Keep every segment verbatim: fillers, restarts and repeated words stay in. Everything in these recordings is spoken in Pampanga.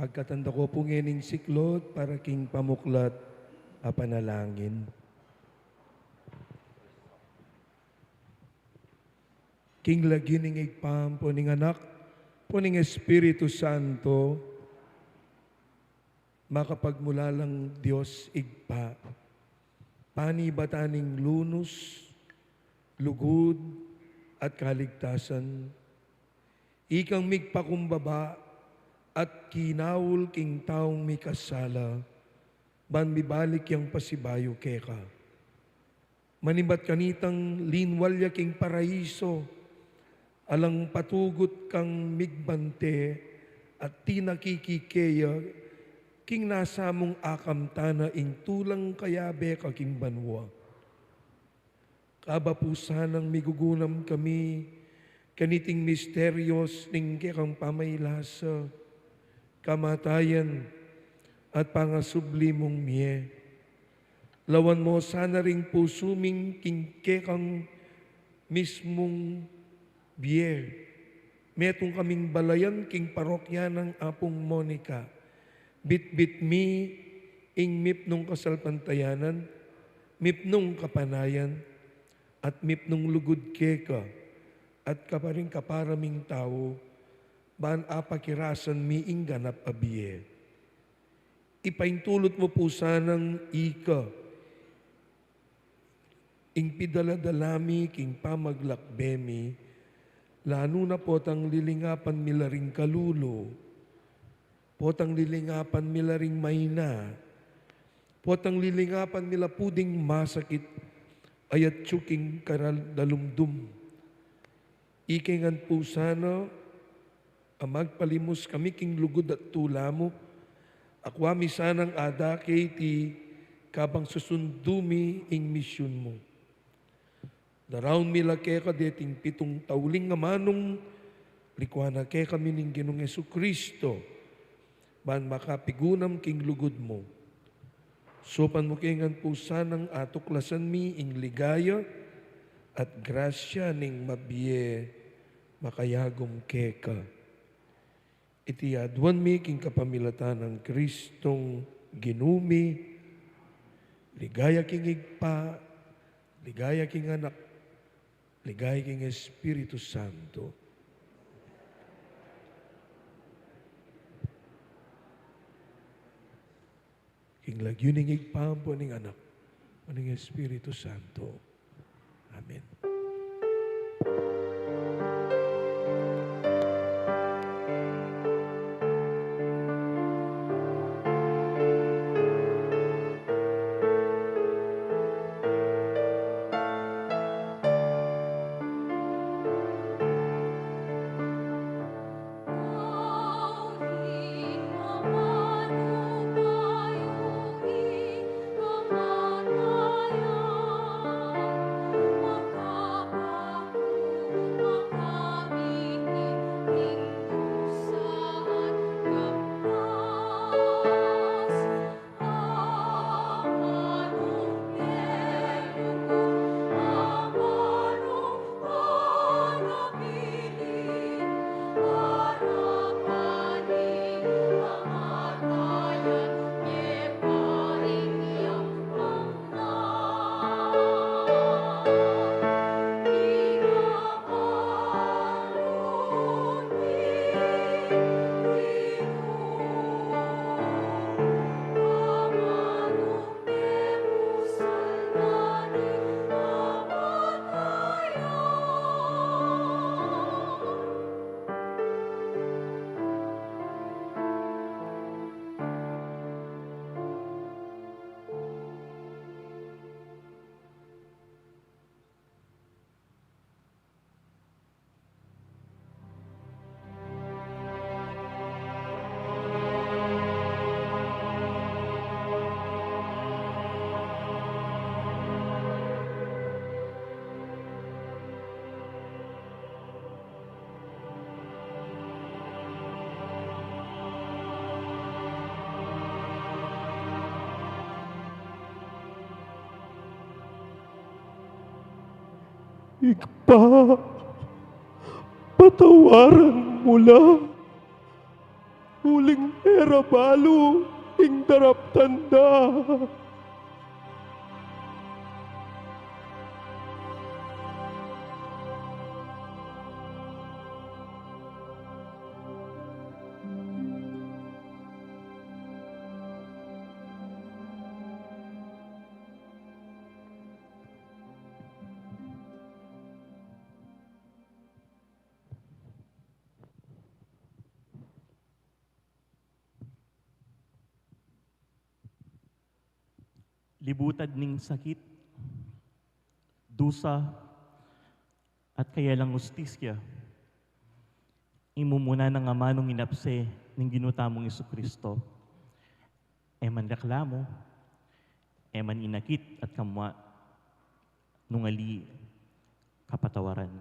Agkatan da ko pu ngening siklaud para king pamuklat a panalangin. King lagyu ning Ibpa, ampo ning Anak, ampo ning Espiritu Santo, makapagmulalang Dios Ibpa, panibatan ning lunus, lugud, at kaligtasan. Ikang migpakumbaba at kinaul king taung mikasala, ban mibalik yang pasibayu keka. Manibat kanitang linwal ya king paraiso, alang patugut kang migbante at tinakiki keya king nasamung akamtan na ing tulang kayabe ka king banua. Kaba pu sanang migugunam kami kaniting misterios ning kekang pamailasa, kamatayan, at pangasubli mung mie. Lawan mo sana ring pusu mi king kekang mismung bie. Metung kaming balayan king parokya nang Apung Monica. Bitbit mi ing mipnung kasalpantayanan, mipnung kapanayan, at mipnung lugud keka, at kaparing kapara ming tau, ban apakirasan mi ing ganap a bie. Ipaintulut mo pu sanang ika ing pidaladala mi king pamaglakbe mi, lanu na potang lilingapan mi la ring kalulu, potang lilingapan mi la ring maina, potang lilingapan mi la pu ding masakit a yatsu king karal-, dalumdum. Ika ngan pu sana a magpalimus kami king lugud at tula mu, akua mi sanang adake iti kabang susundu mi ing misyun mu. Daraun mi la keka deting pitung tauling amanung, likuan na kekami ning Ginung Jesucristo, ban makapigunam king lugud mu. Saupan mu ke ngan pu sanang atuklasan mi ing ligaya at grasya ning mabie makayagum keka. Iti aduan mi king kapamilatan nang Kristong Ginu mi, ligaya king Ibpa, ligaya king Anak, ligaya king Espiritu Santo. King lagyu ning Ibpa, ampo ning Anak, ampo ning Espiritu Santo. Amen. Ibpa, patawaran mu la. Uling e ra balu ing daraptan da. Libutad ning sakit, dusa, at kayalang hustisya, imumuna nang amanung inapse ning Ginu tamung Jesucristo. E man reklamu, e man inakit at kamua, nung ali kapatawaran.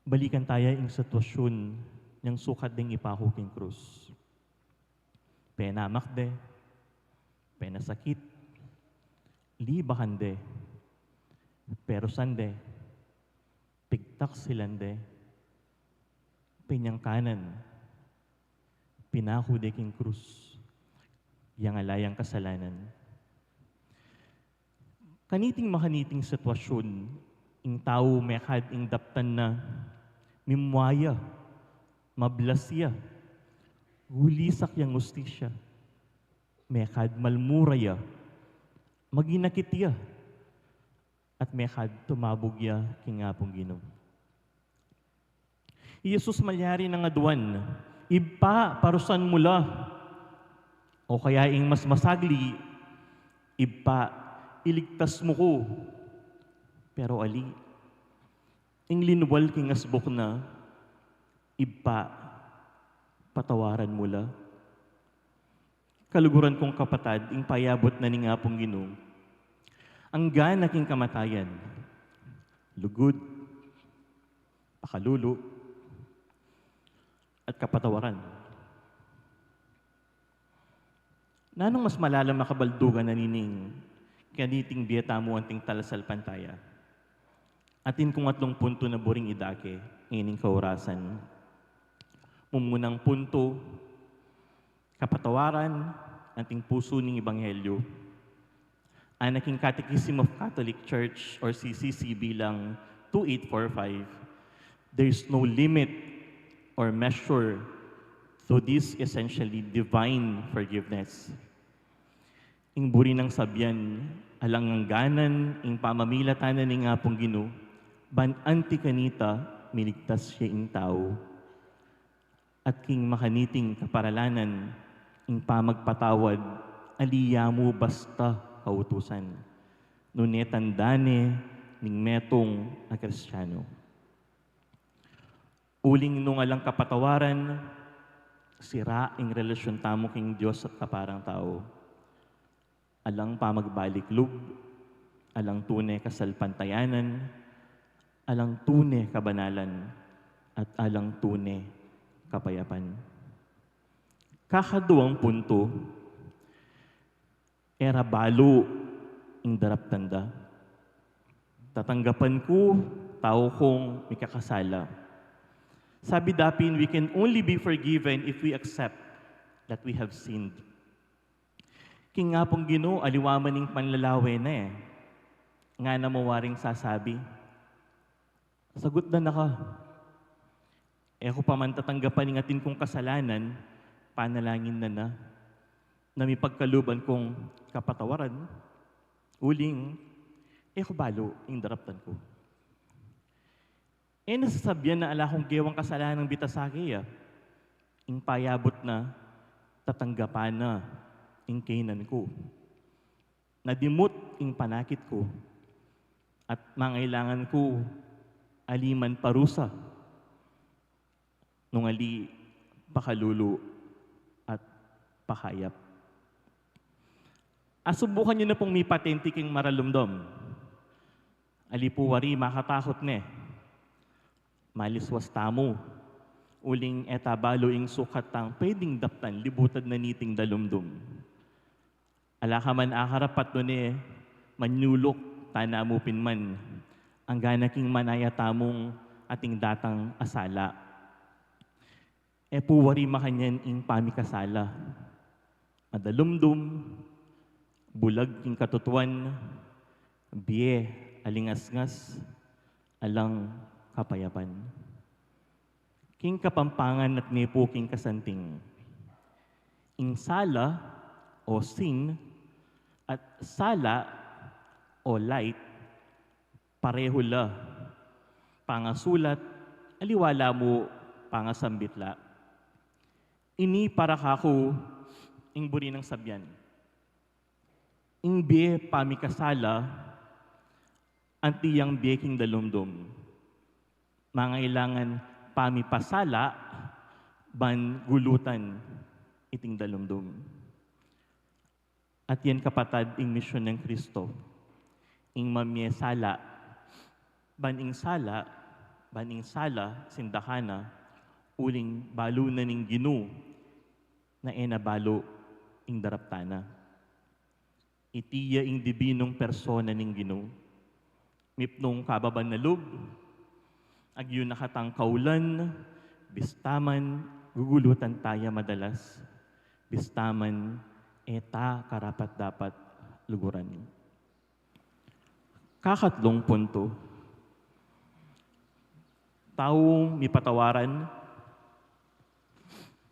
Balikan taya ing sitwasyun nang sukat deng ipaku king krus. Penamak de, penasakit, libakan de, perusan de, pigtaksilan de, pinyangkanan, pinaku de king krus, yang ala yang kasalanan. Kaniting makaniting sitwasyun, ing tau mekad ing daptan na, mimua ya, mablas ya, gulisak yang hustisya, mekad malmura ya, maginakit ya, at mekad tumabug ya king Apung Ginu. I Jesus malyari nang aduan, "Ibpa, parusan mu la." O kaya ing mas masagli, "Ibpa, iligtas mu ku." Pero ali, ing linwal king asbuk na, "Ibpa, patawaran mu la." Kaluguran kung kapatad, ing payabut na ning Apung Ginu, angga na king kamatayan, lugud, pakalulu, at kapatawaran. Nanung mas malalam a kabaldugan na nining kaniting bie tamu anting talasalpantaya? Atin kung atlung puntu na buring idake ngening kaurasan. Mumunang puntu, kapatawaran anting pusu ning ebanghelyu. Anak king Catechism of Catholic Church or C C C bilang two eight four five, there is no limit or measure to this essentially divine forgiveness. Ing buri nang sabian, alang angganan ing pamamilatan na ning Apung Ginu, ban anti kanita miligtas ya ing tau. At king makaniting kaparalanan, ing pamagpatawad, ali ya mu basta kautusan, nune tanda ne ning metung a Kristiano. Uling nung alang kapatawaran, sira ing relasyun tamu king Dios at kaparang tau. Alang pamagbalik lub, alang tune kasalpantayanan, alang tune kabanalan, at alang tune kapayapan. Kakaduang puntu, e ra balu ing daraptan da. Tatanggapan ku tau kung mikakasala. Sabi dapin, we can only be forgiven if we accept that we have sinned. King Apung Ginu, aliwa man ing panlalawe na e. Ngana mu waring sasabi, sagut da na ka. E ku pa man tatanggapan ing atin kung kasalanan, panalangin na na, na mipagkaluban kung kapatawaran, uling e ku balu ing daraptan ku. E na sasabian na ala kung gewang kasalanan bita sa keya. Ing payabut na, tatanggapan na ing kaynan ku. Nadimut ing panakit ku, at mangailangan ku ali man parusa, nung ali pakalulu at pakayap. Asubukan yu na pung mipatenti king maralumdum. Ali pu wari makatakut ne. Maliswas tamu. Uling e ta balu ing sukat tang pwedeng daptan libutad na niting dalumdum. Ala ka man akarapat nune manyuluk tana mu pin man anggana king manaya tamung ating datang a sala. E pu wari makanyan ing pamikasala. Madalumdum, bulag king katutuan, bie alingasngas, alang kapayapan. King Kapampangan at ne pu king kasanting. Ing sala o sin at sala o light, parehu la pangasulat, aliwa la mu pangasambit la. Ini para kaku ing buri nang sabian. Ing bie pamikasala, anti yang bie king dalumdum. Mangailangan pamipasala ban gulutan iting dalumdum. At yan kapatad ing misyun nang Kristo. Ing mamie sala, ban ing sala, ban ing sala, sindakan na, uling balu na ning Ginu, na e na balu ing daraptan na. Iti ya ing dibinung persona ning Ginu. Mipnung kababan na lub, agyu na katang kaulan, bista man gugulutan taya madalas, bista man e ta karapat-dapat luguran. Kakatlung puntu, tau mipatawaran,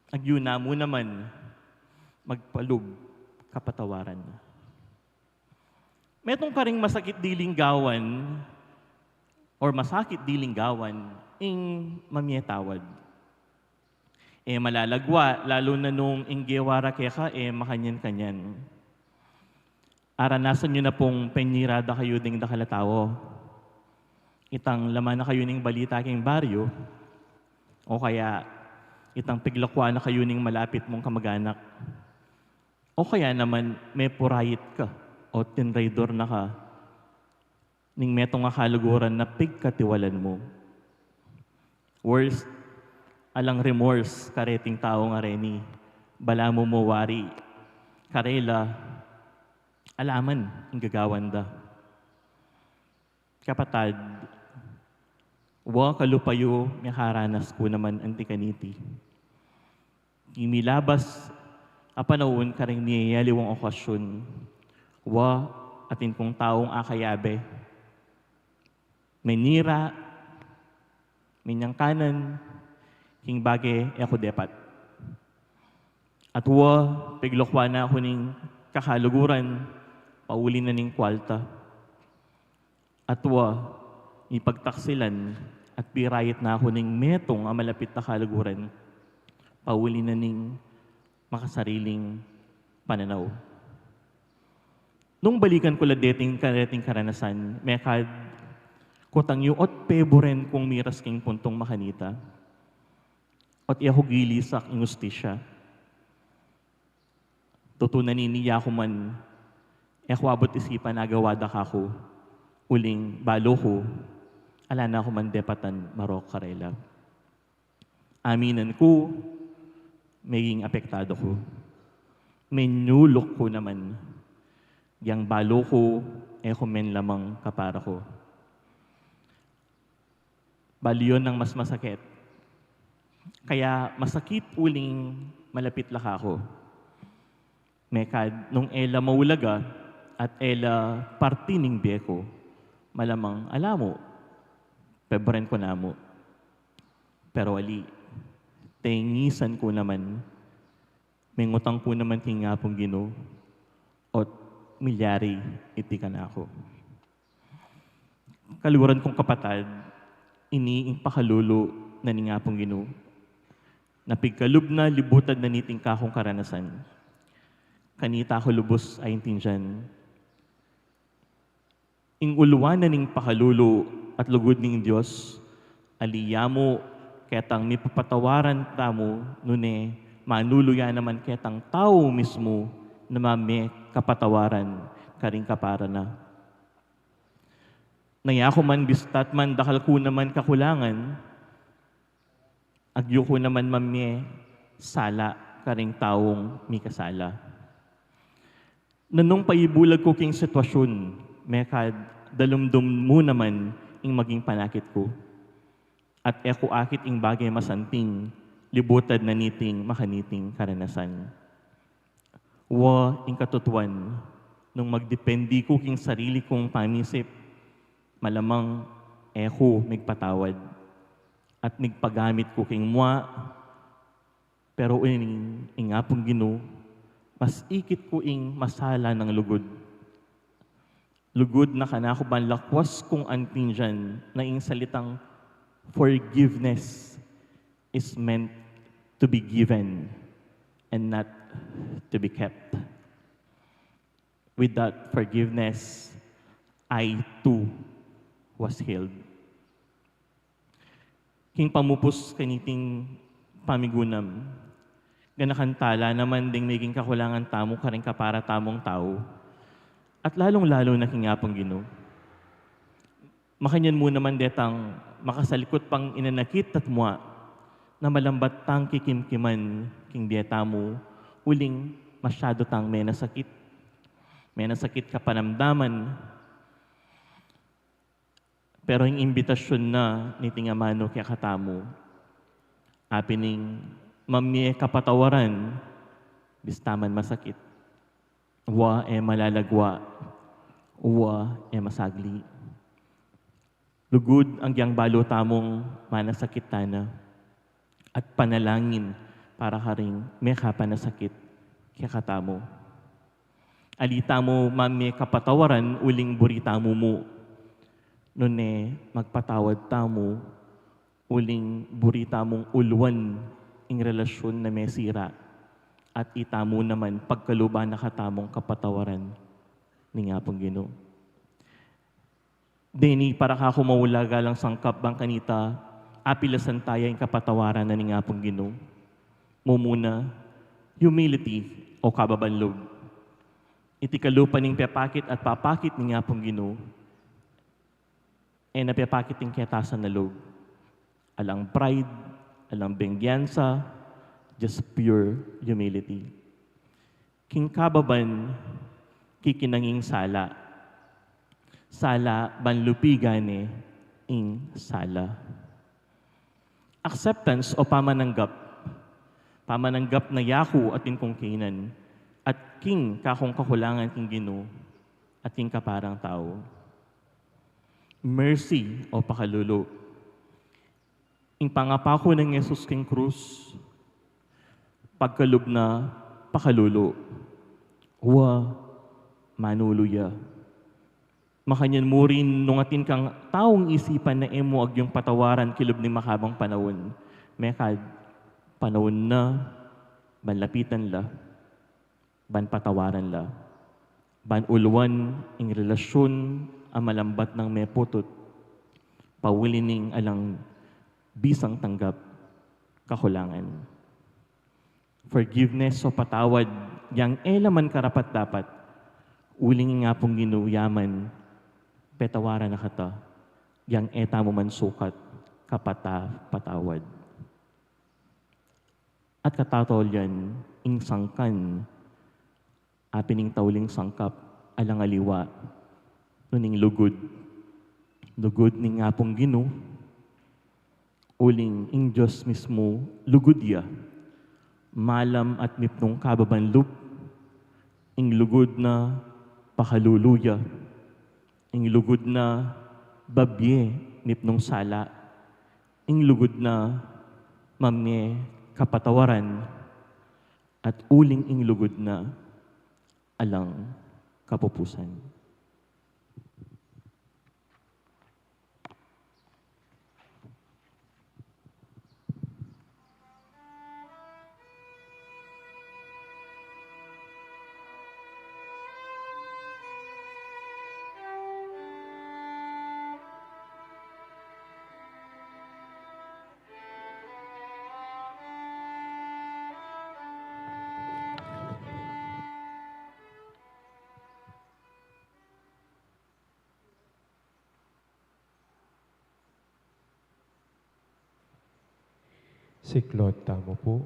agyu na mu naman magpalub kapatawaran. Metung karing masakit di linggawan or masakit di linggawan ing mamie tawad. E malalagwa, lalu na nung ing gewa ra keka e makanyan-kanyan. Aranasan yu na pung penyira da kayu ding dakal a tau. Itang laman na kayu ning balita king baryu, o kaya itang piglakwan na kayu ning malapit mung kamaganak. O kaya naman mepurayit ka o tinraidor na ka ning metung a kaluguran na pigkatiwalan mu. Worse, Alang remorse kareting tau ngareni, balamu mu wari karela, ala man ing gagawan da. Kapatad, wa kalupa yu, mekaranas ku naman anti kaniti. King milabas a panaun karing miyayaliwang okasyon, wa atin kung taung akayabe, menira, minyangkanan king bage e ku depat. At wa, piglukwan na ku ning kakaluguran, pauli na ning kwalta. At wa, ipagtaksilan at pirayit na ku ning metung a malapit a kaluguran, pauli na ning makasariling pananaw. Nung balikan ku la deting kareting karanasan, mekad kutang yu ot peburen kung miras king puntung makanita. Ot e ku gilisak ing ustisya. Tutu na nini, yaku man, e ku abut isipan agawa da kaku, uling balu ku, ala na ku man depatan marok karela. Aminan ku, meging apektadu ku. Menyuluk ku naman, yang balu ku, e ku menlamang kapara ku. Balu yun ang mas masakit. Kaya masakit uling malapit la kaku. Mekad nung e la maulaga at e la parti ning bie ku, malamang ala mu, peburen ku na mu. Pero ali, tengisan ku naman, mengutang ku naman king Apung Ginu, ot milyari iti kanaku. Kaluguran kung kapatad, ini ing pakalulu na ning Apung Ginu, na pigkalub na libutad na niting kakung karanasan. Kanita ku lubus a intindian ing uluan na ning pakalulu at lugud ning Dios, ali ya mu ketang mipapatawaran tamu, nune manulu ya naman ketang tau mismu na mamie kapatawaran karing kapara na. Na yaku man bistat man dakal ku naman kakulangan, agyu ku naman mamie sala karing taung mikasala. Nanung paibulag ku king sitwasyun, mekad dalumdum mu naman ing maging panakit ku. At e ku akit ing bage masanting, libutad na niting makaniting karanasan. Wa ing katutuan, nung magdependi ku king sarili kung pamisip, malamang e ku migpatawad. At migpagamit ku king mua, pero ing, ing Apung Ginu, mas ikit ku ing masala nang lugud. Lugud na kanaku ban lakwas kung antindian na ing salitang forgiveness is meant to be given and not to be kept. Without forgiveness, I too was healed. King pamupus kaniting pamigunam, ganakan tala naman ding meging kakulangan tamu karing kapara tamung tau, at lalung-lalu na king Apung Ginu. Makanyan mu naman detang makasalikut pang inanakit at mua, na malambat tang kikimkiman king bie tamu, uling masyadu tang menasakit. Menasakit kapanamdaman, pero ing imbitasyun na niting amanu kekatamu, apin ing mamie kapatawaran, bista man masakit. Wa e malalagwa, wa e masagli. Lugud agyang balu tamung manasakit tana, at panalangin para karing mekapanasakit kekatamu. Ali tamu mamie kapatawaran uling buri tamu mu, nune magpatawad tamu uling buri tamung uluan ing relasyun na mesira, at itamu naman pagkaluban na katamung kapatawaran ning Apung Ginu. Deni para kaku maulaga lang sangkap bang kanita apilasan taya ing kapatawaran na ning Apung Ginu. Mumuna, humility o kababan lub. Iti kalupa ning pepakit at papakit ning Apung Ginu, e na pepakit ing ketasan a lub. Alang pride, Alang benggansa, just pure humility. King kababan, kikinang ing sala. Sala ban lupigan ne ing sala. Acceptance o pamananggap. Pamananggap na yaku atin kung kainan, at king kakung kakulangan king Ginu, at king kaparang tau. Mercy o pakalulu. Ing pangapaku nang Jesus king krus, pagkalub na pakalulu. Wa, manulu ya. Makanyan mu rin nung atin kang taung isipan na e mu agyung patawaran kilub ning makabang panaun, mekad panaun na ban lapitan la, ban patawaran la, ban uluan ing relasyun a malambat nang meputut, pauli ning alang bisang tanggap kakulangan. Forgiveness o patawad, yang e la man karapat-dapat, uling ing Apung Ginu ya man petawaran na kata, yang e tamu man sukat kapata-patawad. At katataulian, ing sangkan, apin ing tauling sangkap, alang aliwa, nune ing lugud. Lugud ning Apung Ginu, uling ing Dios mismu lugud ya. Malam at mipnung kababan lub, ing lugud na pakalulu ya. Ing lugud na babie mipnung sala. Ing lugud na mamie kapatawaran. At uling ing lugud na alang kapupusan. Siklaud tamu pu.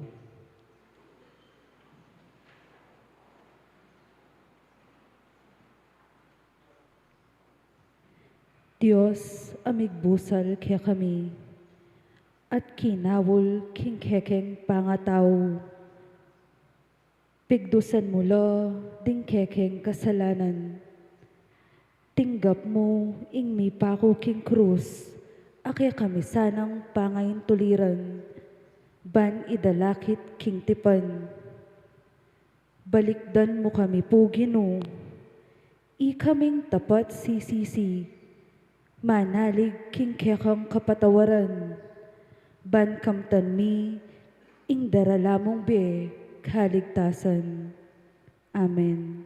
Dios a migbusal kekami at kinaul king kekeng pangatau. Pigdusan mu la ding kekeng kasalanan. Tinggap mu ing mipaku king krus a kekami sanang pangaintuliran, ban idalakit king tipan. Balikdan mu kami pu, Ginu. Ikaming tapat sisisi, manalig king kekang kapatawaran, ban kamtan mi ing darala mung bie kaligtasan. Amen.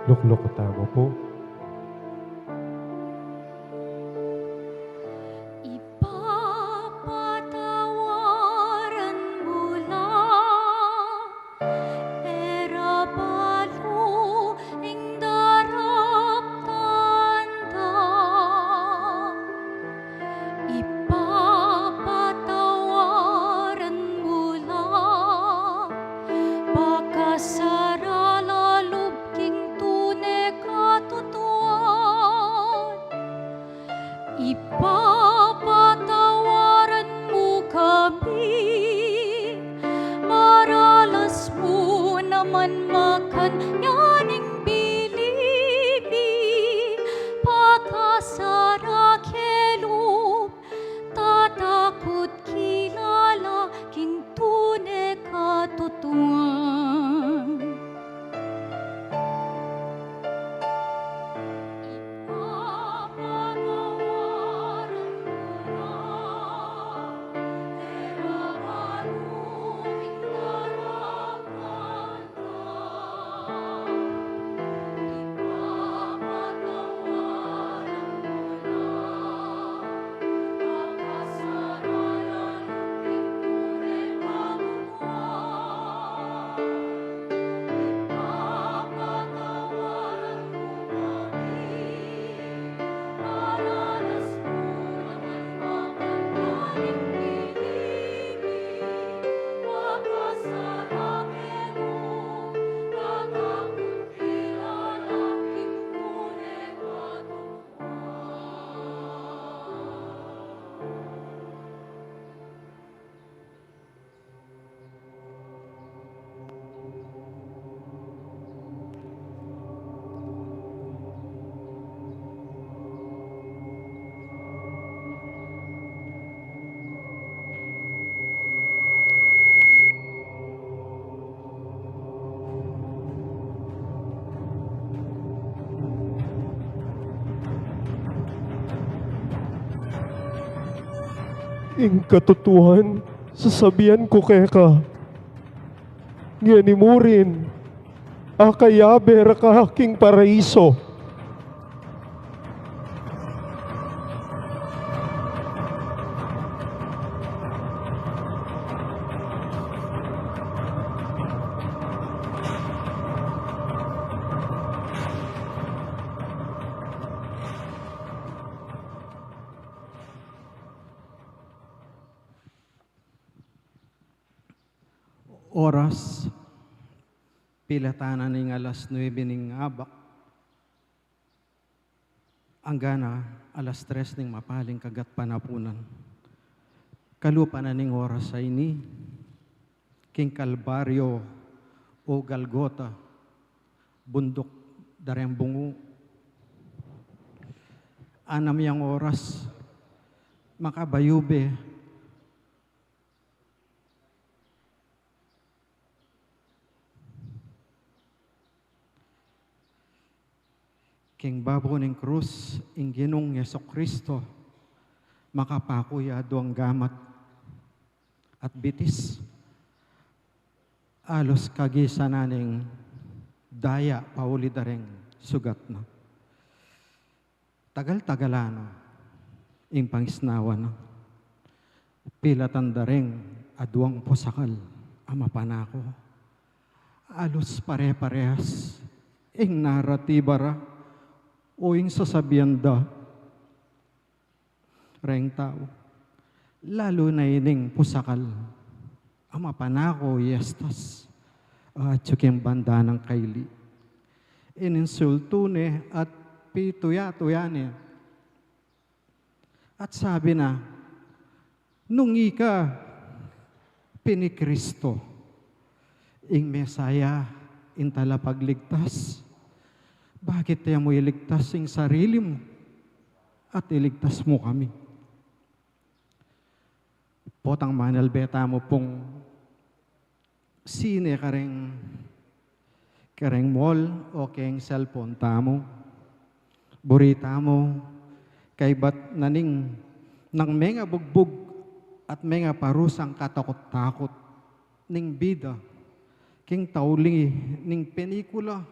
Lukluku tamu pu. Ipapatawaran mu la, e ra balu ing daraptan da. Ipapatawaran mu la, pakasarala lub king tune katut Ing katutuan, sasabian ku keka, ngeni murin, akayabe ra ka king paraiso. Oras, pilatan na ning alas nuebe ning abak. Anggana alas tres ning mapaling kagat panapunan. Kalupa na ning oras a ini, king Kalbaryo o Galgota, bunduk da reng bungu. Anam yang oras, makabayube. King babo ning krus, ing Ginung Jesucristo, makapaku ya aduang gamat at bitis. Alus kagisanan ning daya pauli da reng sugat na. Tagal-tagalan na ing pangisnawan na. Pilatan da reng aduang pusakal a mapanako. Alus pare-parehas ing naratiba ra o ing sasabian da reng tau, lalu na ining pusakal a mapanako, yestas, atyu king banda nang kaili. Ininsultu ne at pituya-tuya ne. At sabi na, "Nung ika pin i Kristo, ing Mesaya, ing Talapagligtas, bakit e mu iligtas ing sarili mu at iligtas mu kami?" Potang manalbe tamu pung sine kareng, kareng mall o keng cellphone tamu. Buri tamu, kaybat na ning nang mengabugbug at mengaparusang katakut-takut ning bida king tauli ning penikula.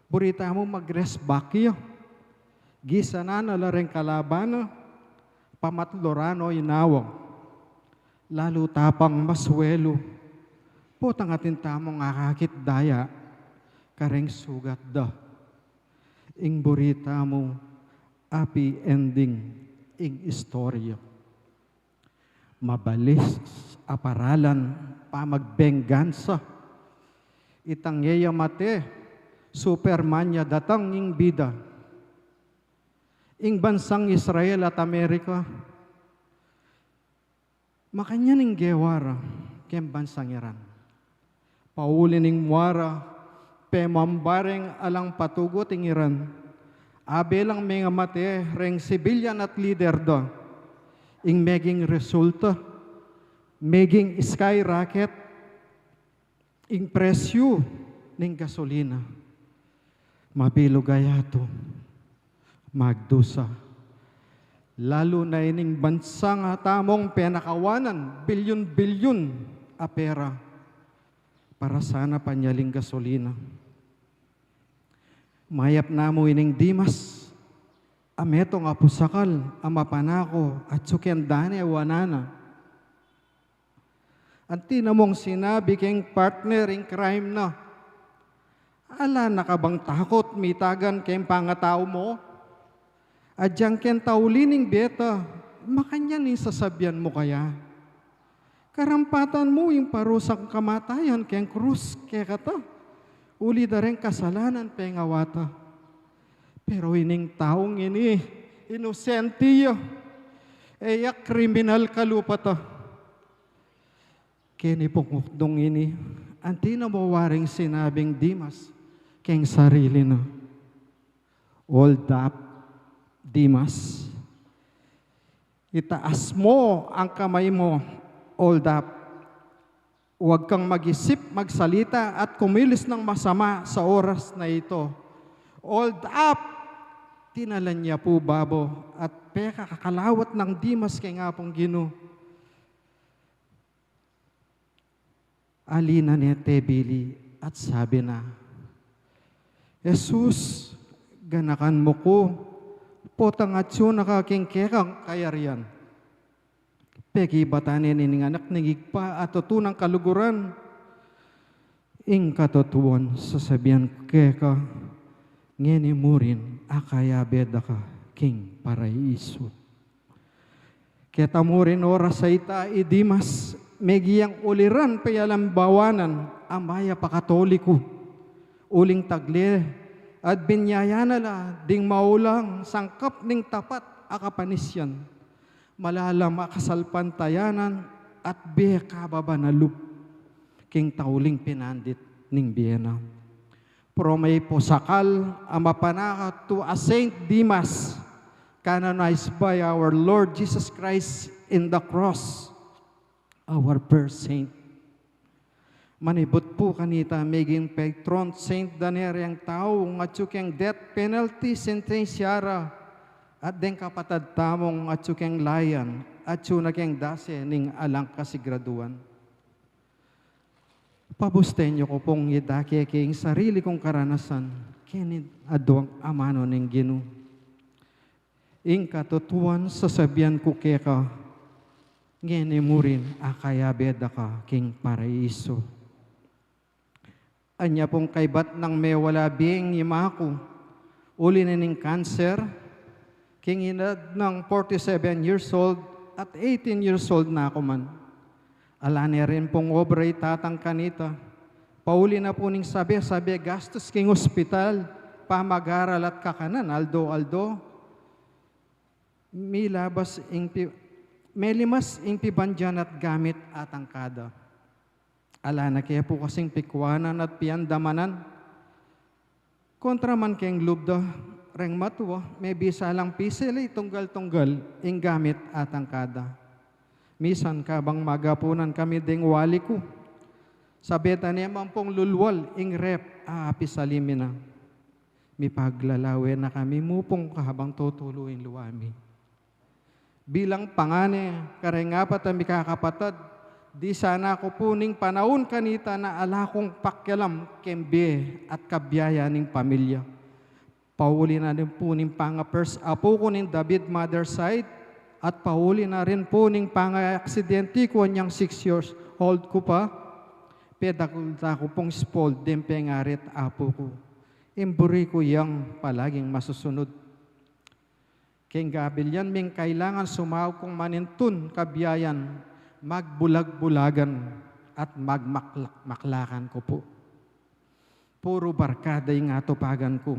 Buri tamu mag-resback ya. Gisanan na la reng kalaban na, pamatluran o inawa. Lalu tapang masuelu, potang atin tamung akakit daya kareng sugat da. Ing buri tamu, happy ending ing istorya. Mabalis a paralan, pamagbengansa. Itang e ya mate, Superman ya datang ing bida. Ing bansang Israel at Amerika, makanyan ing gewara keng bansang Iran. Pauli ning muara, pemambareng alang patugut ing Iran. Abe lang mengamate reng sibilyan at lider da. Ing meging resulta, meging skyrocket ing presyu ning gasolina. Mabilug a yatu, magdusa. Lalu na ining bansang atamung penakawanan bilyun-bilyun a pera para sana panyaling gasolina. Mayap namu ining Dimas a metung a pusakal a mapanako atyu keng dane wanan na. Anti na mung sinabi keng partner in crime na, "Ala na ka bang takut mitagan keng pangatau mu? Agyang keng tauli ning bie ta, makanyan ing sasabian mu kaya? Karampatan mu ing parusang kamatayan keng krus kekata, uli da reng kasalanan pengawa ta. Pero ining taung ini, inosente ya, e ya kriminal kalupa ta." Keni pung ukdung ini, anti na mu waring sinabing Dimas keng sarili na, "Hold up, Dimas. Itaas mo ang kamay mo, hold up. Huwag kang mag-isip, magsalita at kumilos ng masama sa oras na ito. Hold up!" Tinalan ya pu babo at pekakalawat nang Dimas keng Apung Ginu. Alina ne tebili at sabi na, "Jesus, ganakan mu ku, potang atyu na ka king kekang kayarian." Pekibatan ne ning anak ning Ibpa a tutu nang kaluguran. Ing katutuan sasabian ku keka, ngeni mu rin akayabe da ka king paraiso. Keta mu rin oras a ita i Dimas, megiang uliran pe alambawanan a mayap a Katoliko. Uling tagle at binyaya na la ding maulang sangkap ning tapat a kapanisian. Malalam a kasalpantayanan at bie kababa na lub king tauling pinandit ning bie na. Promepo sakal a mapanaka to a Saint Dimas, canonized by our Lord Jesus Christ in the cross, our first saint. Manibut pu kanita, meging patron saint da ne reng tau nung atyu keng death penalty sentensya ra, at deng kapatad tamu nung atyu keng layan, atyu na keng dase ning alang kasiguraduan. Pabusten yu ku pung idake king sarili kung karanasan keni, aduang amanu ning Ginu. Ing katutuan sasabian ku keka, ngeni mu rin akayabe da ka king paraiso. Anya pung kaybat nang mewala bie ing ima ku, uli na ning kanser, king edad nang forty-seven years old at eighteen years old na ku man. Ala ne rin pung obra i Tatang kanita. Pauli na pu ning sabe-sabe gastus king ospital, pamagaral at kakanan aldo-aldo. Milabas ing pi-, melimas ing pibandian at gamit a tangkada. Ala na ke pu kasing pikuanan at piandamanan. Kontra man keng lub da reng matua, mebisa lang pisili tunggal-tunggal ing gamit a tangkada. Misan kabang magapunan kami deng wali ku, sabe ta ne man pung lulwal ing rep a apisali mi na. Mipaglalawe na kami mu pung kabang tutulu ing lua mi. Bilang pangane kareng apat a mikakapatad, di sana ku pu ning panaun kanita na ala kung pakialam keng bie at kabiayan ning pamilya. Pauli na rin pu ning panga-first apu ku ning David mother side, at pauli na rin pu ning panga-aksidente ku anyang six years old ku pa, pedagul da ku pung spoiled deng pengarit apu ku. Ing buri ku yang palaging masusunod. Keng gabil yan, ming kailangan sumaug kung manintun kabiayan, magbulag-bulagan, at magmaklak-maklakan ku pu. Puru barkada ing atupagan ku.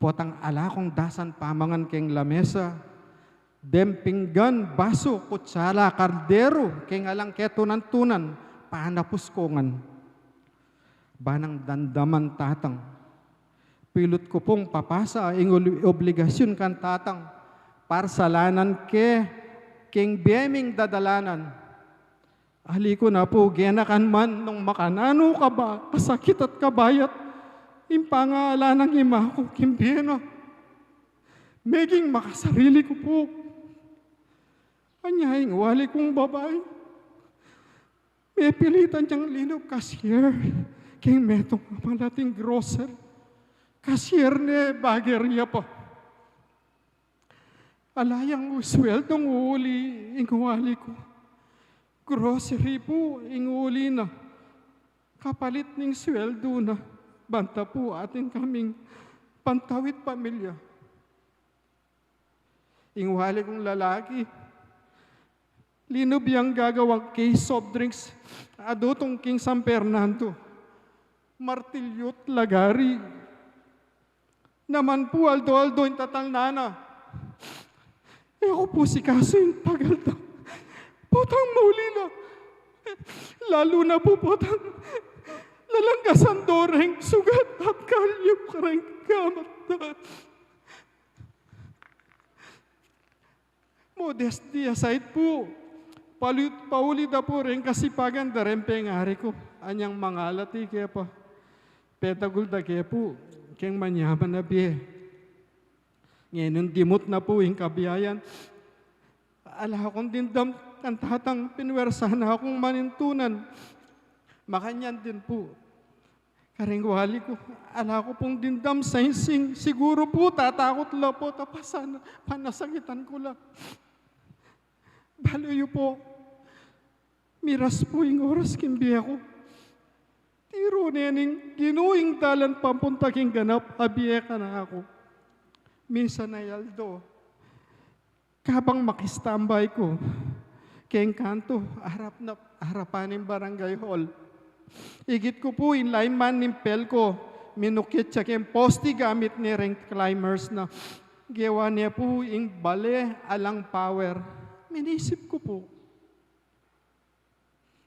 Potang ala kung dasan pamangan keng lamesa, deng pinggan, basu, kutsala, kaldero, keng alang ketunan-tunan, panapus ku ngan. Banang dandaman, Tatang. Pilit ku pung papasa ing uli-, obligasyun kan Tatang. Parsalanan ke keng bie ming dadalanan. Ali ku na pu, genakan man nung makananu ka ba, kasakit at kabayat, ing pangalan nang ima ku keng bie na. Meging makasarili ku pu. Anya ing wali kung babai, mepilitan yang linub cashier keng metung a malating grocery. Cashier ne, bagger ya pa. Ala yang sweldung uli ing wali ku. Grocery pu ing uli na. Kapalit ning sweldu na, banta pu atin kaming pantawid pamilya. Ing wali kung lalaki, linub yang gagawang case soft drinks, adutung king San Fernando. Martilyu't lagari. Naman pu aldo-aldo ing tatalnan na. E ku pu sikasu ing pagal da. Potang mauli na. Lalu na pu potang lalanggasan do reng sugat at kalyu kareng gamat da. Modesty aside pu, pauli-, pauli da pu reng kasipagan da reng pengari ku, anyang mangalati ke pa. Pedagul da ke pu keng manyaman a bie. Ngenun dimut na pu ing kabiayan. Ala kung dimdam kan Tatang, pinuwersa na kung manintunan. Makanyan din pu, kareng wali ku, ala ku pung dimdam sainsing, siguru pu tatakut la pu, tapos sana panasakitan ku la. Balu yu pu, miras pu ing oras king bie ku. Tiru ne ning Ginu ing dalan papunta king ganap a bie kanaku. Minsan a aldo, kabang makistambay ku keng kantu, harap na, harapan ning barangay hall, igit ku pu ing lineman ning pel ku, minukit ya keng posti gamit ne reng climbers na. Gewa ne pu ing bale alang power. Minisip ku pu.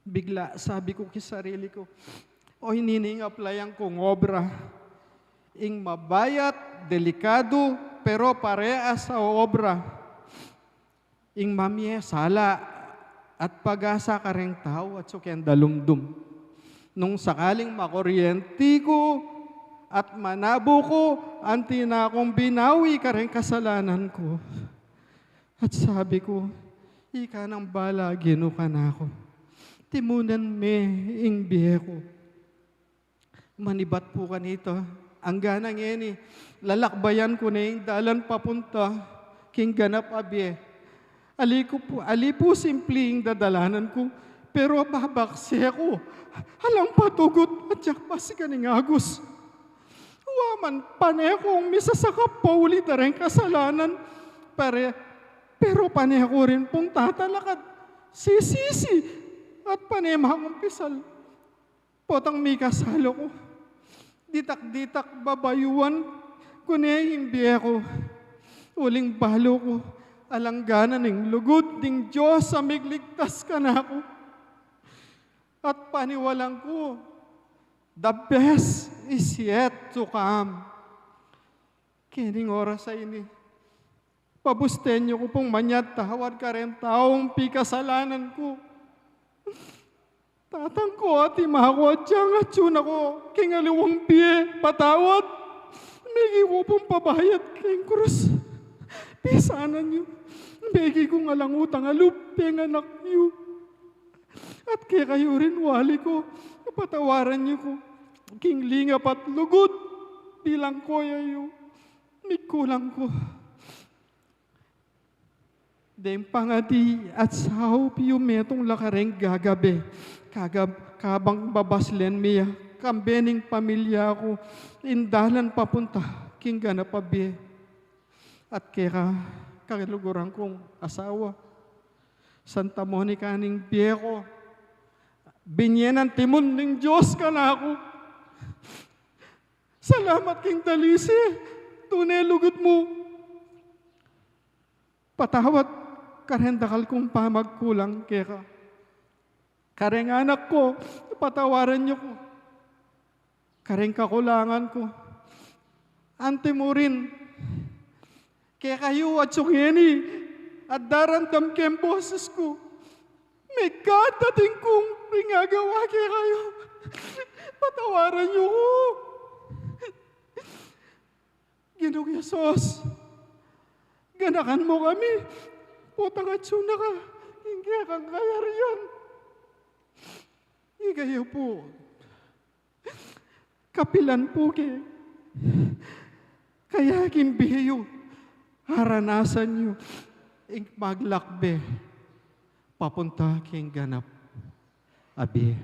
Bigla sabi ku king sarili ku, "Oy, nini ing aplayan kung obra? Ing mabayat, delikadu, pero parehas a obra. Ing mamie, sala at pag-asa kareng tau atsu keng dalumdum. Nung sakaling makuryente ku at manabu ku, anti na kung binawi kareng kasalanan ku." At sabi ku, "Ika nang bala, Ginu, kanaku. Timunan me ing bie ku." Manibat pu kanita, angga na ngeni, lalakbayan ku ne ing dalan papunta king ganap a bie. Ali ku pu, ali pu simple ing dadalanan ku, pero babakse ku. Alang patugut at yak pasikan ing agus. Wa man, pane kung misasakap pa uli da reng kasalanan, pare, pero pane ku rin pung tatalakad, sisisi, at pane mangumpisal. Potang mikasala ku, ditak-ditak babayuan ku ne ing bie ku. Uling balu ku, alang gana ning lugud ning Dios a migligtas kanaku. At paniwalang ku, the best is yet to come. Kening oras a ini, pabusten yu ku pung manyad tawad kareng taung pikasalanan ku. Tatang ku, atiu ku, agyang atsu na ku king aliwang bie, patawad. Migi ku pung pabayad keng krus. Pisanan yu. Migi kung alang utang a lub king anak yu. At kekayu rin, wali ku, patawaran yu ku king lingap at lugud, bilang koya yu, mikulang ku. Deng pangadi at saup yu metung la kareng gagabe, kagab-, kabang babaslen mi ya, kambe ning pamilya ku, ing dalan papunta king ganap a bie. At keka, kaluguran kung asawa, Santa Monica ning bie ku, binye nang timun ning Dios kanaku. Salamat king dalise, tune lugud mu. Patawad kareng dakal kung pamagkulang keka. Kareng anak ku, patawaran yu ku. Kareng kakulangan ku, anti mu rin. Kekayu atsu ngeni, at daramdam keng boses ku, mekad atin kung ring agawa kekayu. Patawaran yu ku. Ginung Jesus, ganakan mu kami, potang atsu na ka king kekang kayarian. Ikayu pu, kapilan pu ke, kaya king bie yu, aranasan yu ing maglakbe papunta king ganap a bie.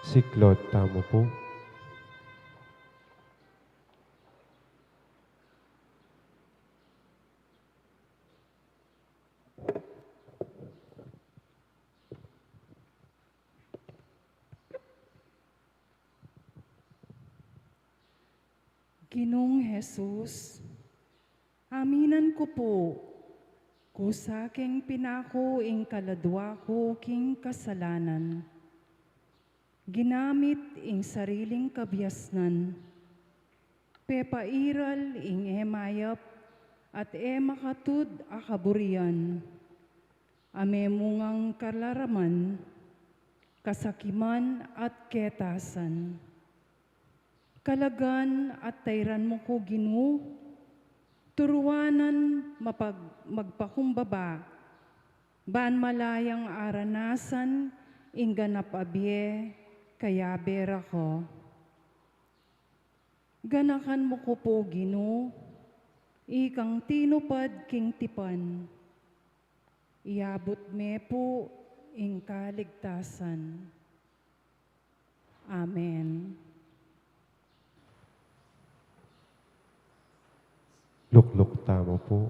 Siklaud tamu pu. Ginung Jesus, aminan ku pu, kusa keng pinaku ing kaladua ku king kasalanan. Ginamit ing sariling kabiasnan, pepairal ing e mayap at e makatud a kaburian, a memungang kalaraman, kasakiman at ketasan. Kalagan at tairan mu ku, Ginu, turuanan mapag-, magpakumbaba, ban malayang aranasan ing ganap a bie kayabe ra ku. Ganakan mu ku pu, Ginu, ikang tinupad king tipan, iabut me pu ing kaligtasan. Amen. Lukluk tamu pu.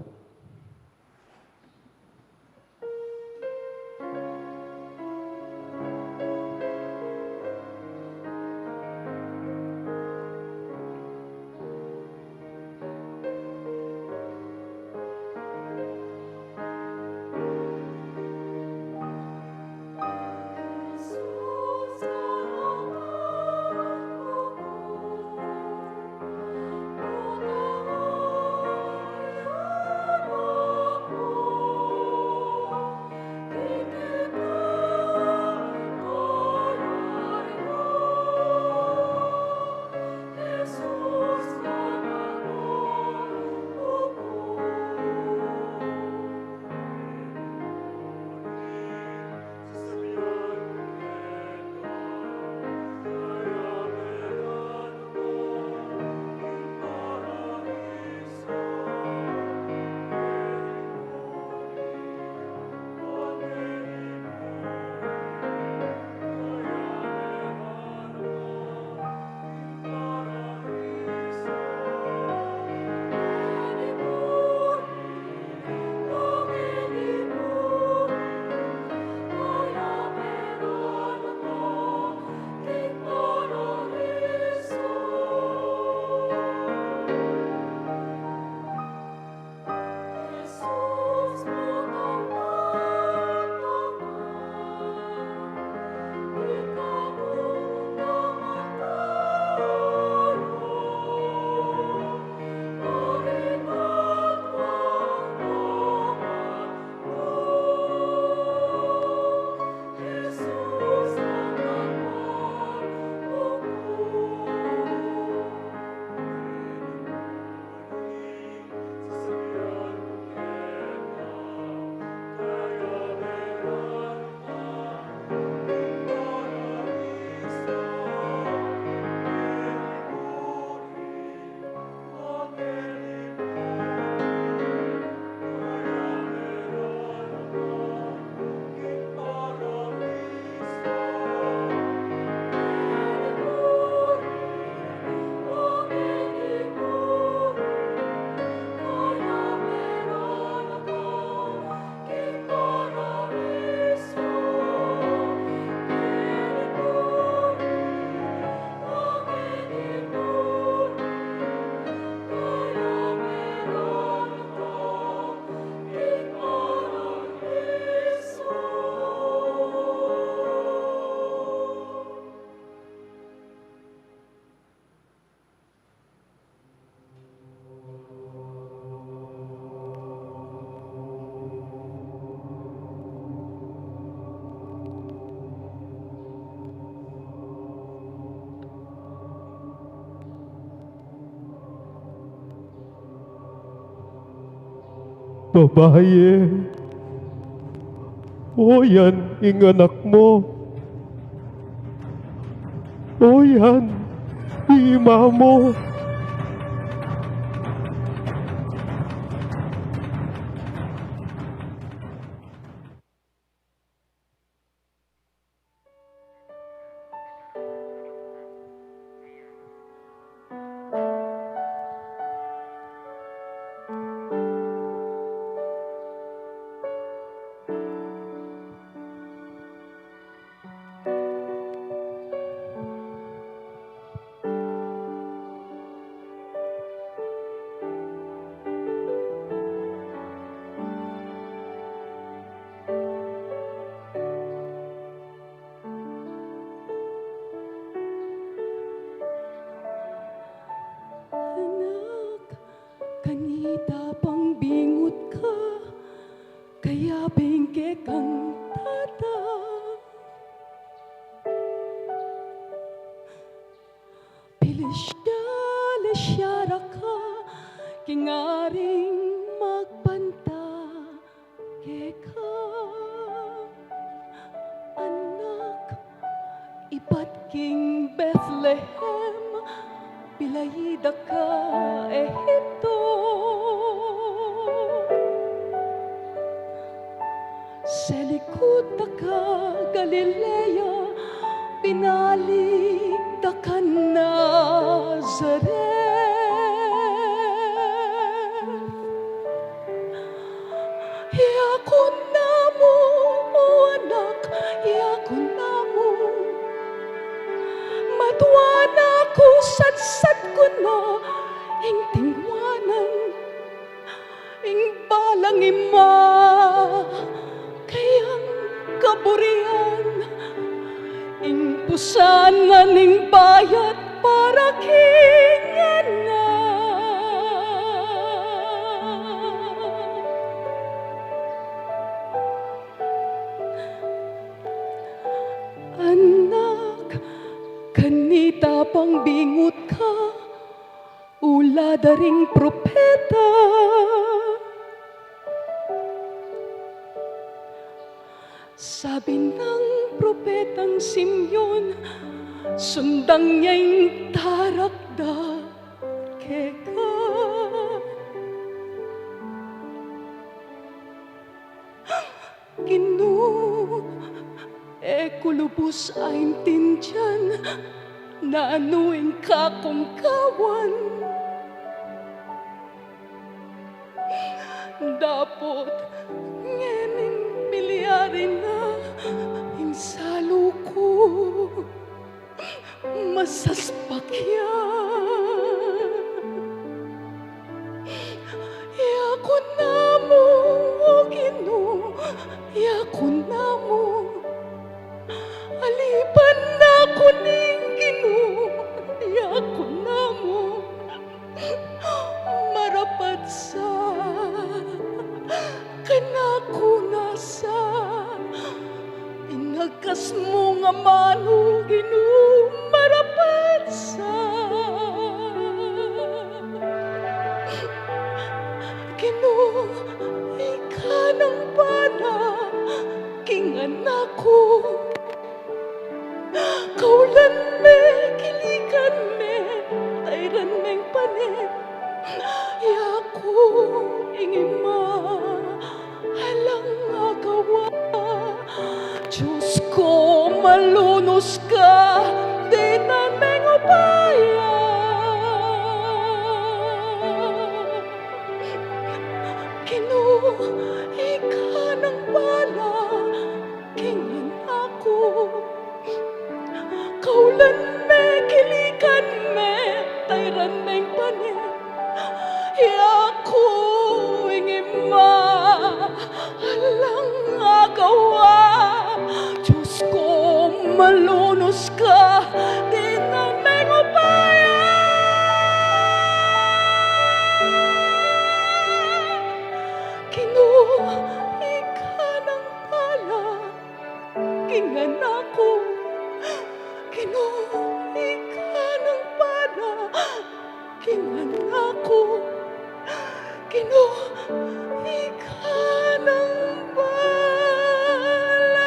Babaye, o yan ing anak mu. O yan ing ima mu. Kaya bingke kang tata, pilisya-lisya da ka, king aring magbanta keka. Anak, ibat king Bethlehem, pilayda ka Ehipto. Selikut da ka Galilea, binalik da ka Nazaret. Yaku namu, o anak, yaku namu. Matua na ku, satsat ku na ing tingwanan, ing balang ima kayang kaburian, ing pusanan ning bayat para king anak. Anak, kanita pang bingut ka, ula da ring propeta. Sabi nang propetang Simeon, sundan ya ing tarakda keka. Ginu, e ku lubus aintindian nanu ing kakung gawan. Dapot ngening milyari na ing salu ku, masaspak ya. Yaku namu, o Ginu, yaku namu. Alipan na ku ning Ginu, yaku namu. Marapat sa kanaku na sa inagas mung amanu, Ginu, marapat sa. Ginu, ika nang bala king anak ku. Kaulan me, kilikan me, tairan meng pane. Yaku ing ima, alang agawa. Dios ku, malunus ka, dinan meng upaya. Ginu, ika nang bala king anak ku. Kaulan me, kilikan me, tairan meng pane. Yaku ing ima, alang agawa. Dios ku, malunus ka, dinan meng upaya. Ginu, ika nang bala king anak ku. Ginu, ika nang bala king anak ku. Ginu, ika nang bala.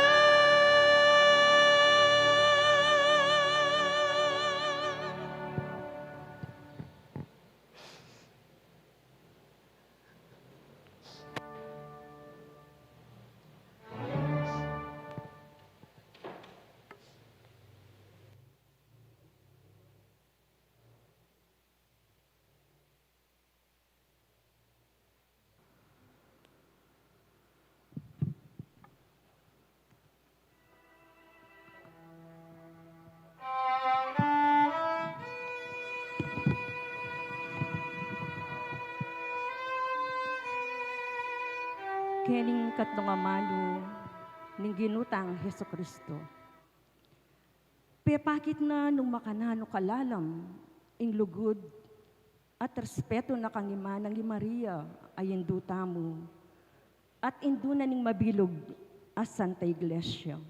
Kening katlung amalu ning Ginu tang Jesucristo. Pepakit na nung makananu kalalam ing lugud at respetu na kang Ima nang i Maria a Indu tamu. at indu na ning mabilug a Santa Iglesia.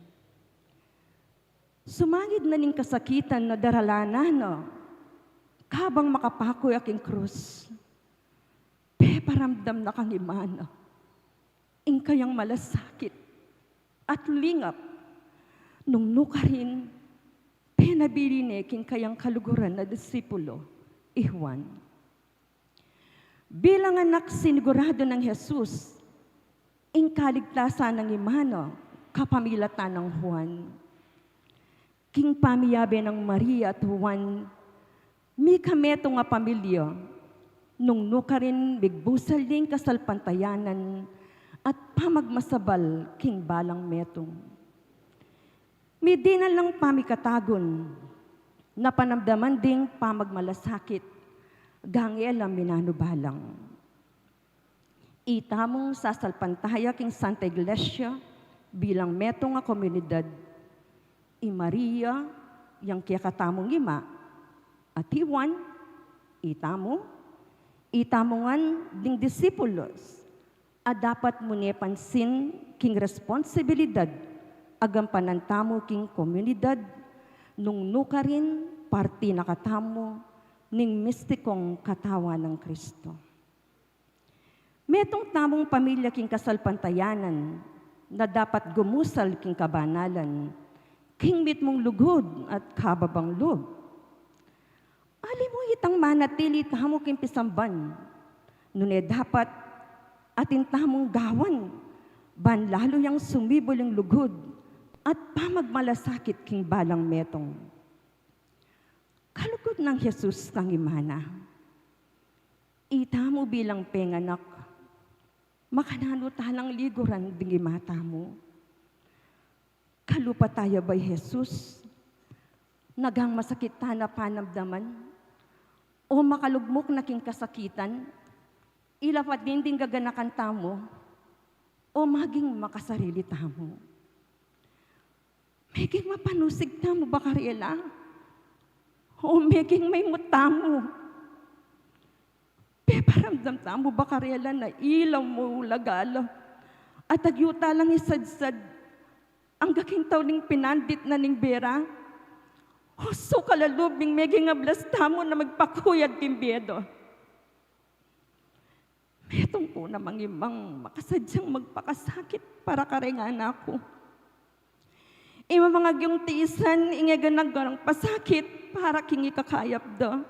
Sumangid na ning kasakitan na daralan na, kabang makapaku ya king krus, peparamdam na kang Ima na ing kayang malasakit at lingap, nung nukarin penabilin ne king kayang kaluguran a disipulo, i Juan. Bilang anak, sinigurado nang Jesus ing kaligtasan nang Ima na kapamilatan nang Juan. King pamiyabe nang Maria at Juan, mika metung a pamilya, nung nukarin migbusal ding kasalpantayanan at pamagmasabal king balang metung. Midinan lang pamikatagun, napanamdaman ding pamagmalasakit, gangela minanu balang. Itamung sasalpantaya king Santa Iglesia bilang metung a komunidad, i Maria, yang kekatamung Ima, at i Juan, itamu, itamu ngan ding disipulos, a dapat mu ne pansin king responsibilidad a gampanan tamu king komunidad, nung nukarin parti na katamu ning mistikong katawan nang Kristo. Metung tamung pamilya king kasalpantayanan na dapat gumusal king kabanalan, king mitmung lugud at kababang lub. Ali mu itang manatili tamu king pisamban, nune dapat atin tamung gawan, ban lalu yang sumibul ing lugud at pamagmalasakit king balang metung. Kalugud nang Jesus kang Ima na. Itamu bilang penganak, makananu ta lang liguran ding Ima tamu? Kalupa ta ya ba i Jesus? Nagang masakit ta na panamdaman o makalugmuk na king kasakitan, ila pa din ding gaganakan tamu o maging makasarili tamu? Meging mapanusig tamu ba karela? O meging maimut tamu? Peparamdam tamu ba karela na ila mu lagala at agyu ta lang isadsad angga king tau ning pinandit na ning bie ra? O sukal a lub ning meging ablas tamu na magpakuyad king bie da? Metung ku namang imang makasadyang magpakasakit para karing anak ku. Ing mamang agyung tiisan ing e gana-ganang pasakit para king ikakayap da.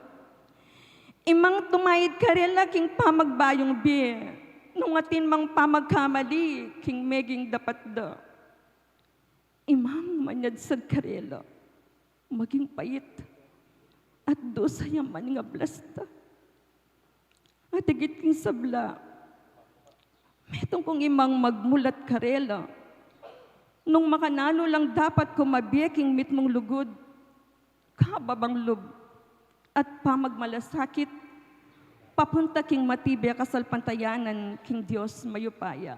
Imang tumayid karela king pamagbayung bie, nung atin mang pamagkamali king meging dapat da. Imang manyadsad karela, maging pait, at dusa yang maningablas da. At igit king sabla, metung kung imang magmulat karela, nung makananu lang dapat ku mabie king mitmung lugud, kababang lub, at pamagmalasakit, papunta king matibe a kasalpantayanan king Dios mayupaya.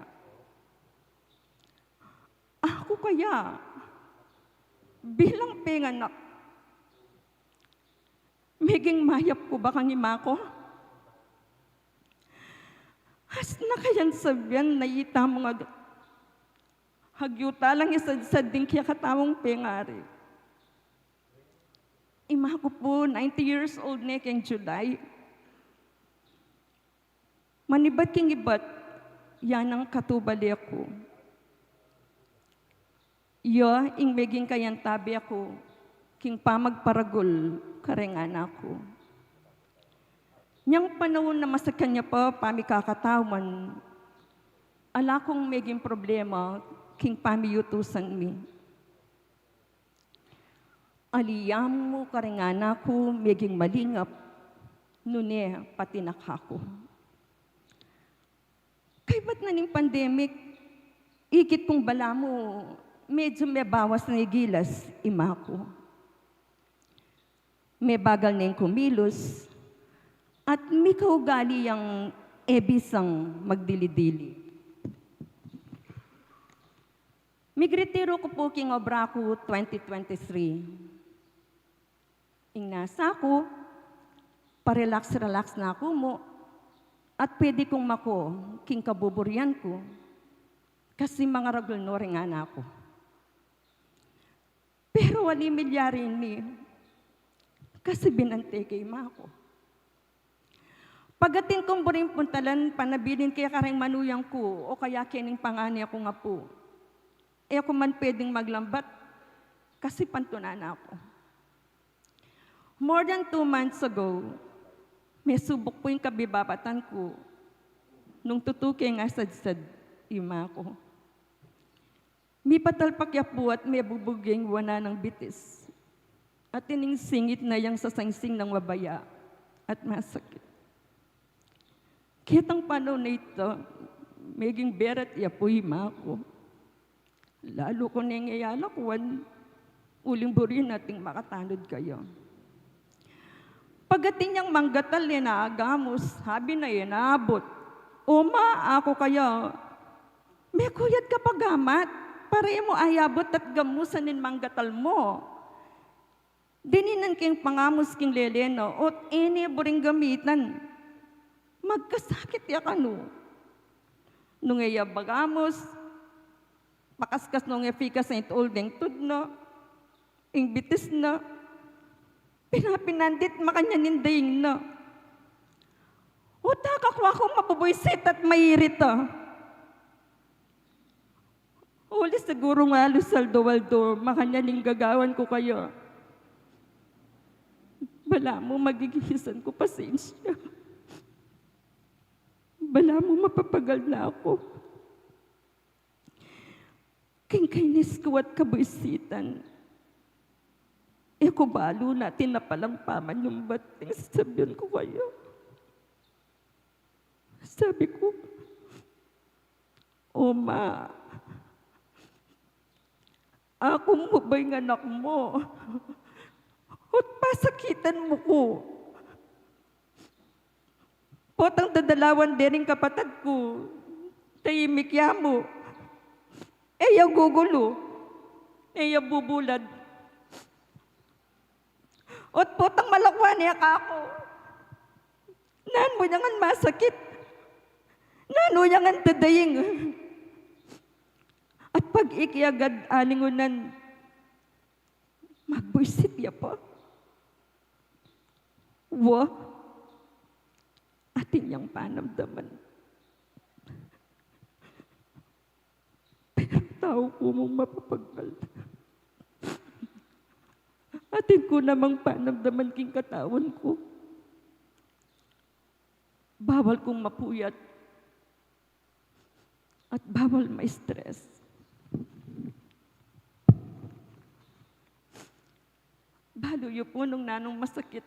Aku kaya, bilang penganak, meging mayap ku ba kang ima ku? As na kayan sabian na itamu nga agyu ta lang isadsad ding kekatamung pengari. Ima ku pu, ninety years old ne keng July. Manibat king ibat, ya nang katubale ku. Ya ing meging kayantabe ku king pamagparagul kareng anak ku. Nyang panaun na masakan ya pa pamikakatawan, ala kung meging problema king pamiyutusan mi. Ali ya mu kareng anak ku meging malingap, nune pati na kaku. Kaybat na ning pandemic, ikit kung balamu medyu mebawas ne ing gilas ima ku. Mebagal neng kumilus at mikaugali yang e bisang magdili-dili. Migretiru ku pu king obra ku twenty twenty-three. Ing nasa ku, pa-relax-relax na ku mu, at pwede kung maku king kabuburian ku. Kasi mangaragul no ring anak ku. Pero ali milyari ini, kasi binante ke ima ku. Pagatin kung buring puntalan, panabilin ke kareng manuyang ku, o kaya kening pangane kung apu. E ku man pwedeng maglambat, kasi pantunan na ku. More than two months ago, mesubuk pu ing kabibabatan ku nung tutu keng asadsad ima ku. Mipatalpak ya pu at mebubug ya ing wanan nang bitis. At ining singit na yang sasangsing nang mabaya at masakit. Ketang panaun a ita, meging beret ya pu ima ku. Lalu ku neng e alakwan, uling buri nating makatanud kaya. Pagatin yang manggatal e na agamus, sabi na e na abut. O ma, aku kaya, mekuyat ka pa gamat, para e mu ayabut at gamusan ing manggatal mu. Dininan keng pangamus king lele na, o't e ne buring gamitan. Magkasakit ya kanu. Nung e ya bagamus, pakaskas nung e fika Saint Olding tud na, ing bitis na, pinapinandit makanyan ing daing na. O't akakua kung mabubuisit at mairita. Uli sigurung alus aldo-aldo, makanyan ing gagawan ku kaya. Balamu magigisan ku pasensya. Balamu mapapagal na ku. King kainis ku at kabuisitan, e ku balu na tinapalang pamanyumbat ing sasabian ku kaya. Sabi ku, "O ma, aku mu ba ing anak mu? O't pasakitan mu ku? Potang dadalawan dering kapatad ku, taimik ya mu. E ya gugulu, e ya bubulad. O't potang malakwan ya kaku, nanu ya ngan masakit, nanu ya ngan dadaing. At pag-ikiagad alingunan, magbuisit ya pa." Wa, atin yang panamdaman. Pero tau ku mung mapapagal. Atin ku namang panamdaman king katawan ku. Bawal kung mapuyat at bawal ma-stress. Balu yu pu nung nanung masakit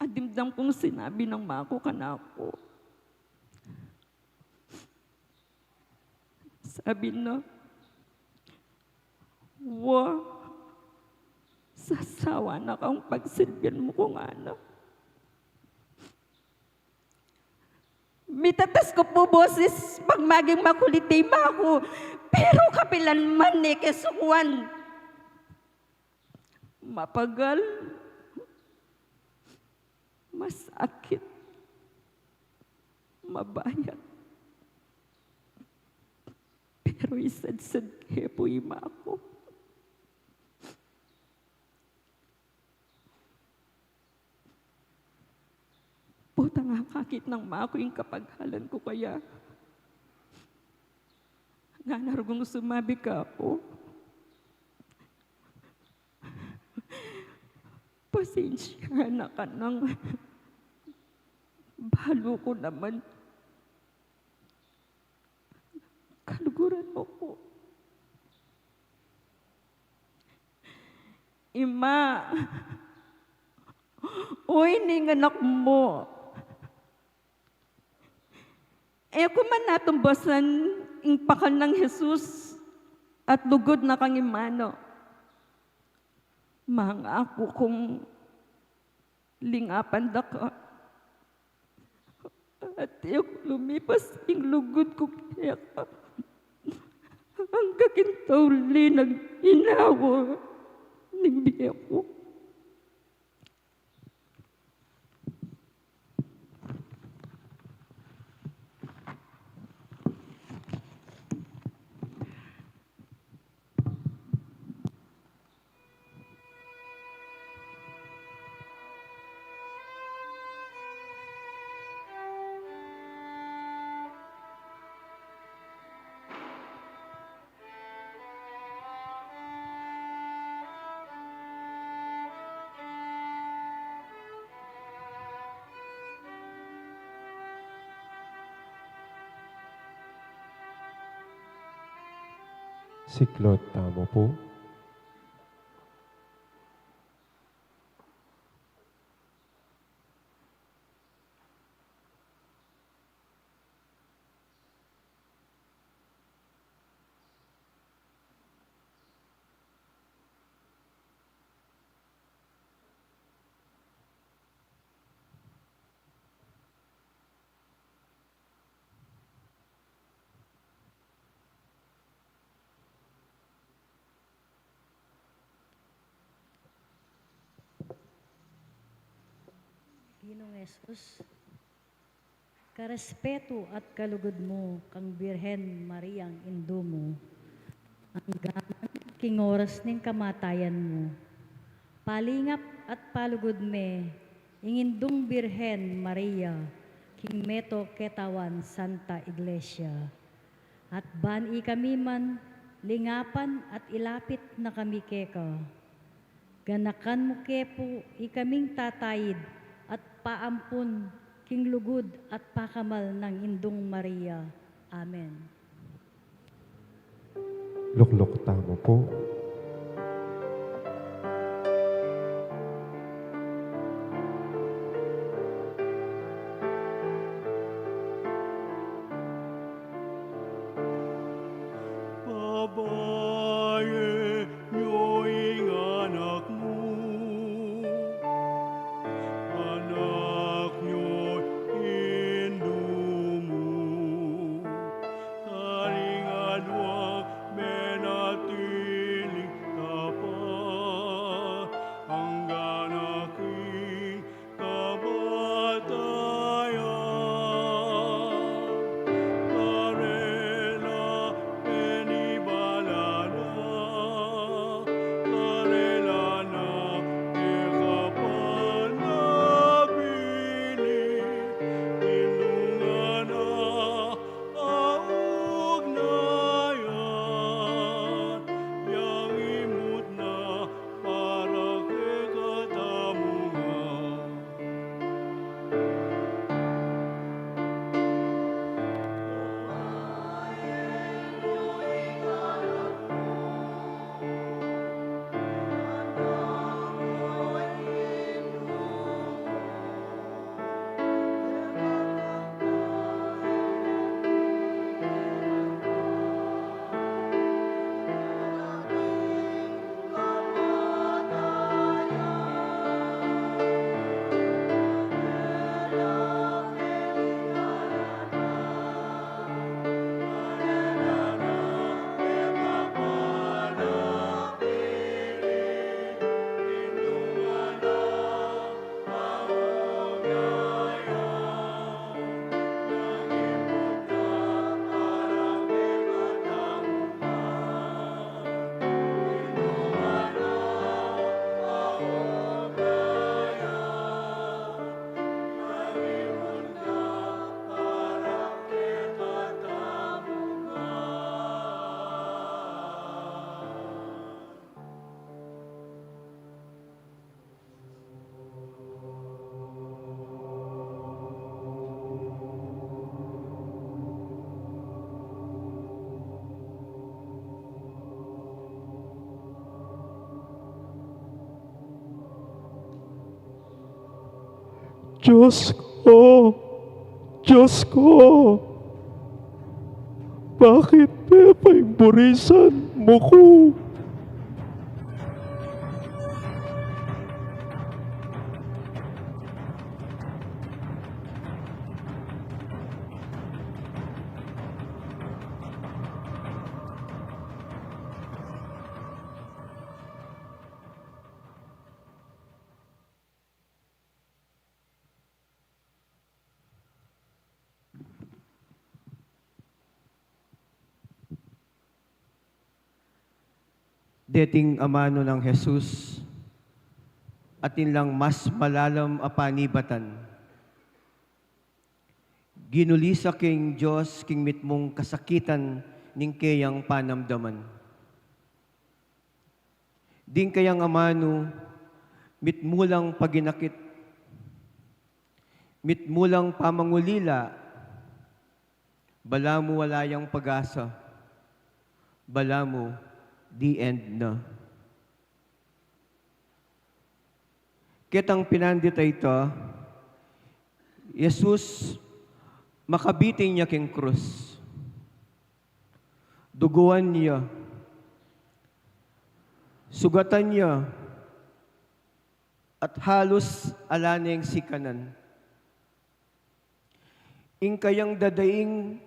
a dimdam kung sinabi nang maku kanaku. Sabi na, "Wa, sasawa na kang pagsilbian mu kung anak." Mitatas ku pu boses, pag maging makulit i maku, pero kapilan man e ke sukuan. Mapagal, masakit, mabayat. Pero isadsad ke pu i maku. Potang akakit nang maku ing kapaghalan ku kaya, ngana rugyan kung sumabi kaku, "Pasensya na ka nang balu ku naman. Kaluguran mu ku." "Ima, o ining anak mu. E ku man natumbasan ing pakan nang Jesus at lugud na kang imana. Mangaku kung lingapan da ka at e ku lumipas ing lugud ku keka angga king tauli nang inawa ning bie ku." Siklaud tamu pu. Ginung Jesus, karespetu at kalugud mu kang Birhen Mariang indu mu, anggang king oras ning kamatayan mu. Palingap at palugud me ing Indung Birhen Maria king meto ketawan Santa Iglesia. At ban ikami man lingapan at ilapit na kami keka, ganakan mu ke pu ikaming tataid at paampun king lugud at pakamal nang Indung Maria. Amen. Lukluk tamu pu. Babaye nyo ing anak mu, anak nyo indu mu, karing adwang menatiling tapat anggang king kamatayan. Karela penibala na, karela na keka panabilin, inungan na aug na yan, yang imut na para kekatamu ngan. Dios ku, Dios ku, bakit me pa ing burisan mu ku? Deting amanu nang Jesus, atin lang mas malalam a panibatan. Ginulisa ke ing Dios king mitmung kasakitan ning keyang panamdaman. Ding kayang amanu, mitmu lang paginakit, mitmu lang pamangulila, balamu ala yang pag-asa, balamu The end na. Ketang pinandit a ita, Jesus makabitin ya king krus. Duguan ya, sugatan ya, at halus ala neng sikanan. Ing kayang dadaing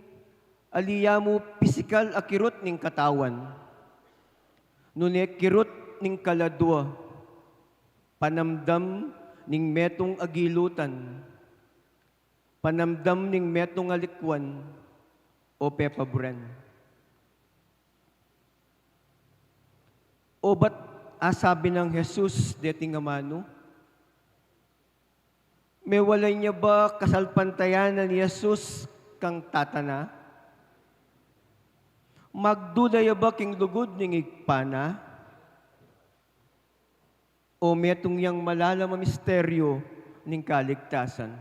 ali ya mu pisikal a kirut ning katawan, nune kirut ning kaladua, panamdam ning metung a gilutan, panamdam ning metung a likwan, o pepabren. O ba't asabi nang Jesus deting amanu? Mewala ya ba kasalpantayanan ni Jesus kang Tata na? Magduda ya ba king lugud ning Ibpa na? O metung yang malalam a misteryu ning kaligtasan?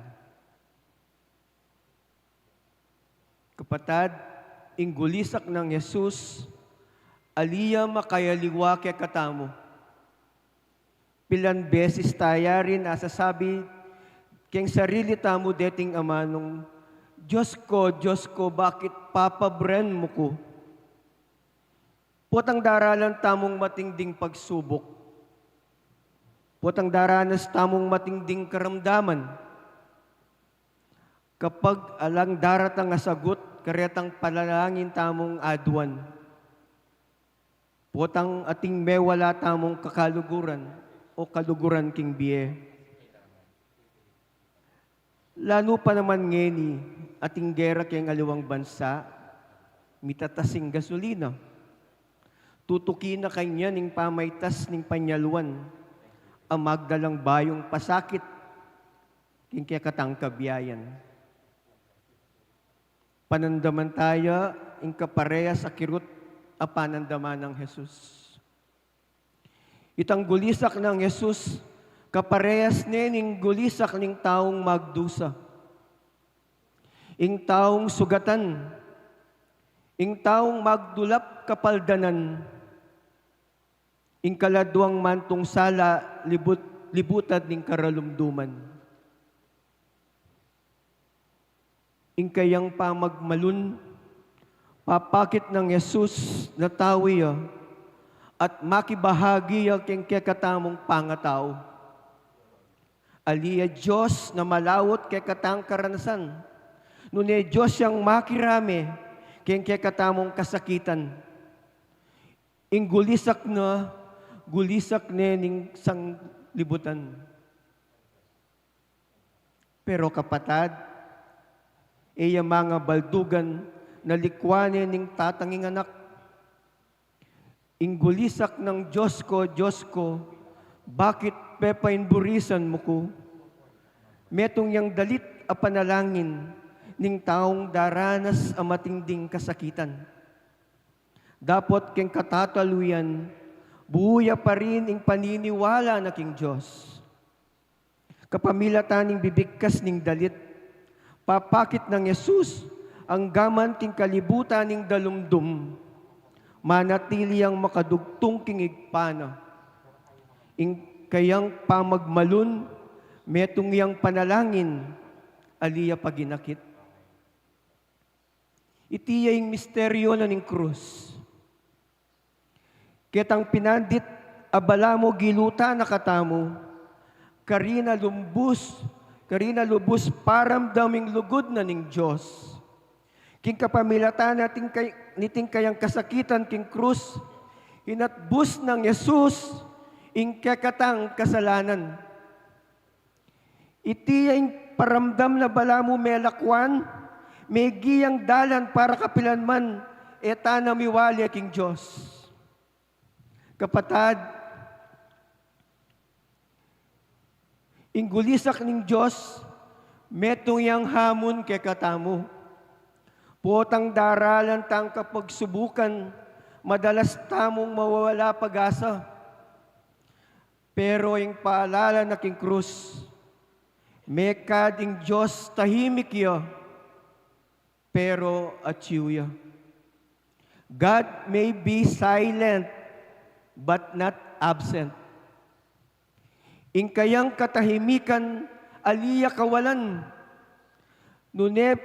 Kapatad, ing gulisak nang Jesus, ali ya makayaliwa kekatamu. Pilan beses taya rin asasabi keng sarili tamu deting amanung, "Dios ko, Dios ko, bakit papabren mu ku?" Potang daralan tamung matinding pagsubuk. Potang daranas tamung matinding karamdaman. Kapag alang daratang a sagut karetang panalangin tamung aduan, potang ating mewala tamung kakaluguran o kaluguran king bie. Lanu pa naman ngeni ating gera keng aliwang bansa, mitatas ing gasolina. Tutuki na kanyan ing pamaitas ning panyaluan a magdalang bayung pasakit king kekatang kabiayan. Panandaman taya ing kaparehas a kirut a panandaman nang Jesus. Itang gulisak nang Jesus, kaparehas ne ning gulisak ning taung magdusa, ing taung sugatan, ing taung magdulap kapaldanan, ing kaladuang mantung sala libut, libutad ning karalumduman. Ing kayang pamagmalun, papakit nang Jesus na tau ya at makibahagi ya keng kekatamung pangatau. Ali ya Dios na malaut kekatang karanasan, nune Dios yang makirame keng kekatamung kasakitan. Ing gulisak na, gulisak ne ning sanglibutan. Pero kapatad, e ya mangabaldugan na likwan ne ning Tatang ing Anak. Ing gulisak nang, "Dios ko, Dios ko, bakit pepainburisan mu ku?" Metung yang dalit a panalangin ning taung daranas a matinding kasakitan. Dapot keng katataluyan, buu ya pa rin ing paniniwala na king Dios. Kapamilatan ning bibigkas ning dalit, papakit nang Jesus anggaman king kalibutan ning dalumdum, manatili yang makadugtung king Ibpa na. Ing kayang pamagmalun, metung yang panalangin, ali ya paginakit. Iti ya ing misteryu na ning krus. Ketang pinandit a balamu gilutan na katamu, karin a lumbus, karin a lubus paramdam ing lugud na ning Dios. King kapamilatan na ting kay-, niting kayang kasakitan king krus, inatbus nang Jesus ing kekatang kasalanan. Iti ya ing paramdam na balamu melakwan, meging dalan para kapilan man e tana miwali king Dios. Kapatad, ing gulisak ning Dios, metung yang hamun kekatamu. Potang daralan tang kapagsubukan, madalas tamung mawawala pag-asa. Pero ing paalala na king krus, mekad ing Dios tahimik ya, pero atiu ya. God may be silent, but not absent. Ing kayang katahimikan ali ya kawalan, nune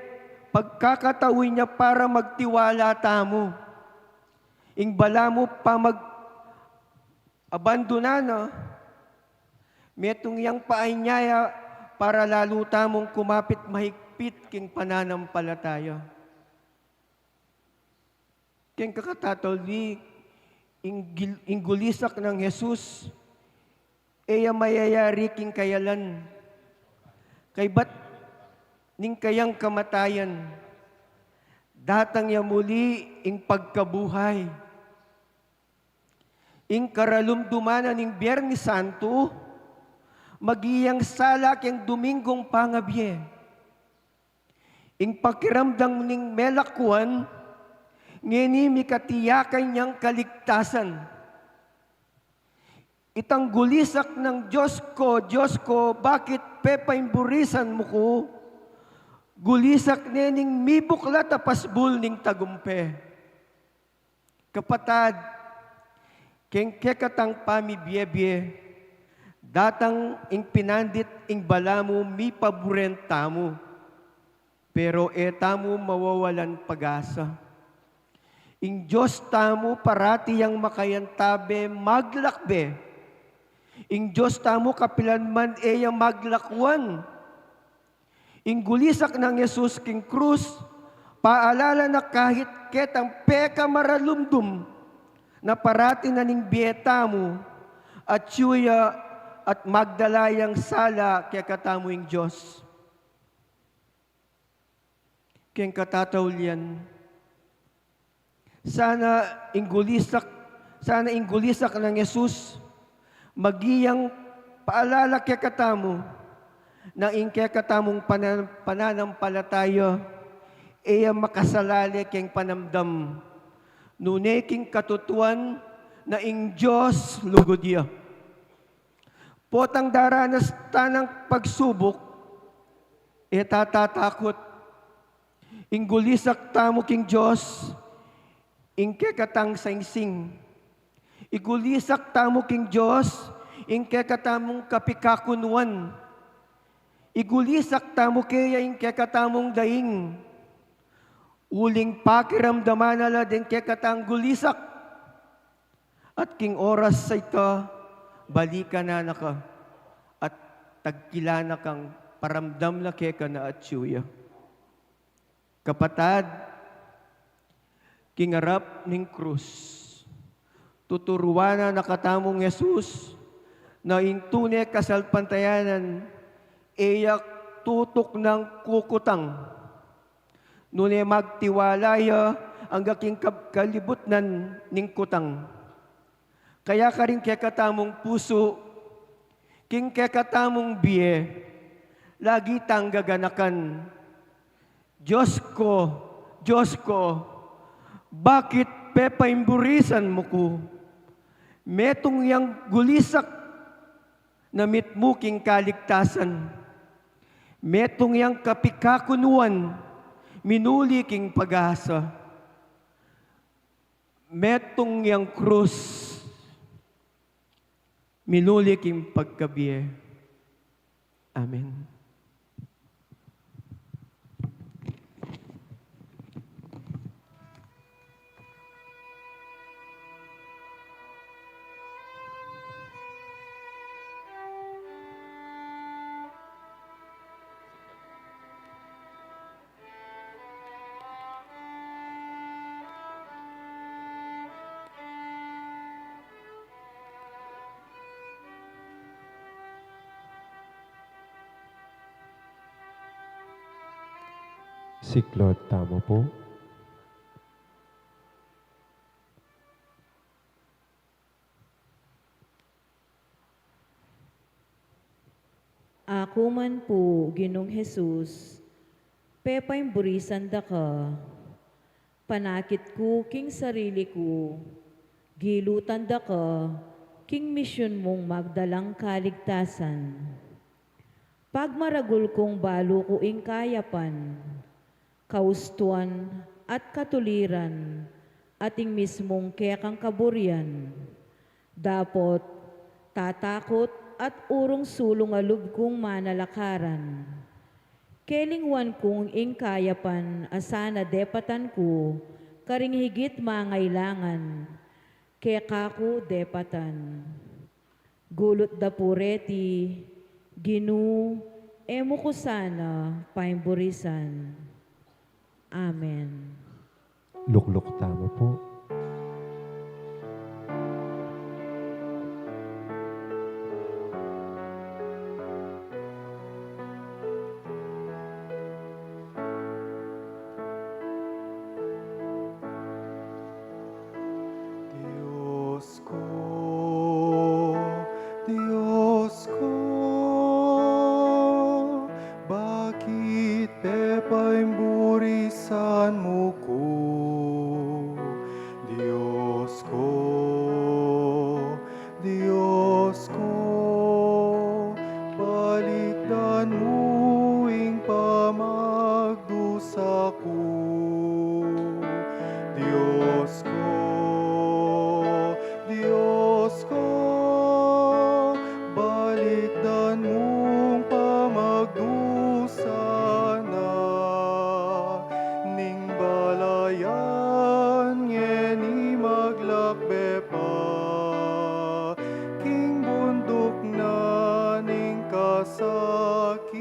pagkakatauin ya para magtiwala tamu. Ing balamu pamag-abandonan na, metung yang paanyaya para lalu tamung kumapit mahigpit king pananampalataya. King kakatatauli, ing gil-, ing gulisak nang Jesus, e ya mayayari king kayalan. Kaybat ning kayang kamatayan, datang ya muli ing pagkabuhay. Ing karalumduman na ning Biernes Santo, maging sala king Domingong pangabie. Ing pakiramdam ning melakwan, ngeni mikatiyakan yang kaligtasan. Itang gulisak nang "Dios ko, Dios ko, bakit pepaimburisan mu ku?" Gulisak ne ning mibuklat a pasbul ning tagumpe. Kapatad, king kekatang pamibie-bie, datang ing pinandit ing balamu mipaburen tamu, pero e tamu mawawalan pag-asa. Ing Dios tamu parati yang makayantabe maglakbe. Ing Dios tamu kapilan man e ya maglakwan. Ing gulisak nang Jesus king krus, paalala na kahit ketang pekamaralumdum na parati na ning bie tamu, atyu ya at magdala yang sala kekatamu ing Dios. King katataulian, sana ing gulisak, sana ing gulisak nang Jesus maging paalala kekatamu na ing kekatamung panan-, pananampalataya e ya makasalale king panamdam, nune king katutuan na ing Dios lugud ya. Potang daranas tanang pagsubuk, e ta tatakut. Ing gulisak tamu king Dios, ing kekatang saingsing. Igulisak tamu king Dios ing kekatamung kapikakunuan. Igulisak tamu keya ing kekatamung daing. Uling pakiramdaman na la deng kekatang gulisak. At king oras a ita, balikan na na ka, at tagkilan na kang paramdam na keka na atyu ya. Kapatad, king arap ning krus, tuturuan na na katamung Jesus na ing tune kasalpantayanan e ya tutuknang kukutang. Nune magtiwala ya angga king kab-, kalibutnan ning kutang. Kaya karing kekatamung pusu, king kekatamung bie, lagi tang gaganakan, "Dios ko, Dios ko, bakit pepaimburisan mu ku?" Metung yang gulisak na mitmu king kaligtasan. Metung yang kapikakunuan, minuli king pag-asa. Metung yang krus, minuli king pagkabie. Amen. Siklaud tamu pu. Aku man pu, Ginung Jesus, pepaimburisan da ka. Panakit ku king sarili ku, gilutan da ka king misyun mung magdalang kaligtasan. Pagmaragul kung balu ku ing kayapan, kaustuan at katuliran, at ing mismung kekang kaburian. Dapot tatakut at urung sulung a lub kung manalakaran. Kelingwan kung ing kayapan a sana depatan ku karing higit mangailangan, keka ku depatan. Gulut da pu reti, Ginu, e mu ku sana paimburisan. Amen. Lukluk tamu pu. Dios ku, Dios ku, bakit pepaimburisan mu ku? Dios ku, Dios ku, balikdan mu ing pamagdusa ku. Dios ku, Dios ku, balikdan mung pamagdusa na, ning balayan ngeni maglakbe pa, king bunduk na ning kasakitan.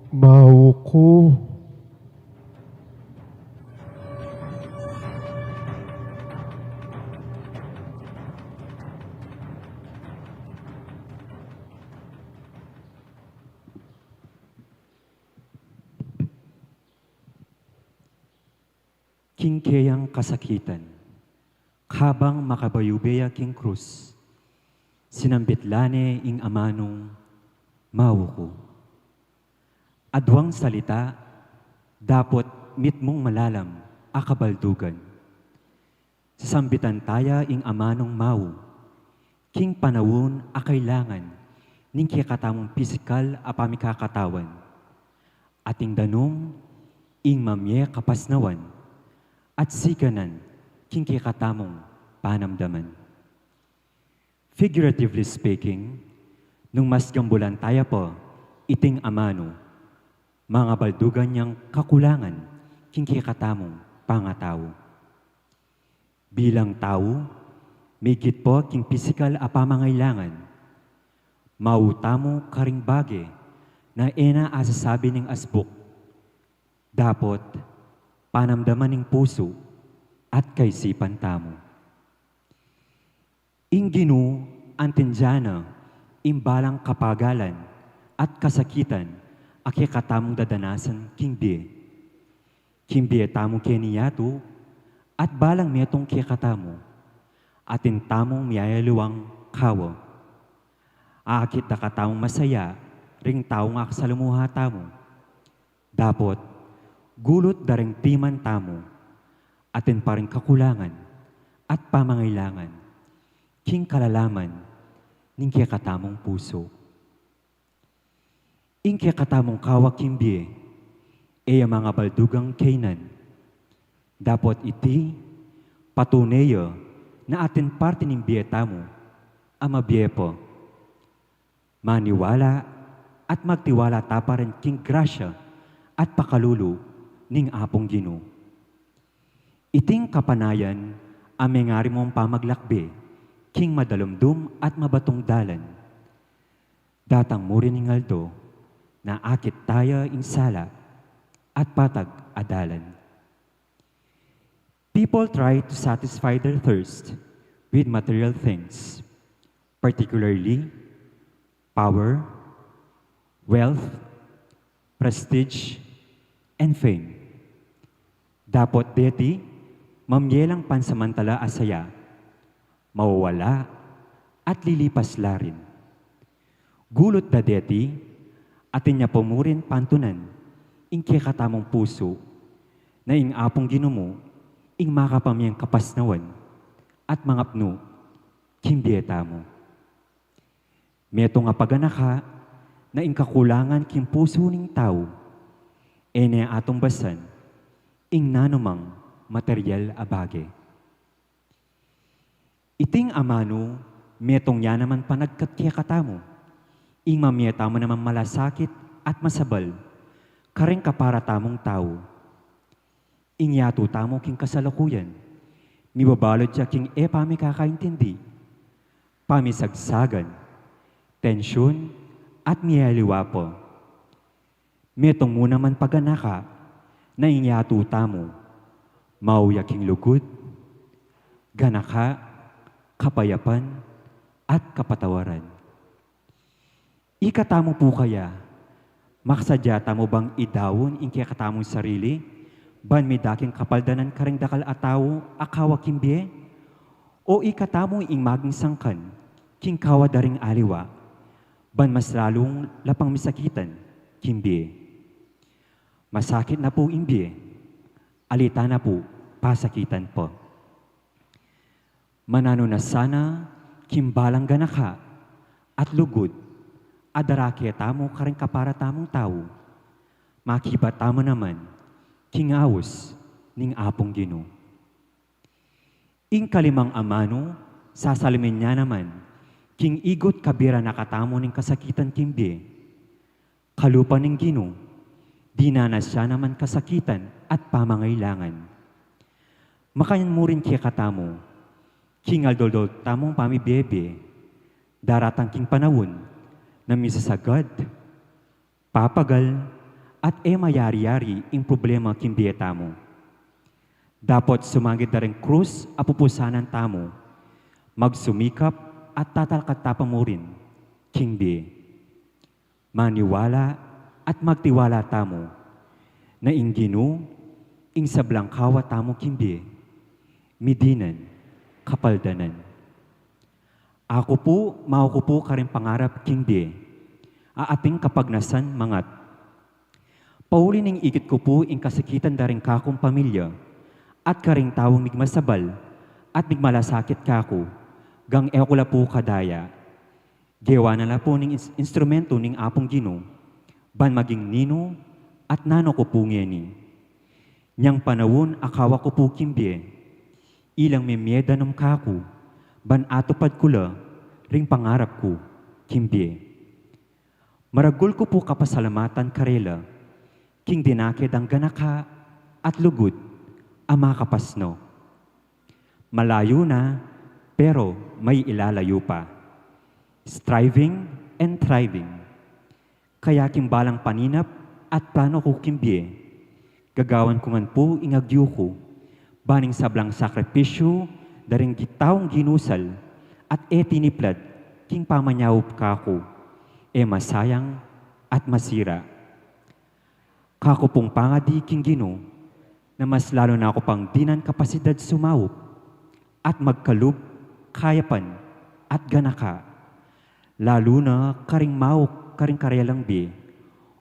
Mau ku. King keyang kasakitan, kabang makabayubay ya king krus, sinambit la ne ing amanung mau ku. Aduang salita, dapot mitmung malalam a kabaldugan. Sasambitan taya ing amanung mau, king panaun a kailangan ning kekatamung pisikal a pamikakatawan, at ing danum ing mamye kapasnawan at siganan king kekatamung panamdaman. Figuratively speaking, nung mas gambulan taya pa iting amanu, mangabaldugan yang kakulangan king kekatamung pangatau. Bilang tau, migit pa king pisikal a pamangailangan, mau tamu karing bage na e na asasabi ning asbuk, dapot panamdaman ning pusu at kaisipan tamu. Ing Ginu antindian na ing balang kapagalan at kasakitan a kekatamung dadanasan king bie. King bie tamu keni yatu at balang metung kekatamu, atin tamung miyayaliwang kawa. Akit da katamung masaya ring taung aksalumuha tamu. Dapot, gulut da ring piman tamu, atin pa ring kakulangan at pamangailangan king kalalaman ning kekatamung pusu. Ing kekatamung kawa king bie, e ya mangabaldugang kainan. Dapot iti, patune ya na atin parti ning bie tamu a mabie pa. Maniwala at magtiwala ta pa rin king grasya at pakalulu ning Apung Ginu. Iting kapanayan a mengari mung pamaglakbe king madalumdum at mabatung dalan. Datang mu rin ing aldo na akit ta ya ing sala at patag a dalan. People try to satisfy their thirst with material things, particularly power, wealth, prestige, and fame. Dapot deti, mamye lang pansamantala a saya, mawawala at lilipas la rin. Gulut da deti, atin ya pa mu rin pantunan ing kekatamung pusu, na ing Apung Ginu mu ing makapamyang kapasnawan at mangapnu king bie tamu. Metung a paganaka na ing kakulangan king pusu ning tau, e ne atumbasan ing nanumang material a bage. Iting amanu, metung ya naman panagkat kekatamu, ing mamye tamu naman malasakit at masabal kareng kapara tamung tau. Ing yatu tamu king kasalukuyan, mibabalud ya king e pamikakaintindi, pamisagsagan, tensyun, at miyaliwa pa. Metung mu naman paganaka na ing yatu tamu, mau ya king lugud, ganaka, kapayapan, at kapatawaran. Ikatamu pu kaya, makasadya tamu bang idaun ing kekatamung sarili ban midaking kapaldanan kareng dakal a tau a kawa king bie? O ikatamu ing maging sangkan king kawa da ring aliwa, ban mas lalung lapang misakitan king bie? Masakit na pu ing bie, ali ta na pu pasakitan pa. Mananu na sana king balang ganaka at lugud a dara ketamu kareng kapara tamung tau, makibat tamu naman king aus ning Apung Ginu. Ing kalimang amanu, sasalimin ya naman king igut kabira na katamu ning kasakitan king bie. Kalupa ning Ginu, dinanas ya naman kasakitan at pamangailangan. Makanyan mu rin kekatamu, king aldo-aldo tamung pamibie-bie, daratang king panaun na misasagad, papagal, at e mayari-yari ing problema king bie tamu. Dapot sumagit da ring krus a pupusanan tamu, magsumikap at tatalakad ta pa mu rin king bie. Maniwala at magtiwala tamu na ing Ginu ing sablang kawa tamu king bie, midinan, kapaldanan. Aku pu, mau ku pu karing pangarap king bie a ating kapagnasan mangat. Pauli ning ikit ku pu ing kasakitan da ring kakung pamilya at karing taung migmasabal at migmalasakit kaku, gang e ku la pu kadaya. Gewa na la pu ning ins-, instrumentu ning Apung Ginu ban maging ninu at nanu ku pu ngeni. Nyang panaun a kawa ku pu king bie, ilang memie danum kaku ban atupad ku la ring pangarap ku king bie. Maragul ku pu kapasalamatan karela king dinake dang ganaka at lugud a makapasno. Malayu na, pero may ilalayu pa. Striving and thriving. Kaya king balang paninap at plano ku king bie, gagawan ku ngan pu ing agyu ku, ban ing sablang sakripisyu da ring gi-, taung ginusal at e tiniplad king pamanyaup kaku, e masayang at masira. Kaku pung pangadi king Ginu, na mas lalu na ku pang dinan kapasidad sumaup at magkalub kayapan at ganaka, lalu na karing mauk karing karelang bie,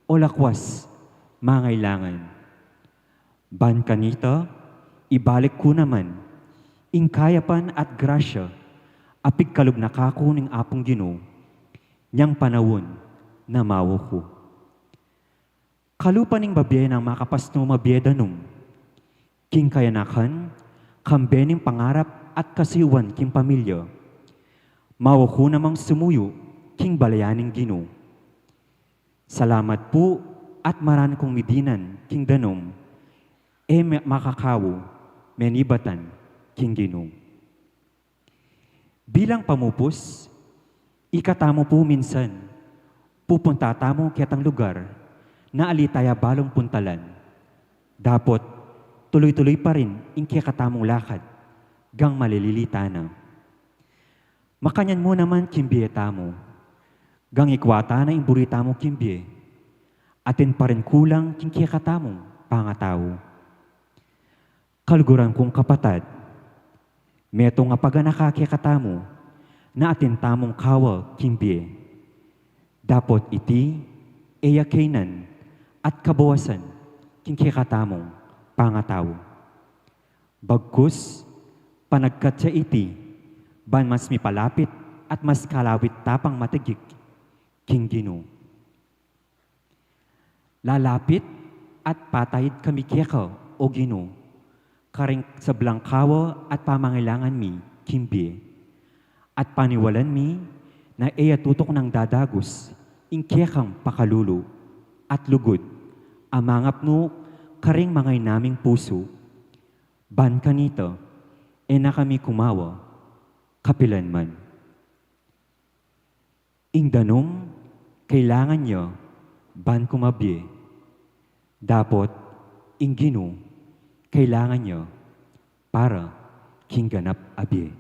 o lakwas mangailangan. Ban kanita, ibalik ku naman ing kayapan at grasya a pigkalub na kaku ning Apung Ginu, nyang panaun na mauk ku. Kalupa ning babie nang makapasnu mabie danum, king kayanakan, kambe ning pangarap at kasuyuan king pamilya, mauk ku namang sumuyu king balayan ning Ginu. Salamat pu at maran kung midinan king danum, e me-, makakawu menibatan king Ginu. Bilang pamupus, ikatamu pu minsan, pupunta tamu ketang lugar na ali taya balung puntalan. Dapot, tuluy-tuluy pa rin ing kekatamung lakad, gang malilili tana. Makanyan mu naman king bie tamu, gang ikwa tana ing buri tamu king bie, atin pa rin kulang king kekatamung pangatau. Kaluguran kung kapatad, metung a paganaka kekatamu na atin tamung kawa king bie. Dapot iti e ya kaynan at kabawasan king kekatamung pangatau. Bagkus, panagkat ya iti, ban mas mipalapit at mas kalawit ta pang matigik king Ginu. Lalapit at patayid kami keka, O Ginu, karing sablang kawa at pamangailangan mi king bie. At paniwalan mi na e ya tutuknang dadagus ing kekang pakalulu at lugud a mangapnu karing mangainaming pusu. Ban kanita, e na kami kumawa kapilan man. Ing danum kailangan ya ban kumabie. Dapot ing Ginu kailangan ya para king ganap a bie.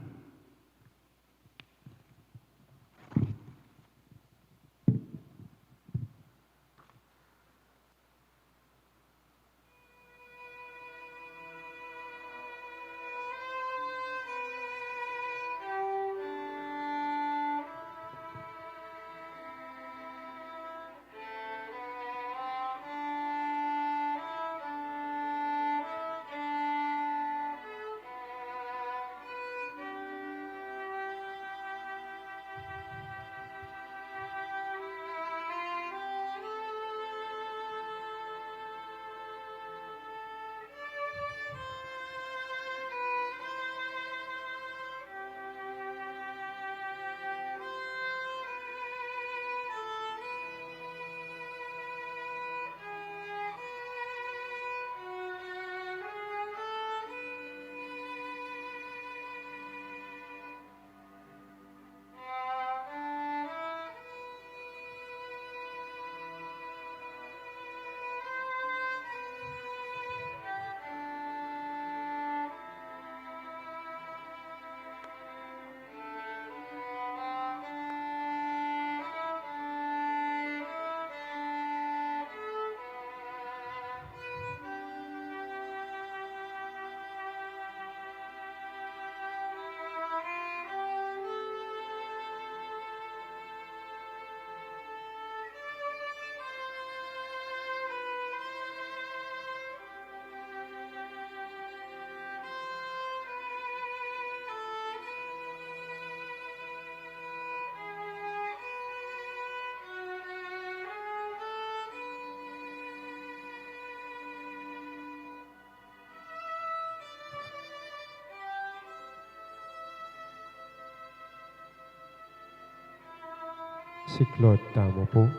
Siklaud tamu pu.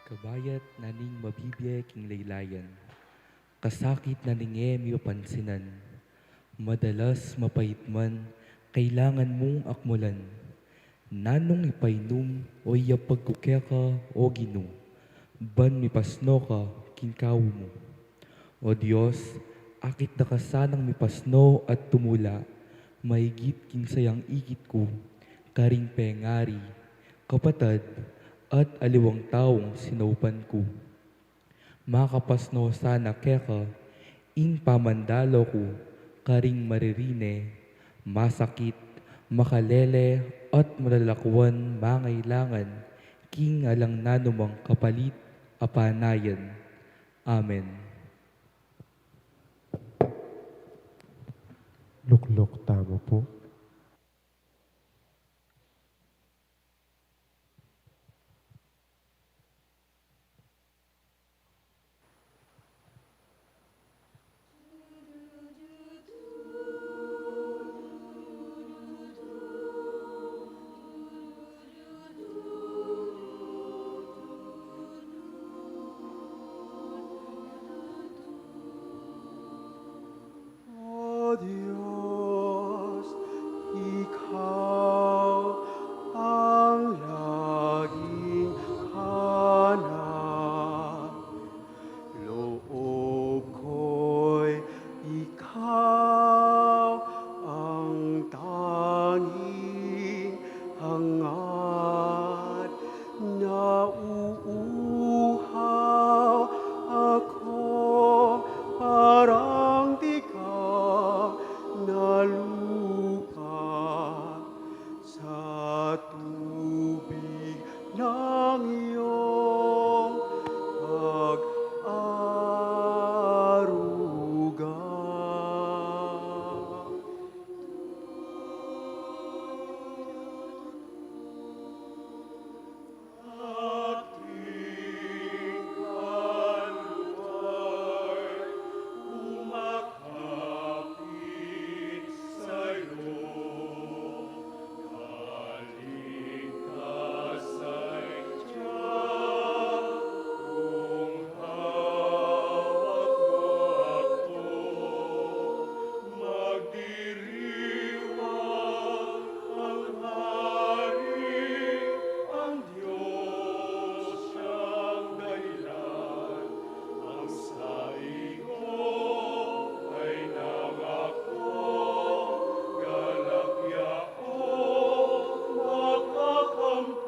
Kabayat na ning mabibie king laylayan, kasakit na ning e mipapansinan, madalas mapait man, kailangan mung akmulan. Nanung ipainum o iyapag ku keka, O Ginu, ban mipasno ka king kawu mu. O Dios, akit da ka sanang mipasno at tumula, maigit king sayang ikit ku, karing pengari, kapatad, at aliwang taung sinaupan ku. Makapasno sana keka ing pamandalo ku karing maririne, masakit, makalele, at malalakwan mangailangan king alang nanumang kapalit a panayan. Amen. Lukluk tamu pu. O Dios, ikaw ang laging hanap, loob ko'y ikaw ang tanging hangat. Nauuhaw ako parang tikang na lupa sa tubig ng iyong pag-aruga. Magdiriwang ang Hari, ang Diyos siyang dahilan. Ang saing ko ay nangako, galak yaong makakamtan.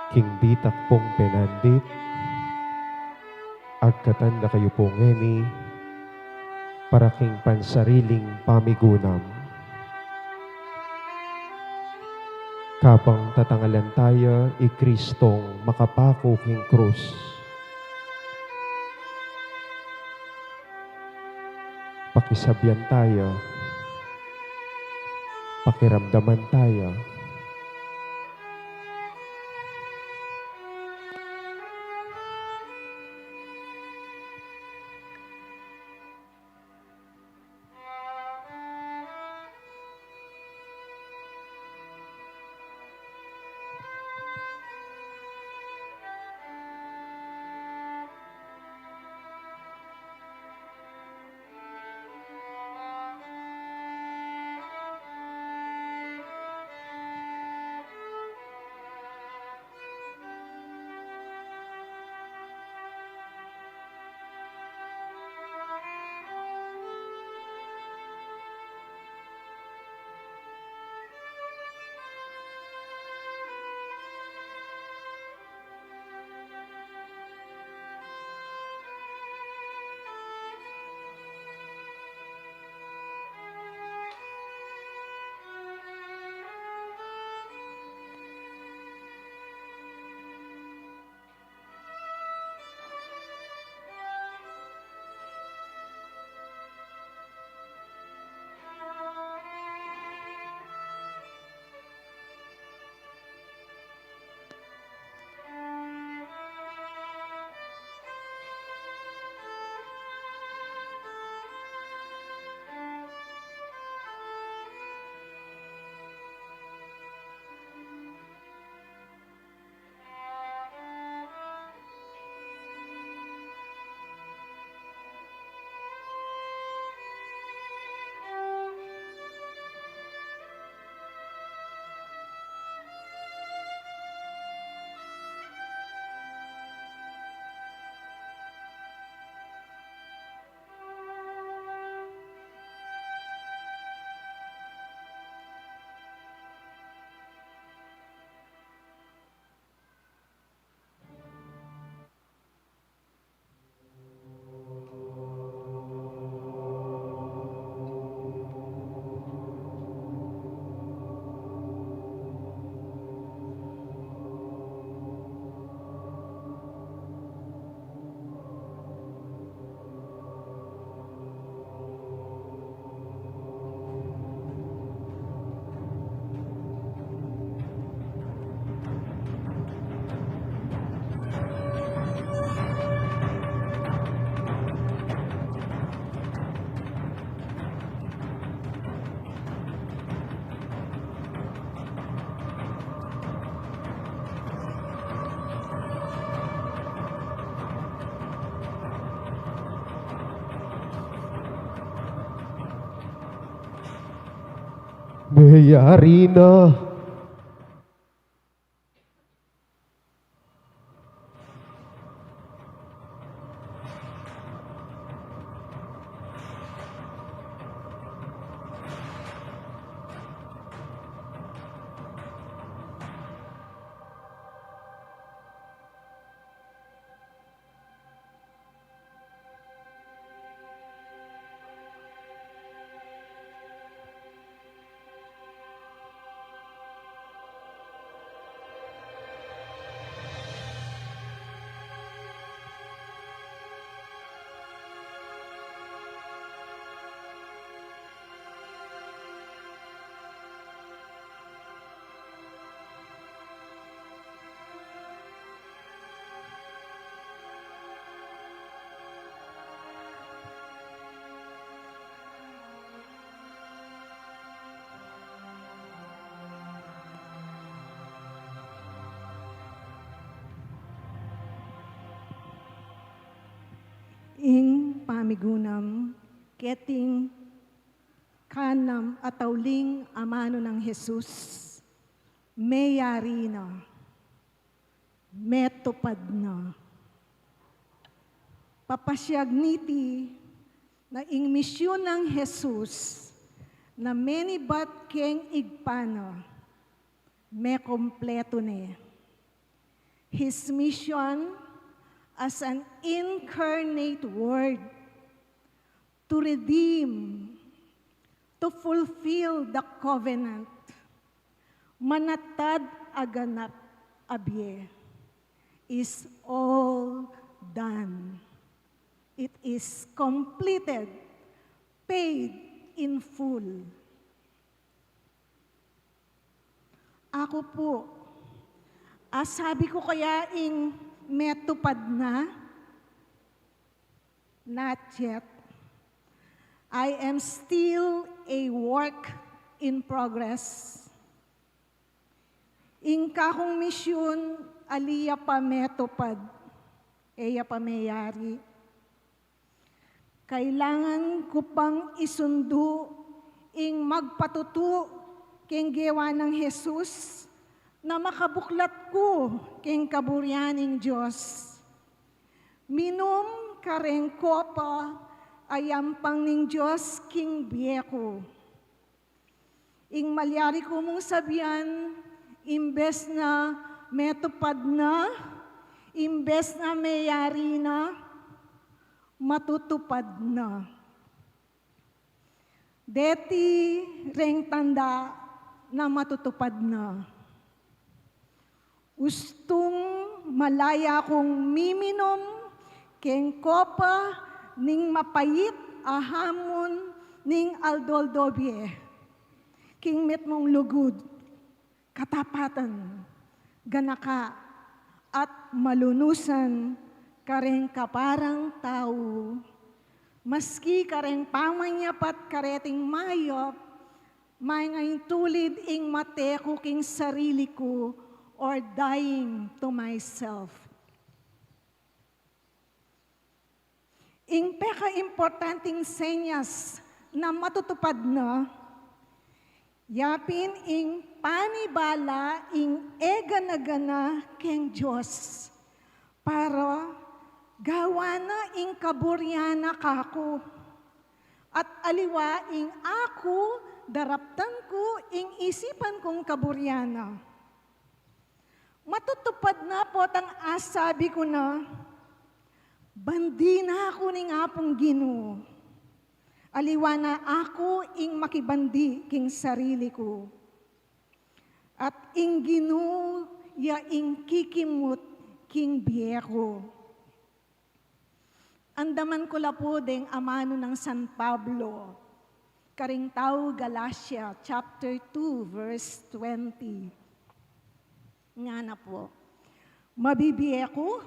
King ditak pung penandit, Agkatan da kayu pu ngeni para king pansariling pamigunam. Kabang tatangalan taya i Kristong makapaku king krus, pakisabian taya, pakiramdaman taya. Meyari na. Ing pamigunam, keting kanam a tauling amanu nang Jesus, meyari na, metupad na. Papasiag niti na ing misyun nang Jesus na menibat keng Ibpa na, mekumpletu ne. His mission as an incarnate word to redeem, to fulfill the covenant. Manatad a ganap a bie is all done. It is completed, paid in full. Aku pu, asabi ku kaya ing metupad na? Not yet. I am still a work in progress. Ing kakung misyun, ali ya pa metupad, e ya pa meyari. Kailangan ku pang isundu ing magpatutu keng gewa nang Jesus na makabuklat ku keng kaburian ning Dios. Minum kareng kopa a yampang ning Dios king bie ku. Ing malyari ku mung sabian, imbes na metupad na, imbes na meyari na, matutupad na. Deti reng tanda na matutupad na. Ustung malaya kung miminum keng kopa ning mapait a hamun ning aldo-aldo bie, king mitmung lugud, katapatan, ganaka, at malunusan kareng kaparang tau, maski kareng pamanyapat kareting mayap, mangaintulid ing mate ku king sarili ku, or dying to myself. Ing pekaimportanting senyas na matutupad na, yapin ing panibala ing egana-gana keng Dios, para gawa na ing kaburian na kaku. At aliwa ing aku, daraptan ku ing isipan kung kaburian na. Matutupad na potang asabi ku na, bandi na ku ning Apung Ginu. Aliwa na aku ing makibandi king sarili ku. At ing Ginu ya ing kikimut king bie ku. Andaman ku la pu deng amanu nang San Pablo karing tau Galacia chapter two, verse twenty. Ngana pu, mabibie ku,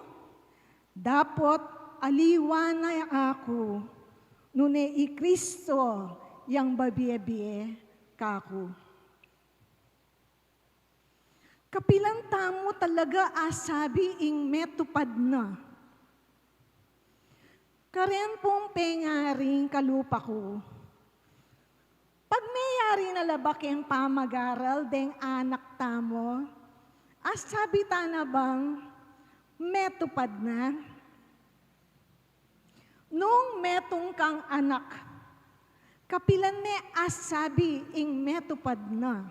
dapot aliwa na aku, nune i Kristo yang babie-bie kaku. Kapilan tamu talaga asabi ing metupad na? Karen pung pengaring kalupa ku, pag meyari na la ba keng pamagaral deng anak tamu, asabi ta na bang metupad na? Nung metung kang anak, kapilan me asabi ing metupad na?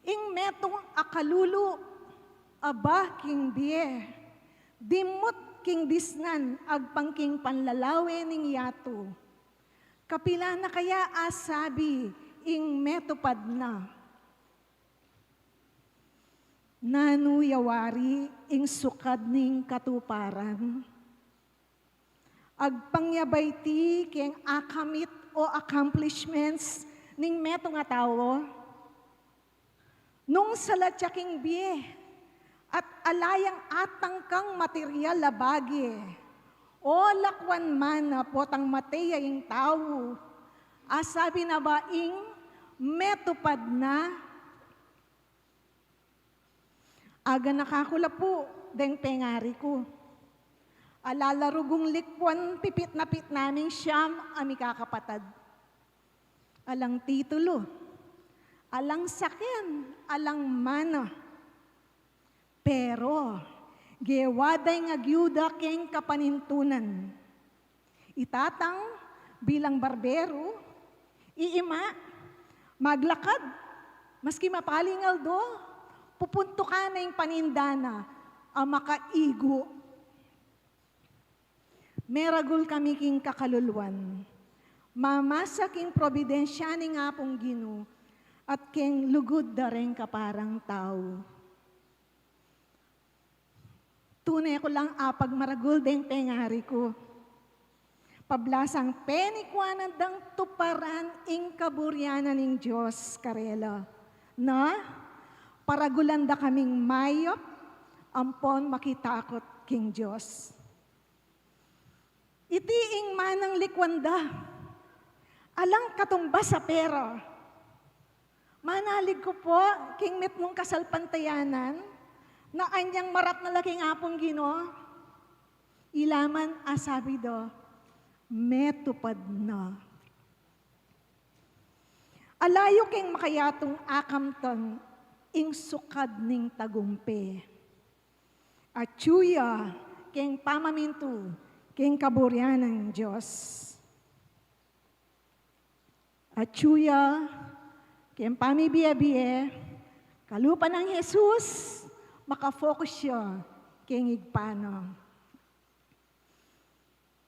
Ing metung a kalulu, aba king bie, dimut king disnan agpang king panlalawe ning yatu. Kapilan na kaya asabi ing metupad na? Nanu ya wari ing sukad ning katuparan? Agpang ya ba iti keng akamit o accomplishments ning metung a tau? Nung salat ya king bie at ala yang atangkang material a bage, o lakwan man a potang mate ya ing tau, asabi na ba ing metupad na? Aganaka ku la pu deng pengari ku. Ala la rugung likwan pipit na pit naming siam a mikakapatad. Alang titulu, alang saken, alang mana. Pero gewa da ing agyuda keng kapanintunan. I tatang bilang barbero, i ima maglakad, maski mapaling aldo, pupuntukan na ing paninda na, a makaigu. Meragul kami king kakaluluan. Mamasa king probidensya ning Apung Ginu at king lugud da reng kaparang tau. Tune ku lang apagmaragul deng pengari ku. Pablasang penikuanan dang tuparan ing kaburian ning Dios karela. Na, paragulan da kaming mayap, ampon makitakut king Dios. Iti ing manang likuan da. Alang katumbas a pera. Manalig ku po, king mitmung kasalpantayanan, na anyang marap na la king Apung Ginu, ila man a sabi da, metupad na. Ala yu king makayatung akamtan ing sukad ning tagumpe. Atyu ya king pamamintu king kaburian ning Dios. Atyu ya king pamibie-bie, kalupa nang Jesus, makafocus ya king Ibpa na.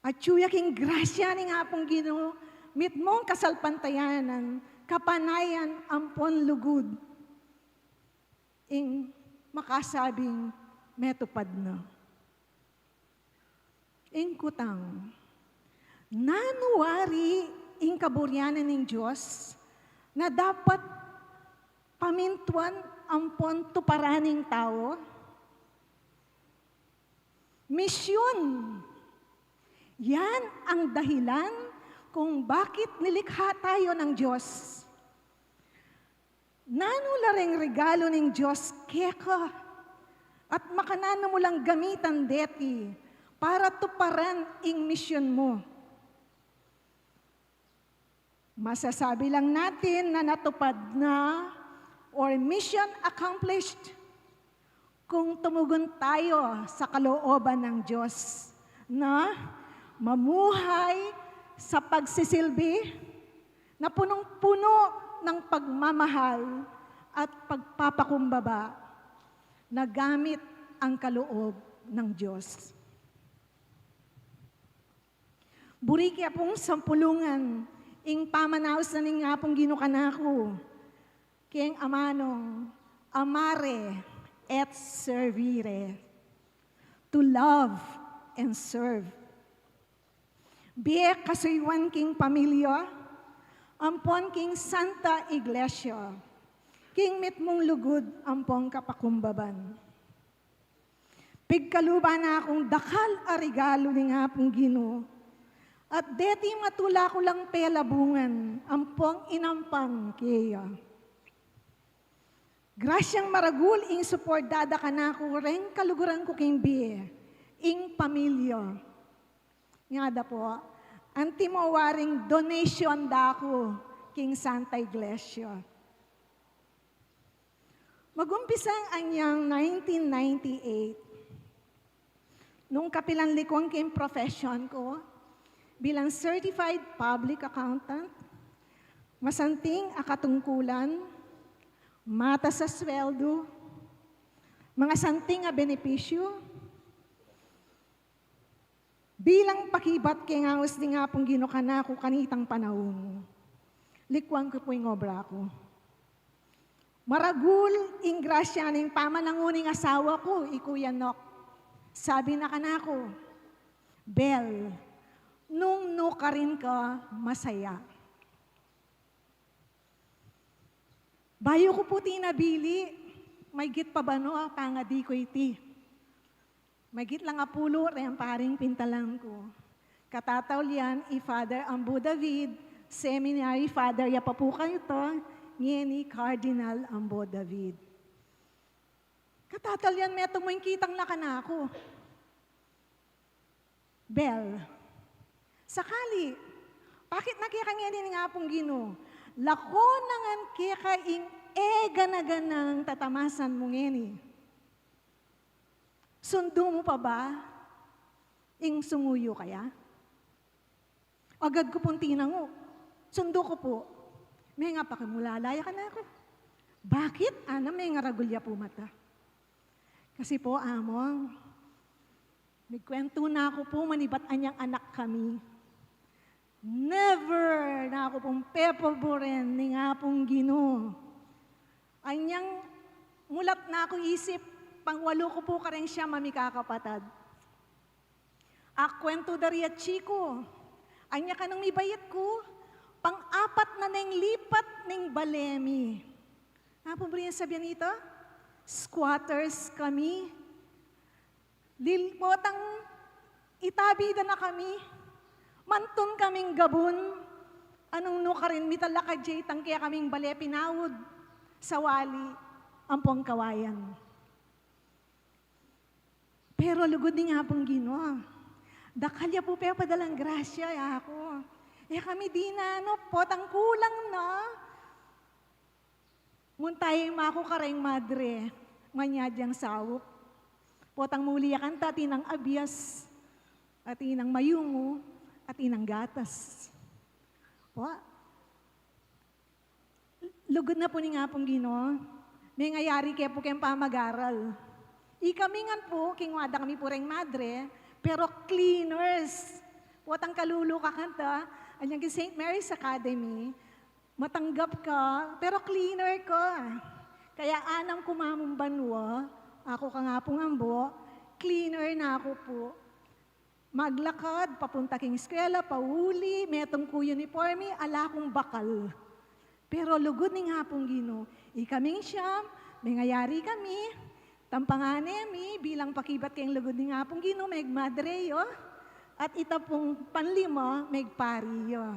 Atyu ya king grasya ning Apung Ginu, mitmung kasalpantayanan, kapanayan ampon lugud. Ing makasabing metupad na. Ing kutang, nanu wari ing kaburian ning Dios na dapat pamintuan ampon tuparan ning tau? Misyon. Yan ang dahilan kung bakit nilikha tayo ng Diyos. Nanu la reng regalo ning Dios keka? At makananu mu lang gamitan deti para tuparan ing misyon mu? Masasabi lang natin na natupad na or mission accomplished kung tumugon tayo sa kalooban ng Diyos na mamuhay sa pagsisilbi na punong-puno ng pagmamahal at pagpapakumbaba na gamit ang kaloob ng Diyos. Buri ke pung sampulungan ing pamanaus na ning Apung Ginu kanaku, keng amanung amare et servire, to love and serve. Bie kasuyuan king pamilya, ampon king Santa Iglesia, king mitmung lugud ampon kapakumbaban. Pigkaluban na kung dakal a regalo ning Apung Ginu, at deti matula ku lang pelabungan ampong inampang keya. Grasyang maragul ing suporta da kanaku reng kaluguran ku king bie, ing pamilya. Ngada po, antimo waring donation da ku king Santa Iglesia. Magumpisang anyang nineteen ninety-eight, nung kapilan likuang king profession ku bilang certified public accountant, masanting a katungkulan, matas a sweldo, mga santing a benepisyu, bilang pakibat keng aus ning Apung Ginu kanaku kanitang panaun, likuan ku pu ing obra ku. Maragul ing grasya ning pamanangu ning asawa ku, i Kuya Nok. Sabi na kanaku, "Bel, nung nukarin ka, masaya." Bayu ku pu tinabili, maygit pa ba no pangadi ku iti. Maygit lang apulu reng paring pintalan ku. Katataulian i Father Ambo David, Seminary Father ya pa pu kanita, ngeni Cardinal Ambo David. Katataulian metung mu ing kitang na kanaku. Bel, sakali, pakit na keka ngeni ning Apung Ginu, lako na ngan keka ing e gana-ganang tatamasan mu ngeni. Sundu mu pa ba ing sumuyu kaya? Agad ku pung tinangu, "Sundu ku pu." Menga pakimulala ya kanaku. "Bakit?" ana, mengaragul ya pu mata. Kasi po, Among, migkuwentu na ku pu manibat anyang anak kami. Never na ku pung pepaburen ning Apung Ginu. Anyang mulat na ku isip, pangwalu ku pu kareng siyam a mikakapatad. Akuwentu da ri atsi ku. Anya kanung mibait ku, pang-apat na neng lipat ning bale mi. Apung buri nang sabian ita? Squatters kami. Lil-, potang itabi da na kami. Mantun kaming gabun. Anung nu karin mitalakad ya itang kekaming bale pinaud. Sawali, ampong kawayan. Pero lugud ning Apung Ginu, dakal ya pu pepadalang grasya ya ku. E kami dinan, potang kulang na. Munta ya maku kareng madre, manyad yang saup. Potang muli ya kanta, atin nang abias, atin nang mayungu, atin nang gatas. Po, lugud na pu ning Apung Ginu, mengayari ke pu keng pamag-aral. Ikami ngan pu, kingwa da kami pu reng madre, pero cleaners. Potang kalulu ka kanta, anyang king Saint Mary's Academy, matanggap ka, pero cleaner ka. Kaya anam ku mamung banua, aku kang Apung Ambo, cleaner na ku pu. Maglakad, papunta king eskwela, pauli, metung ku uniforme, ala kung bakal. Pero lugud ning Apung Ginu, ikaming siyam, mengayari kami, tampangane mi, bilang pakibat keng lugud ning Apung Ginu, megmadre yu, at ita pung panlima, megpari yu.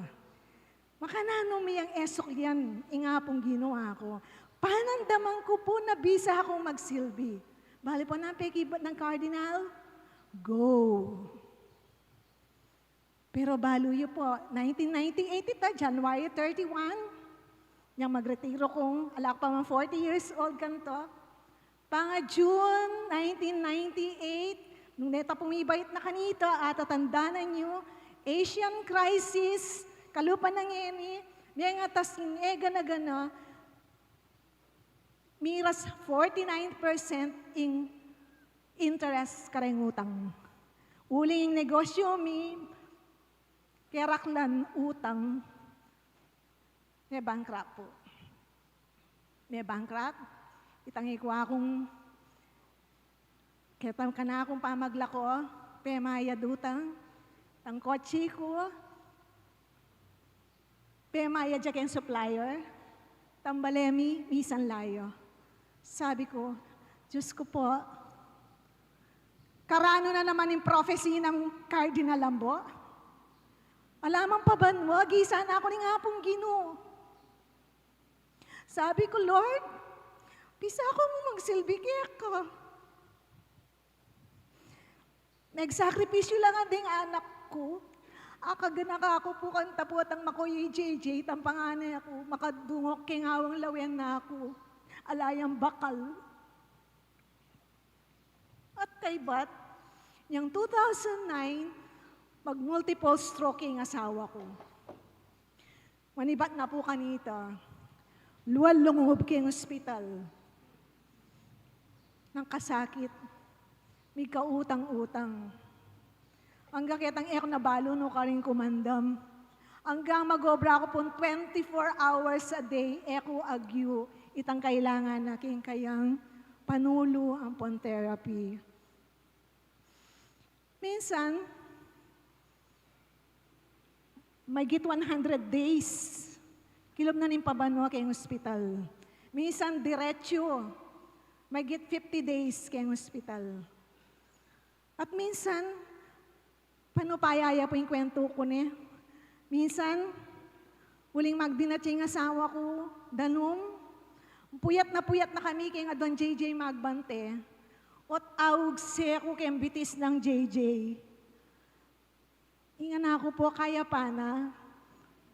Makananu mi yang e suklian ing Apung Ginu aku. Panandaman ku pu na bisa kung magsilbi. Bale pu nang pekibat nang Cardinal, go. Pero balu yu pu, nineteen ninety-eight ita, January thirty-one, nyang magretiro kung ala ku pa mang forty years old kanto. Panga June nineteen ninety-eight, nung neta pung mibait na kanita, atatandanan yu, Asian crisis, kalupa na ngeni, mengatas ing e gana-gana, miras forty-nine percent ing interest kareng utang. Uling ing negosyu mi, keraklan utang, me-bankrupt pu. Me-bankrupt, itang ikua kung, ketang kanakung pamaglako, pemayad utang, itang kotse ku, pemayad ya keng supplier, itang bale mi, misan la yu. Sabi ku, Diyos ku pu, karanu na naman ing prophecy nang Cardinal Ambo? Ala mang pabanua, gisa na ku ning Apung Ginu. Sabi ku, Lord, bisa kung magsilbi keka. Megsakripisyu la ngan ding anak ku. Akaganaka ku pu kanta potang makuyu i J J, tampangane ku, makadungok keng awang lawen na ku. Ala yang bakal. At kaybat, nyang two thousand nine, mag-multiple stroke ing asawa ku. Manibat na pu kanita, lual lungub keng ospital. Nang kasakit, migkautang-utang. Angga ketang e ku na balu nu karin kumandam. Anggang mag-obra ku pung twenty-four hours a day, e ku agyu itang kailangan na king kayang panulu ampon therapy. Minsan, mahigit one hundred days, kilub na ning pabanua keng ospital. Minsan, diretsu, mahigit fifty days keng ospital. At minsan, panupaya ya pu ing kwentu ku ne. Minsan, uling magdinat ya ing asawa ku, danum, puyat na puyat na kami keng aduang J J magbante. Ot augse ku keng bitis nang J J. Ing anak ku pu, kaya pa na,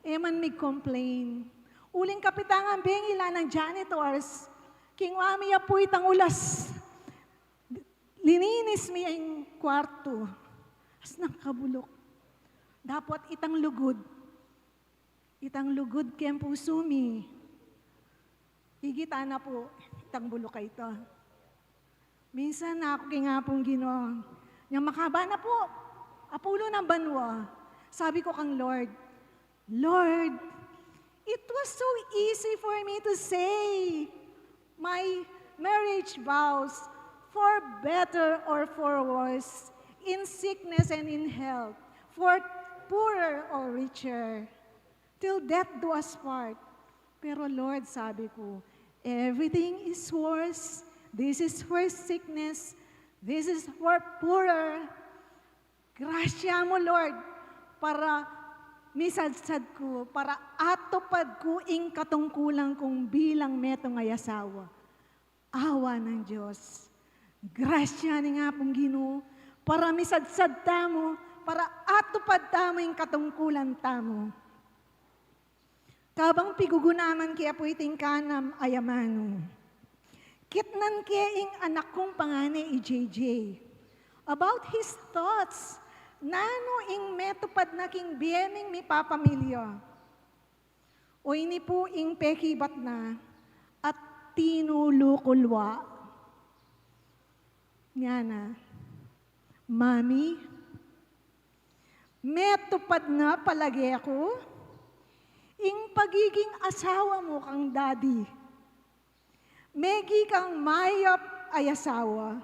e man mig-complain. Uling kapitan ngan bengi la nang janitors, kingwa mi ya pu itang ulas. Lininis mi ya ing kwartu. Asnang kabuluk. Dapot itang lugud. Itang lugud keng pusu mi. Ikit na pu itang buluk a ita. Minsan aku king Apung Ginu, nya makaba na pu, apulo nang banua, sabi ku kang Lord, "Lord, it was so easy for me to say my marriage vows, for better or for worse, in sickness and in health, for poorer or richer, till death do us part." Pero Lord, sabi ku, "Everything is worse. This is for sickness. This is for poorer." Grasya mu, Lord, para misadsad ku, para atupad ku ing katungkulan kung bilang metung a asawa. Awa nang Dios. Grasya ning Apung Ginu, para misadsad tamu, para atupad tamu ing katungkulan tamu. Kabang pigugunaman ke pu iting kanam a amanu, kitnan ke ing anak kung pangane, i J J, about his thoughts, nanu ing metupad na king bie ming mipapamilya. O ini pu ing pekibat na at tinulu ku lwa. Ngana, "Mami, metupad na palage ku ing pagiging asawa mu kang Daddy. Megi kang mayap a asawa,